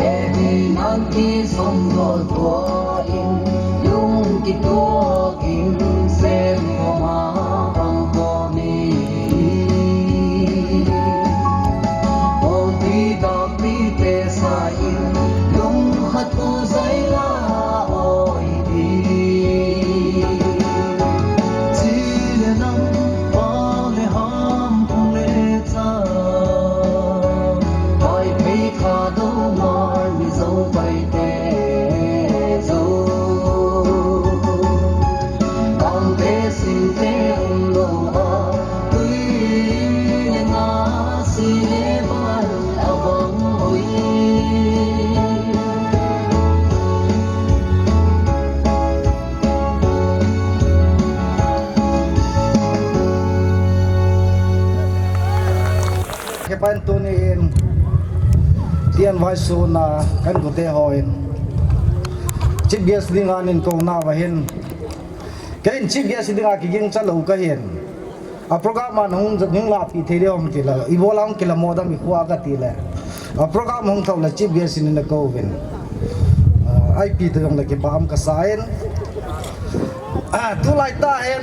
Baby, nang kisongdol tua in, lung kituak in, sem khoma bang khom in. Oti dakpi te sa in, lung khat u zai la oi di. Chi le nam, pao le ham, phung le cha, Vaiphei, Thadou, Hmar, Mizo, Paite, Zo. Kangte singte umlou a, tui le nga, si le val a vang ui. Kipan tuni in, tian vai suna kan kute ho in, chief guest dinga nin kona va hin, kei in chief guest dinga kiging cha lou ka hin. A program a hung, hung lapi thei le hung ti le, i bola hung kila modam i khua ka ti le. A program hung thou le chief guest in na ko vin. Ah, I P to jong le kipah um ka sa in. Ah, tulai tah hin,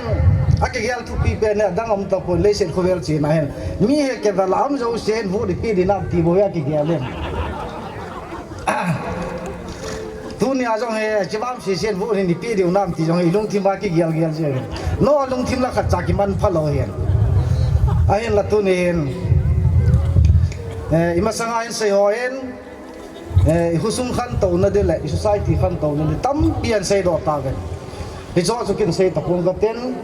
a kigel thupi pen ne, dang um ta pon, leiset khovel china hin. Mi he ke vel am jo sen vu di pi di nam ti bou a kigel in. Ah, tunia jong hi, chibam sisen vu ni nipi diu nam ti jong hi, lungthim a kigel gel jeng. No lungthim la khat cha kiman phalou hin. Ahin la tuni hin, eh, i masanga hin sei ho hin, eh, i khosung khantouna di le, i society khantouna di, tampi an seidoh ta ven. Hicho chu kin sei tapong ka tin.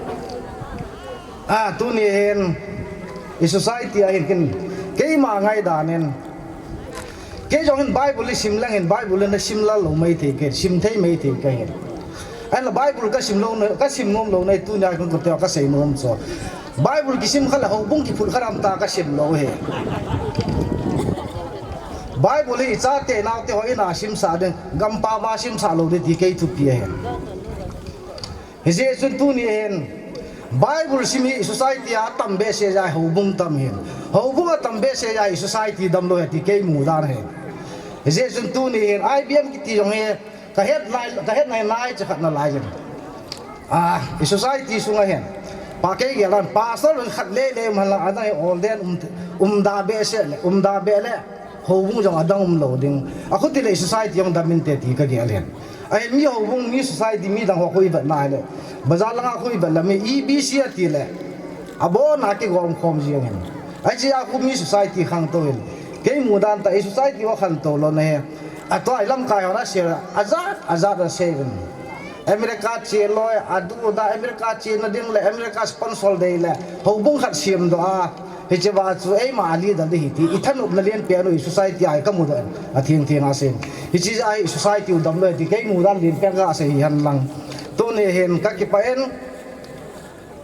Ah, tuni hin, i society a hin kin, keima ngaidan in, kei jong hin Bible i sim leng hin, Bible na sim lal lou mai thei kei, sim thei mai thei kei hin. Ahin la Bible ka sim lou na, ka sim nom lou na, tunia kon ko te ka sei nom chu. Bible kisim kha la houbung kiphut kha ram ta ka sim lou hi. Bible hi i chate naote ho in a simsah ding, gampam a simsah lou ding ti kei thupi ahi. Hijeh chun tuni hin, Bible sim hi society a tam behseh jeh a houbung tam hin. Houbung a tam behseh jeh a society damlou ahi ti kei mudan ahi. Hijeh chun tuni hin, I B M kiti jong hi, ka het lai, ka het nai nai cha khat nalai jin. Ah, i society sunga hin. Pa kei gel an, pastor khat le le um hala, adang hi ordain um, um da behseh le, um da beh le. Houbung jong adang umlou ding. A khuti le i society jong dam inte ti ka gel hin. Ahin mi houbung, mi society, mi dang ho khu i vet na le. Bazar langa khu i vet le mi E B C ati le. Abon a kigom khom jeng hin. Ahi jeh a khu mi society khangtou hin. Kei mudan tah i society ho khangtou lou na hi. Atua i lamkai ho na sei, ajat, ajat a sei vin. America che loi, adu da America chena ding le, America sponsor dei le, houbung khat siam doh a, hiche va chu eima a leader ding ahi ti, i thanopna lienpen u i society a hi ka mudoh in, a theng theng a sei. Hiche a hi society u damlou ti, kei mudan lienpen ka sei hi hen lang. Tuni hin ka kipah in,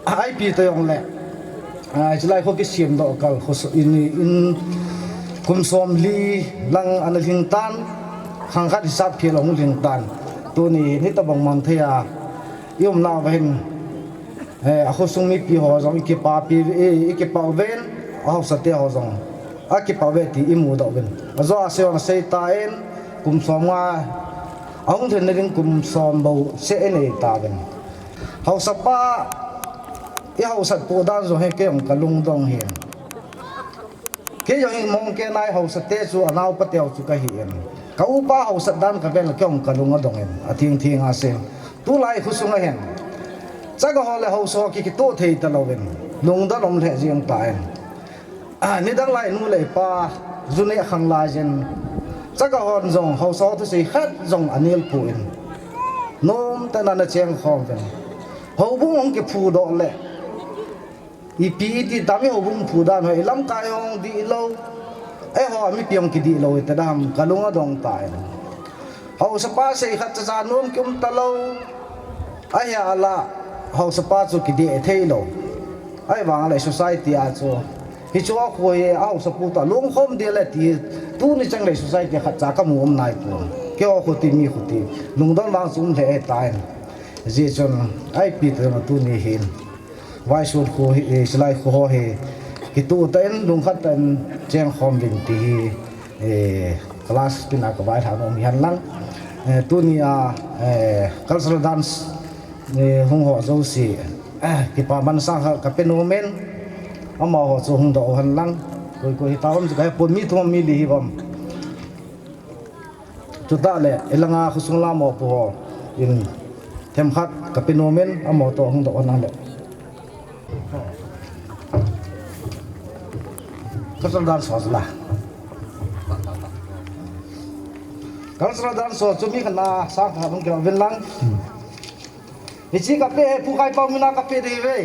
I P to jong le, ah, hiche lai kho kisiam doh kal, kho so, in, in, kum som li lang ana lhing tan, khang khat hisap phel ahung lhing tan. Tuni hin hitabang mang thei a, i umna va hin, eh, a khosung mipi ho jong i kipapi, i, i kipah uvin, a haosa te ho jong a kipah uve ti i mudoh uvin. Ajo a sei jong sei tan, kum som nga, Ahung lhenna ding kum som bou seh inei tauvin. Haosapa i haosat pu dan jong hi kei jong kalungdong hin. Kei jong hi Mongkenai haosate chu anaopa teu chu kahin. Ka upa haosat dan kaven le kei jong kalung adong in. Athing thing a sei. Tulai khosunga hin. Chaga ho le haosa ho kikitoh thei talouvin. Lungdon um lheh jeng tan. Ah, nidang lai nu le pa, ju neh khang lai jin. Chaga hon jong, haosa ho thusei khat jong anel pon. Nomtah in ana cheng khom uvin. Houbung hung kiphu doh le. Ipi iti tam i houbung phu dan ho, i lamkai hung dihlou. Eiho, mipi hung kidihlou, iti dan, kalung adong tan. Haosapa sei khat cha cha nom kium talou. Ahia la, haosapa chu kideh theilou. Ahivang le society a chu. Hichu a khu hi haosapu ta lungkhom ding le ti, tuni chang le society khat cha kamu um nai pon. Keiho khu ti mi khu ti. Lungdon vang chu um lheh tan. Hijeh chun, ipi ti ma tuni hin. Vaisun khu hi, eh, silai khu ho hi. Kitoh tah in, lungkhat tah in, cheng khom uvin ti hi. Eh, class pina ka vailhah nom hihen lang. Eh, tunia, eh, cultural dance, eh, hung ho jouse, eh, kipa man sang kha ka pe nom in, amaho chu hung doh hen lang. Koi koi hita um chu ka he pon, mi thum mi li hi bam. Chutah le, ilanga khosung lam ho pu ho in themkhat ka pe nom in, amaho toh hung doh hen lang le. Cultural dance ho chu la. Cultural dance ho chu mi khat na sang khat hung kila uvin lang. Hiche ka pe hi Pu Khaipau mina ka pe ding ve.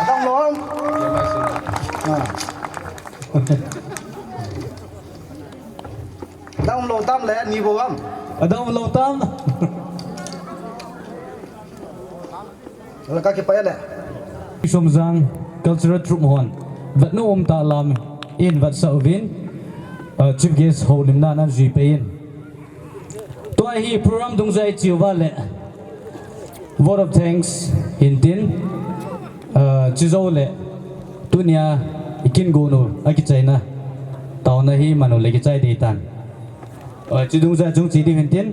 Adang lou. Ah. Adang lou tam le, ni bou am. Adang lou tam. Ala ka kipah e le. Somjang Cultural Troupe hon vetnom umtah lam in vetsah uvin, uh, chief guest houlimna nan jui peh in. Tua hi program dungjuia i cheuva le vote of thanks hintin, uh, chujou le tunia i kin gon u akichaina taona hi man u le kichai ding tan. Uh, chudungjuia chung che ding hintin.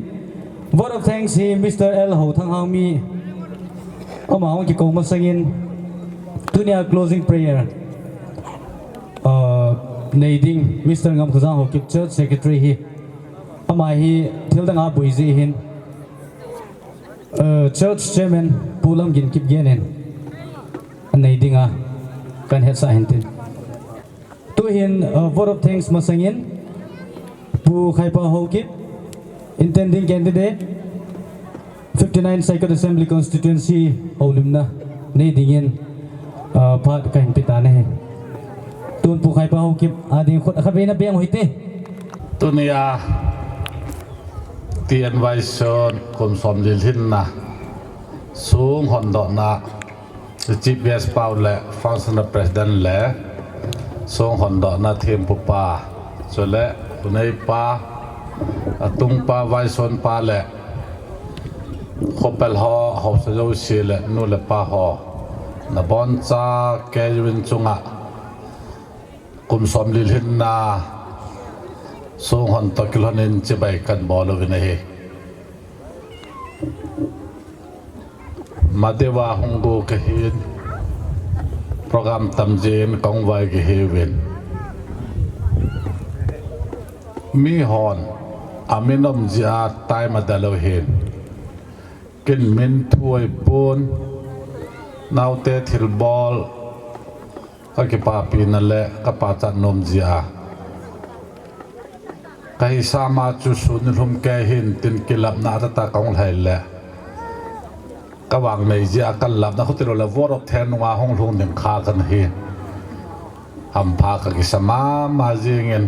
Vote of thanks hi Mister L Houthang Haomi. Ama hung kikou masangin tunia closing prayer, uh, nei ding Mister Ngamkhojang Haokip, Church Secretary hi. Ama hi thil dang a boi jeh hin, uh, Church Chairman Pu Lamgin Kipgen in anei dinga kan hetsah hintin. Tuhin, uh, vote of thanks masangin, Pu Khaipau Haokip, intending candidate, fifty-nine Saikot Assembly Constituency, houlimna nei dingin, uh, phat kahin pe tan ahi. Tun Pu Khaipau Haokip, ading khut khatvei na beng u hite. Tunia, T N Vaison, kum som li lhinna, song hondohna, Chief Guest pa u le Functional President le song hondohna thempu pa, chule unei pa, atung pa, vaison pa le khopel ho, haosa jouse le nu le pa ho, naboncha kei jong chunga kum som li lhinna song hon toh kilhonin chibai kan bol uvin ahi. Madeuva hung go kahin, program tam jeh in kahung vai kahiuvin. Mihon amin um jeh a time adel u hin, ken min thu ahipon, naote thilbol, ka kipapina le ka pachat nom jeh a kahisam a chu sun nilhum kei hintin kilapna a tata kahung lhai le, ka vang nei jeh a kan lapna khuti lou le vote of thanks nunga hung lhung ding kha kana hi. Hampha kakisa mama jingin,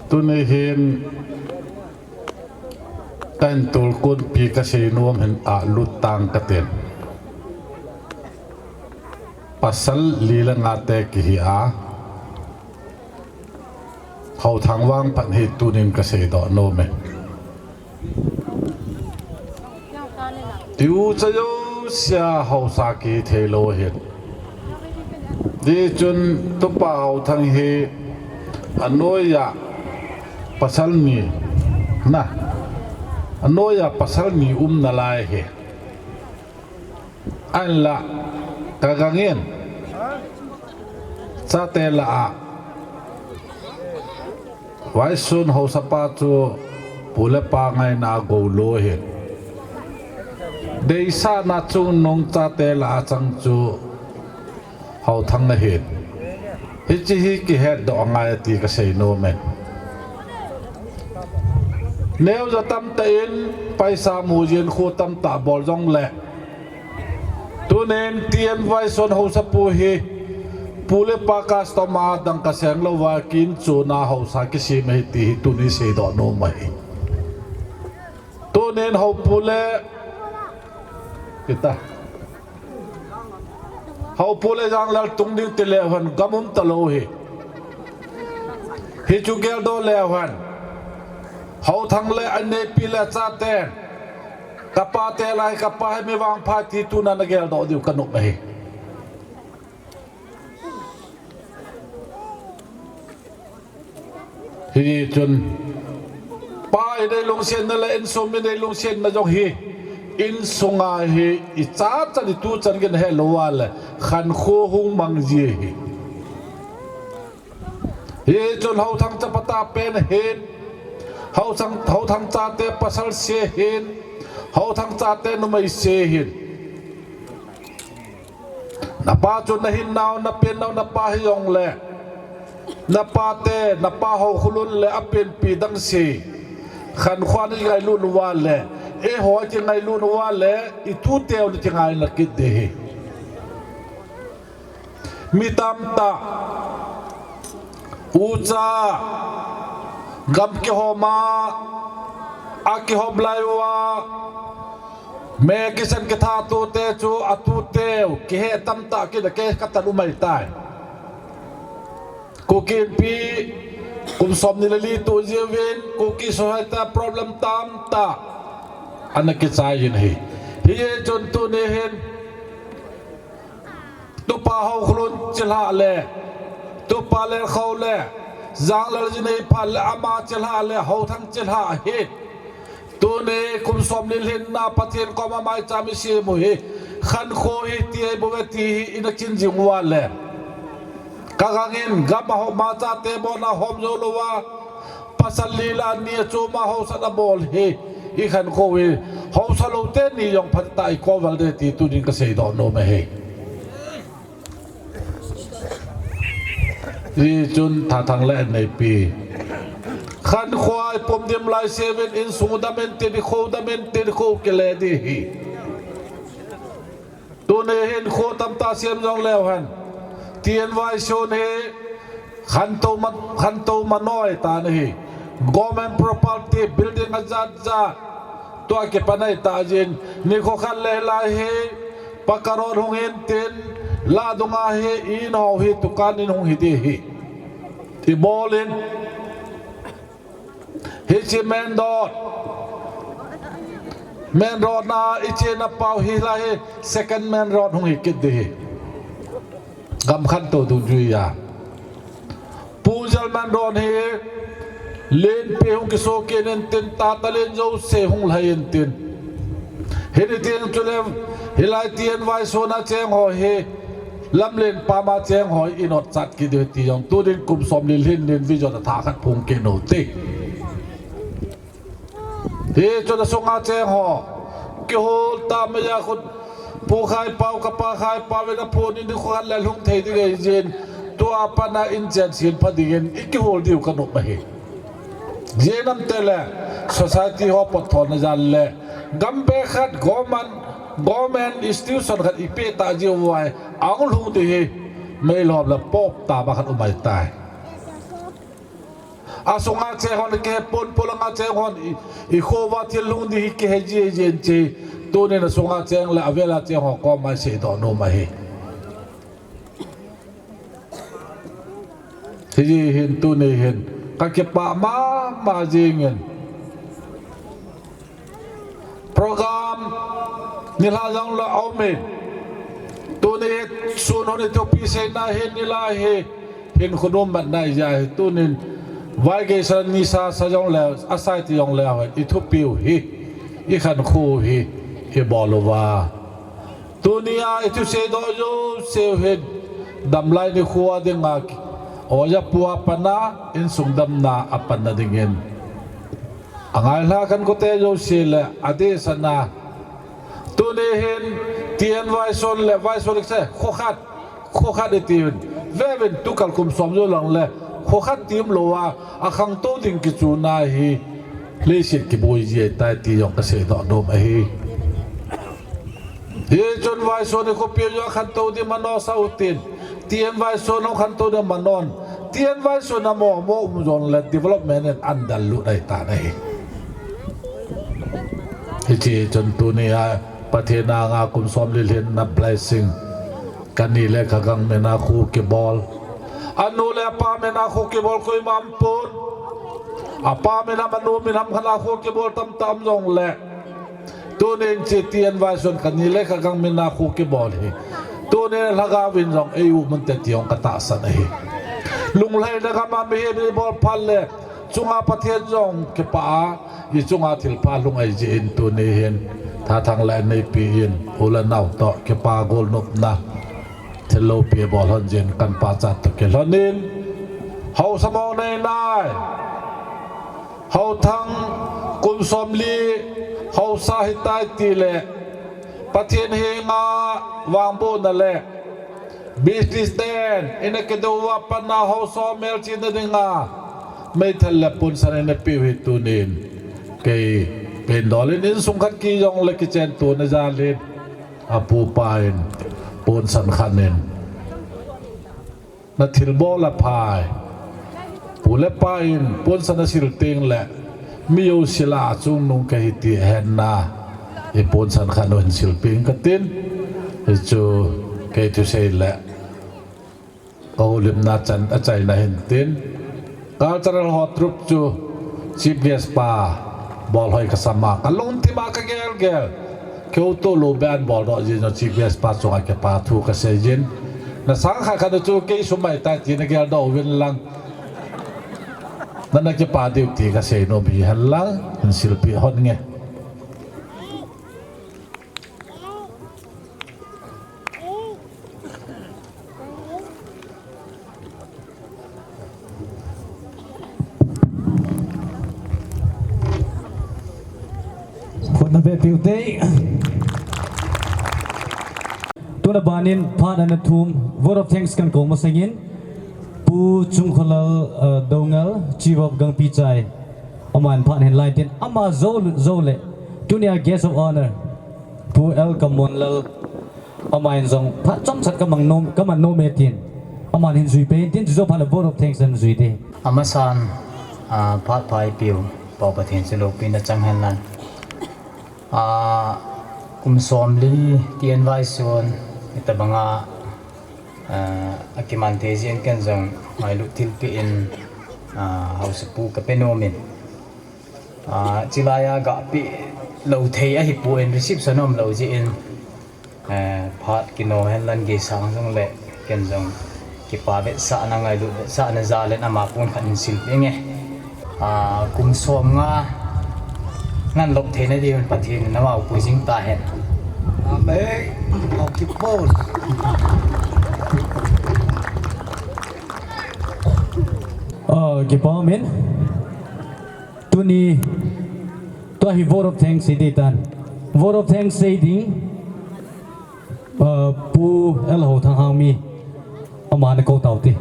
tuni hin ka in tolkonpi kasei nom hin alut tang katin. Pasal li le nga te kihi a, Houthang vangphat hi tunin kasei doh nom e. Tiu cha jousea haosa kihi thei lou hin. Tichun tupa Houthang hi Anoiya pasal ni, na, anoiya pasal ni um nalai hi. Ahinla, kagangin, chate lah a, Vaihsun haosapa chu pu le pa ngaina a gou lou ahin. Deisahna chungnung chate lah a chang chu Haothang ahin. Hiche hi kihetdoh angai ati kasei nom e. Neo ja tamtah in paisa mu jin kho tamtah bol jongle, tunin T N Vaihsun haosapu hi pu le pa customer dang kaseng louva kin chuna haosa kisem ahi ti hi tuni seidoh nom ahi. Tunin haopu le, kita, haopu le janglal tung ding ti leu hen gam um talou hi. Hichu geldoh leu hen, Haothang le aneipi le achaten, kapate lah a kapa hi mi vangpha ti tuna nageldoh diu kanop ahi. Hichun, pa inei lungsetna le insung inei lungsetna jong hi, insunga hi ichan chan itu chan gin helou uva le khankho hung mang ji ahi. Hichun Haothang chapa tapen hin, Haothang, Haothang chate pasal se hin, Haothang chate numei se hin, napa chu nahinnau, napennau napa hijongle, napate, napa Haokholun le apenpi dang se, khankho a nei ngailut uva le, eiho kingailut uva le, ituteu nei kingaina kit ding ahi. Mi tamtah, ucha, gam kihoma, akihom lai uva, me kisan kitha tute chu atuteu kihe tamtah kit a kei katan um ahitai. Kuki Inpi kum somni le li tuh jiuvin Kuki society a problem tamtah ana kichai jin ahi. Hichun tuni hin, tupa Haokholun chilhah le, tupa Lenkhao le, janglal jinei phat le ama chilhah le Haothang chilhah hi, tuni kum somni lhinna Pathen koma maicham isem u hi, khankho hi ti ahibouve ti hi ina chin jing uva le, kagangin gam a homa chate bolna hom jou louva, pasal li le ni a choma haosa abol hi, ikhankho hi, haosa lou teni jong phatah a ikou val ding ti tunin kaseidoh nom ahi. Hichun Thathang le aneipi, khankho a ipum dim laiseuva insung dam intin, ikho dam intin, ikho kile ding ahi. Tuni hin kho tamtah sem jong leu hen, T N Vaihsun hi khantou ma, khantou manoi tan ahi. Government property, building ajat jat, tua kipan ahi tah jin, nikho khat le lai hi, pakka road hung hintin, lah dunga hi, in ho hi, dukan in hung hi ding ahi. Ibol in, hiche main road, main road na ichena pau hilai hi second main road hung hi kit ding ahi. Gam khantou dungjuiya. Punjal main road hi lenpi hung kiso kit intin, tata len jouse hung lhai intin. Hiti teng chule hilai T N Vaihsun a cheng ho hi lamlen pam a cheng ho inot chat kit ding ahi ti jong tunin kum somni lhin nin vision athah khat phong kit u hite. Hichun asunga cheng ho kihol tah maiya khu, Pu Khaipau, kapa Khaipau in aphon in nikho khat le lhung thei ding ahi jin, tua pat a inchen sin pha dingin ikihol diu kanop ahi. Ijeh inem itile society ho potthona jal le gam beh khat, government, government institution khat ipeh tah jeh uva ahung lhung ding hi, meilhom le pop tah ba khat um ahitai. Asunga cheng hon kihe pon, polanga cheng hon i, ikho uva thil lhung ding hi kihe ji jeng che. Tunin asunga cheng le avel a cheng ho koma iseidoh nom ahi. Hijeh hin tuni hin kakipah mama jengin. Program nilhah jongle aumin. Tuni hi sun hon ithupi seina hi nilhah hi. Phin khunum mat nai ja hi tunin. Vai gei sa ni sa sa jong le, a sai ti jong le, i thupiu hi, i khankhu hi, i bol uva. Tunia i thusei doh jouseu hin, damlai nikho a dinga, oja pu a pana, insung damna a panna dingin. A ngailha khankhote jouse le, a dehsana. Tuni hin, T N Vaison le, Vaison le se, khokhat, khokhat i ti hin. Vevin, tukal kum som jou lang le, khokhat ti umlou a, a khangtou ding kichuna hi, leiset kiboi ji tai ti jong ka seidoh nom ahi. Hichun Vaison hi khopi a khantou ding mano sa utin. T N Vaison hung khantou ding manon. T N Vaison a mo, mo um jong le development in an dal lut ahi tan ahi. Hiche chun tunia Pathen anga kum som li lhinna blessing. Ka ni le ka gang mina khu kibol. A nu le a pa mina khu kibol koima um pon. A pa mina, a nu mina ham khat a khu kibol tamtah um jong le. Tunin hiche T N Vaison ka ni le ka gang mina khu kibol hi. Tunin lhagao vin jong ei u mun te ti jong ka tahsan ahi. Lunglhaina gam a mihem i bol phat le chunga Pathen jong kipah a, i chunga thilpha lhung ahi jeh in tuni hin thathang le neipi in u le nao toh kipah golnopna thil loupi bol lhon jeh in kan pachat toh kilhon in haosa mong nei nai. Haothang kum som li haosa hitai ti le Pathen henga vangbohna le business ten ina kidou uva patna haosa melchihna dinga meithal le ponsan ina peh u hi tunin kei pen dol in insung khat ki jong le kichen tona jal in a pu pa in ponsan khat in na thilbol a phai. Pu le pa in ponsan a sil teng le mi jousia chungnung kahi ti henna i ponsan khat u hin silpeh in katin. Hichu kei thusei le ka houlimna chan a chaina hin tin. Cultural Hall Troupe chu Chief Guest pa bol hoi ka sama ka lungthim a ka gelgel. Keu to lo be an bol doh jin jong Chief Guest pa chunga kipathu ka sei jin. Na sang khat khat chu kei sum mai tai ti na geldoh uvin lang. Na na kipa diu ti ka sei nom hi hen lang, hin silpeh hon nge. Khut na beh piu te. Tuna banin phat ana thum, vote of thanks kan ko masangin, Pu Chungkholal, uh, Doungel, Chief of Gangpichai, aman phat hin lai tin, ama jou, jou le, tunia guest of honor, Pu L Kamonlal, aman jong phat chomchat ka mang nom, ka man nom e tin, aman hin jui pe tin, chu jou phat le vote of thanks an jui te. Amasan, ah, phat pha i piu, Pau Pathen chu loupina chang hen lang. Ah, kum som li T N Vaison, hitabanga, ah, akiman thei jeh in ken jong ngailut thilpeh in, ah, haosapu ka pe nom in. Ah, chilai a gah peh lou thei ahi pon reception um lou jeh in, eh, phat kino hen lang gei sang jong le ken jong kipa vetsahna ngailut vetsahna jal in ama pon khat hin silpeh nge. Ah, kum som nga ngan lop theina diuvin Pathen in ama u pui jing ta hen. Amen. Aw, kipah. Aw, kipah min. Tuni, tua hi vote of thanks hi di tan. Vote of thanks sei ding. Uh, Pu L Ho Thang Hang mi, ama na ko tau ti.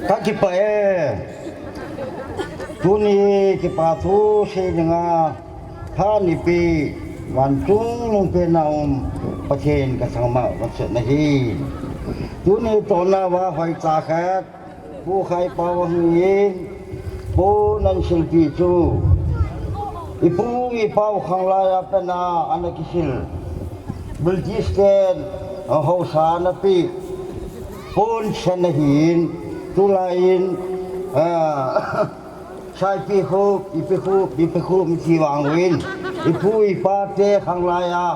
Ka kipah e. Tuni kipathu sei dinga, tha nipi, van chungnung pen a um, Pathen ka sangma, ka sut na hi. Tuni tona va hoi cha khat, Pu Khai Pau ahin, Pu nan silpi chu. I pu i pau khanglai a pen a ana kisil. British ten, a, hausa ana pi. Ponsan ahin, tulai in, a, Saipi khu, Ipi khu, Ipi khu, mi ti vang uvin. I pu i pa te khanglai a.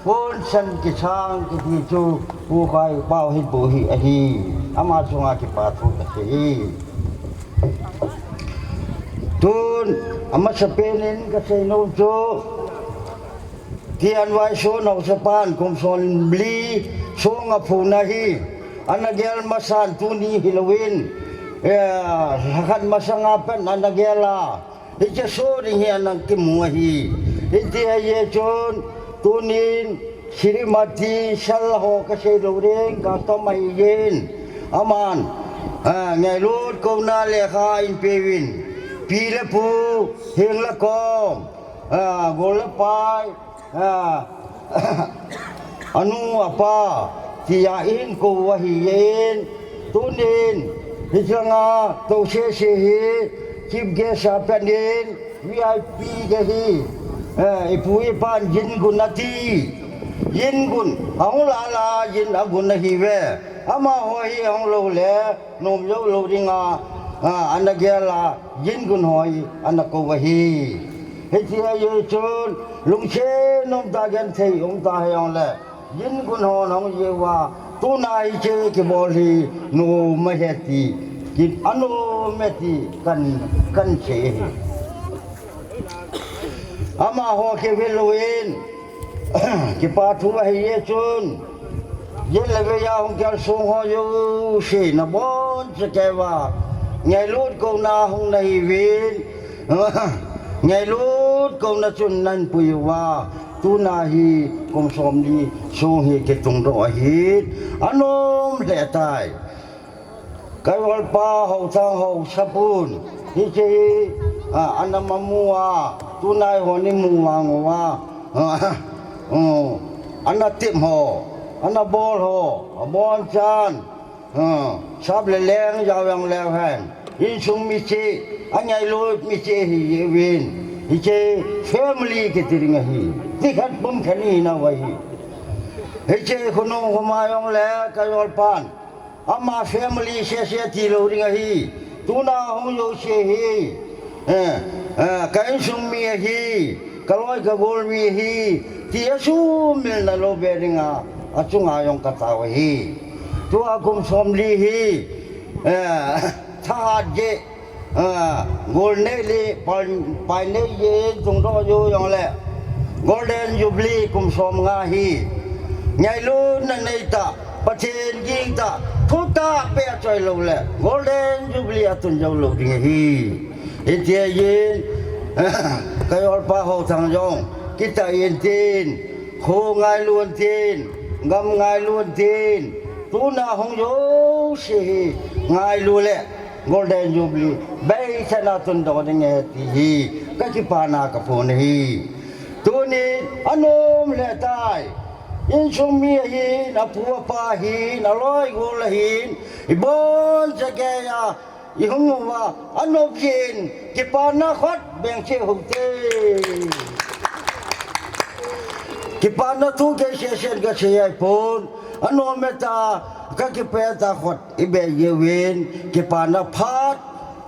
Ponsan kisang kiti chu Pu Khai Pau hi pu hi ahi. Ama chunga kipa thu kasei. Tun, amasapen in kasei nom chu, T N Y Soh Naochapan kum somli song aphuna hi, ana gel masan tuni hilouvin, eh, lhakhat masanga pat ana gel a, hiche soh ding hi ana kimu ahi. Hiti ahi chun, tunin, Srimati Sal ho kasei lou ding, katom ahi jin. Aman, ah, ngailut kouna lekha ahin peuvin. Pi le pu, heng le kom, ah, gol le pai, ah, anu apa, tia ahin kou ahi jin. Tunin, hiche langa, tou sese hi, chief guest a pat in, V I P kahi, eh, ipu ipan jin gun ati. Jin gun, ahung lala jin agun ahiuve. Amaho hi ahung lou le, nom jou lou dinga, ah, ana gel a, jin gun ho hi, ana kou ahi. Hiti ahi chun, lungset umtah genthei umtah hijongle, jin gun hon ahung jeh uva, tuna hiche kibol hi, nom ahi ti, ki, anom e ti, kan, kan sei ahi. Amaho kivil louvin, kipa thu ahi jeh chun, jin le veiya hung kihal song ho jouse, nabonchauva, ngailut kouna hung nahiuvin, ngailut kouna chun nahin pui uva, tuna hi kum somli song hi kitungdoh ahi, anom lheh tai. Ka olpa Haothang haosapun, hiche hi, ah, ana mamu a, tunai hon imu vang uva, ah, um, ana tep ho, ana bol ho, abonchan, ah, sap le leng jao jong leu hen, insung mi cheh, angailut mi cheh ahiuvin, hiche family kiti ding ahi, ti khat pum khat ihinau ahi. Hiche khonung khoma jongle ka olpan, ama family sese tilou ding ahi. Tuna hung jouse hi, eh, eh, ka insung mi ahi, ka loi ka gol mi ahi, ti asumil nalou be dinga, achunga jong katao ahi. Tua kum somli hi, eh, thahat jeh, ah, gol nei le, pai, pai nei jeh, tungdoh jou jongle, Golden Jubilee kum somnga hi, ngailutna neitah, Pathen gingtah, thutah peh achoi lou le, Golden Jubilee atun jou lou ding ahi. Hiti ahin, ka olpa Haothang jong, kitah in tin, kho ngailu in tin, gam ngailu in tin, tuna hung jouse hi, ngailu le, Golden Jubilee, beichatna tundoh ding ahi ti hi, ka kipana kaphon ahi. Tuni, anom lheh tai. Insung mi ahin, apu apa ahin, aloi gol ahin, iboncha geiya, ihung uva, anop jeh in, kipana khut beng cheh uhite. Kipana thu kei sesen kasei ahipon, anom e ta, ka kipe ta khut ibe jiuvin, kipana phat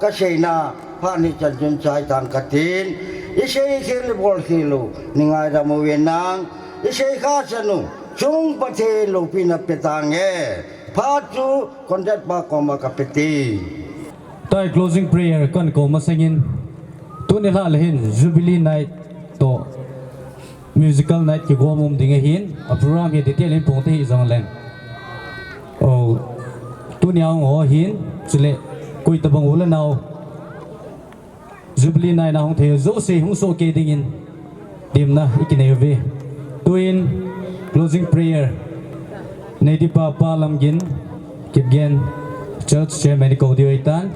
kaseina, phat hi chan chun chai tang katin, isei khel ibol khel u, nei ngaidam uvin lang, isei kha chan u, chung Pathen loupina pe tange, phat chu conductor pa koma kapete. Tua hi closing prayer kakou masangin, tuni lhah le hin Jubilee Night toh Musical Night kigom um ding ahin, a program hi detail in phong te hijongleng, o, tunia hung ho hin, chule, koi tabang u le nao, Jubilee Night na hung thei jouse hung sohkei dingin, temna ikinei uve. Tuin, closing prayer, nei dipa Pa Lamgin, Kipgen, Church Chairman ikou diu ahitan,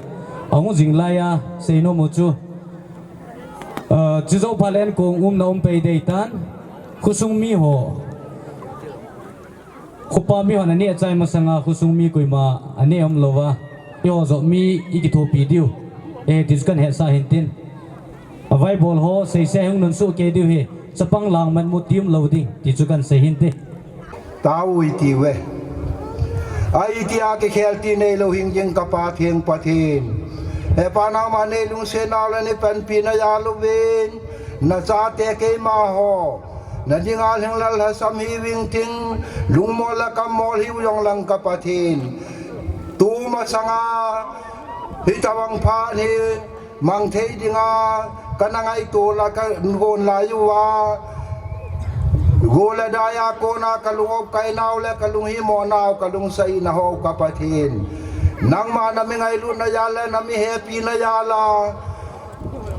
ahung jing laiya, seinom u chu, ah, chujou phat le ankong umna um pei ding ahitan, khosung mi ho, khopa mi hon aneh achai masanga khosung mi koima aneh umlouva, eiho joh mi ikithopi diu ahi ti chu kahin hetsah ahin tin. Avaibol ho seisei hung nunsohkei diu ahi, chapang lang matmu ti umlou ding ti chu kahin sei ahin te. Tao iti uve. Ahi tia kikhel ti neilou hing jing ka Pa theng Pathen. He Pa nangma neilungsetnau le neipanpina jal uvin, nachate keima ho, nadinga lhinglel lhasam hiuving ting, lungmol le kammol hiu jong lang ka Pathen. Tumasanga hitabang phat hi mang thei dinga kana ngaito la ka gon lai uva, go le dai a kona ka lung-op kainau le ka lunghimona u, ka lungsaina ho ka Pathen, nangma na mi ngailutna jal le na mi hepina jal a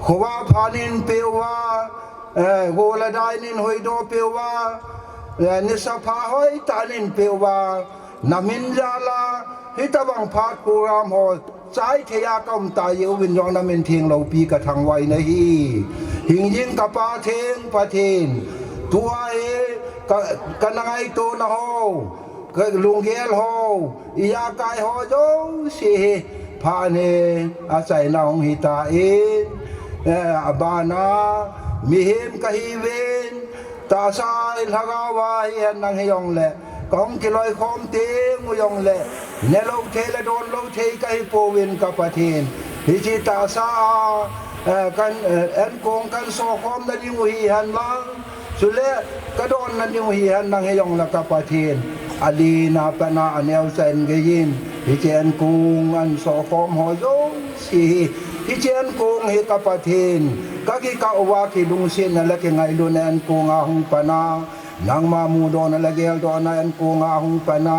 khovah pha nin peuva, eh, go le dai nin hoidoh peuva, eh, nisa pha hoitah nin peuva, na min jal a hitabang phat program ho chai thei a ka um ta jeh uvin jong na min theng loupi ka thangvah in ahi. Hingjing ka Pa theng Pathen, tua hi ka, kana ngaitona ho, ka lunggel ho, ijakai ho jouse hi phat hi achaina hung hita in, eh, abana mihem kahiuvin, tahsa a lhagao a hihen lang hijongle, kahung kiloikhom teng u jongle, nelou thei le donlou thei kahipouvin ka Pathen, hiche tahsa a, eh, kan, eh, enkong kan sokhomna ding u hihen lang, chule ka donna ding u hihen lang hijongle ka Pathen, alen a pat a aneocha in geiyin, hiche enkong an sokhom ho jouse hi, hiche enkong hi ka Pathen, ka kikah uva kilungsetna le kingailutna enkong a hung pan a, nangma mudohna le geldohna enkong a hung pan a,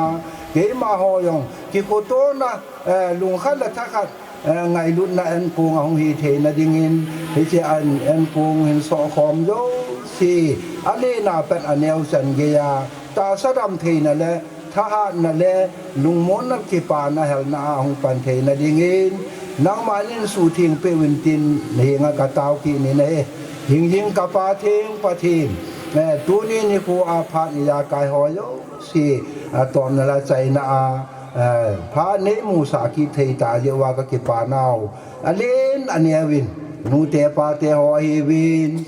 keimaho jong kikhotona, eh, lungkhat le thakhat, eh, ngailutna enkong ahung hitheina dingin, hiche an enkong hin sokhom jouse, alen a pat aneocha in geiya, tahsa damtheina le thahatna le lungmonna kipana helna a hung pan theina dingin, nangman suhtheng peh uvin tin nahenga katao kit in ahi. Hingjing ka Pa theng Pathen, eh, tuni nikho a phat ijakai ho jouse, atopna le achaina a, eh, phat neimusah kit thei tah jeh uva ka kipanau alen aneuvin, nute pate ho ahiuvin,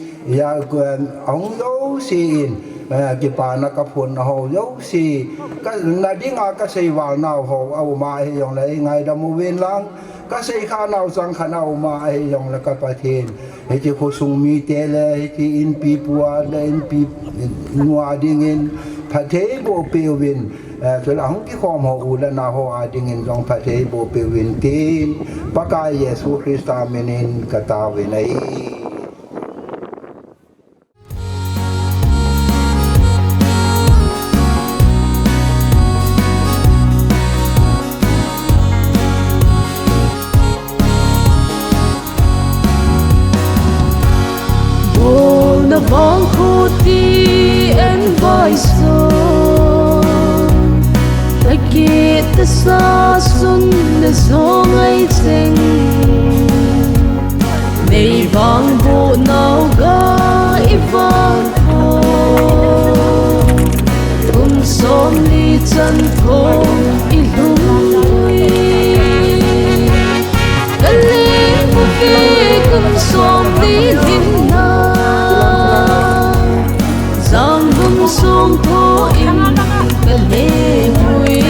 ahung jouse in, eh, kipana kaphonna ho jouse, ka, na dinga kaseivalnau ho aum a ahijongle eingaidam uvin lang, kaseikhah nau changkhat aum a ahijongle ka Pathen, hiche khosung mite le hiche inpipu a le inpinu a dingin phattheiboh peh uvin, eh, chule ahung kikhom ho u le nao ho a dingin jong phattheiboh peh uvin tin, Pakai Jesu Christa minin kataovin ahi. Bolna vangkho ti en vaison, lhagit tahsa sun le jong ei cheng, nei vangboh nau ga i vangkho, kum somli chan thong i lhung ui. Ka leng uve kum somli lhinna, jangdum sung tho in ka leng ui.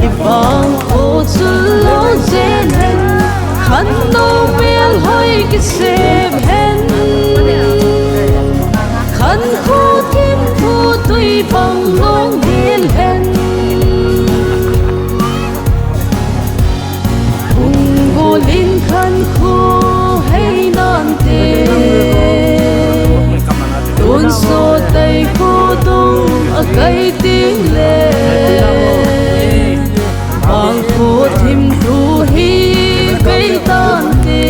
I vangkho chu lou jen hen, khannou melhoi kisem hen, khankho thimthu twi bang lung dil hen. Hung gol in khankho hei nante, tonsot tai kho dong a kai ting le, vangkho thimthu hi bei tante,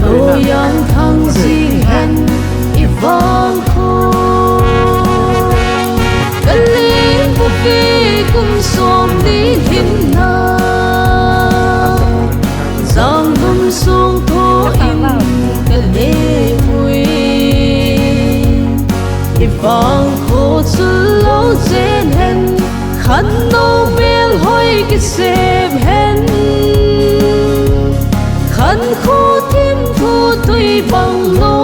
loiang thang jing hen i vangkho. Ka leng uve kum somli lhinna, jangdum sung tho in ka leng ui. I vangkho chu lou jen hen, khannou melhoi kisem hen, khankho thimthu twi bang lou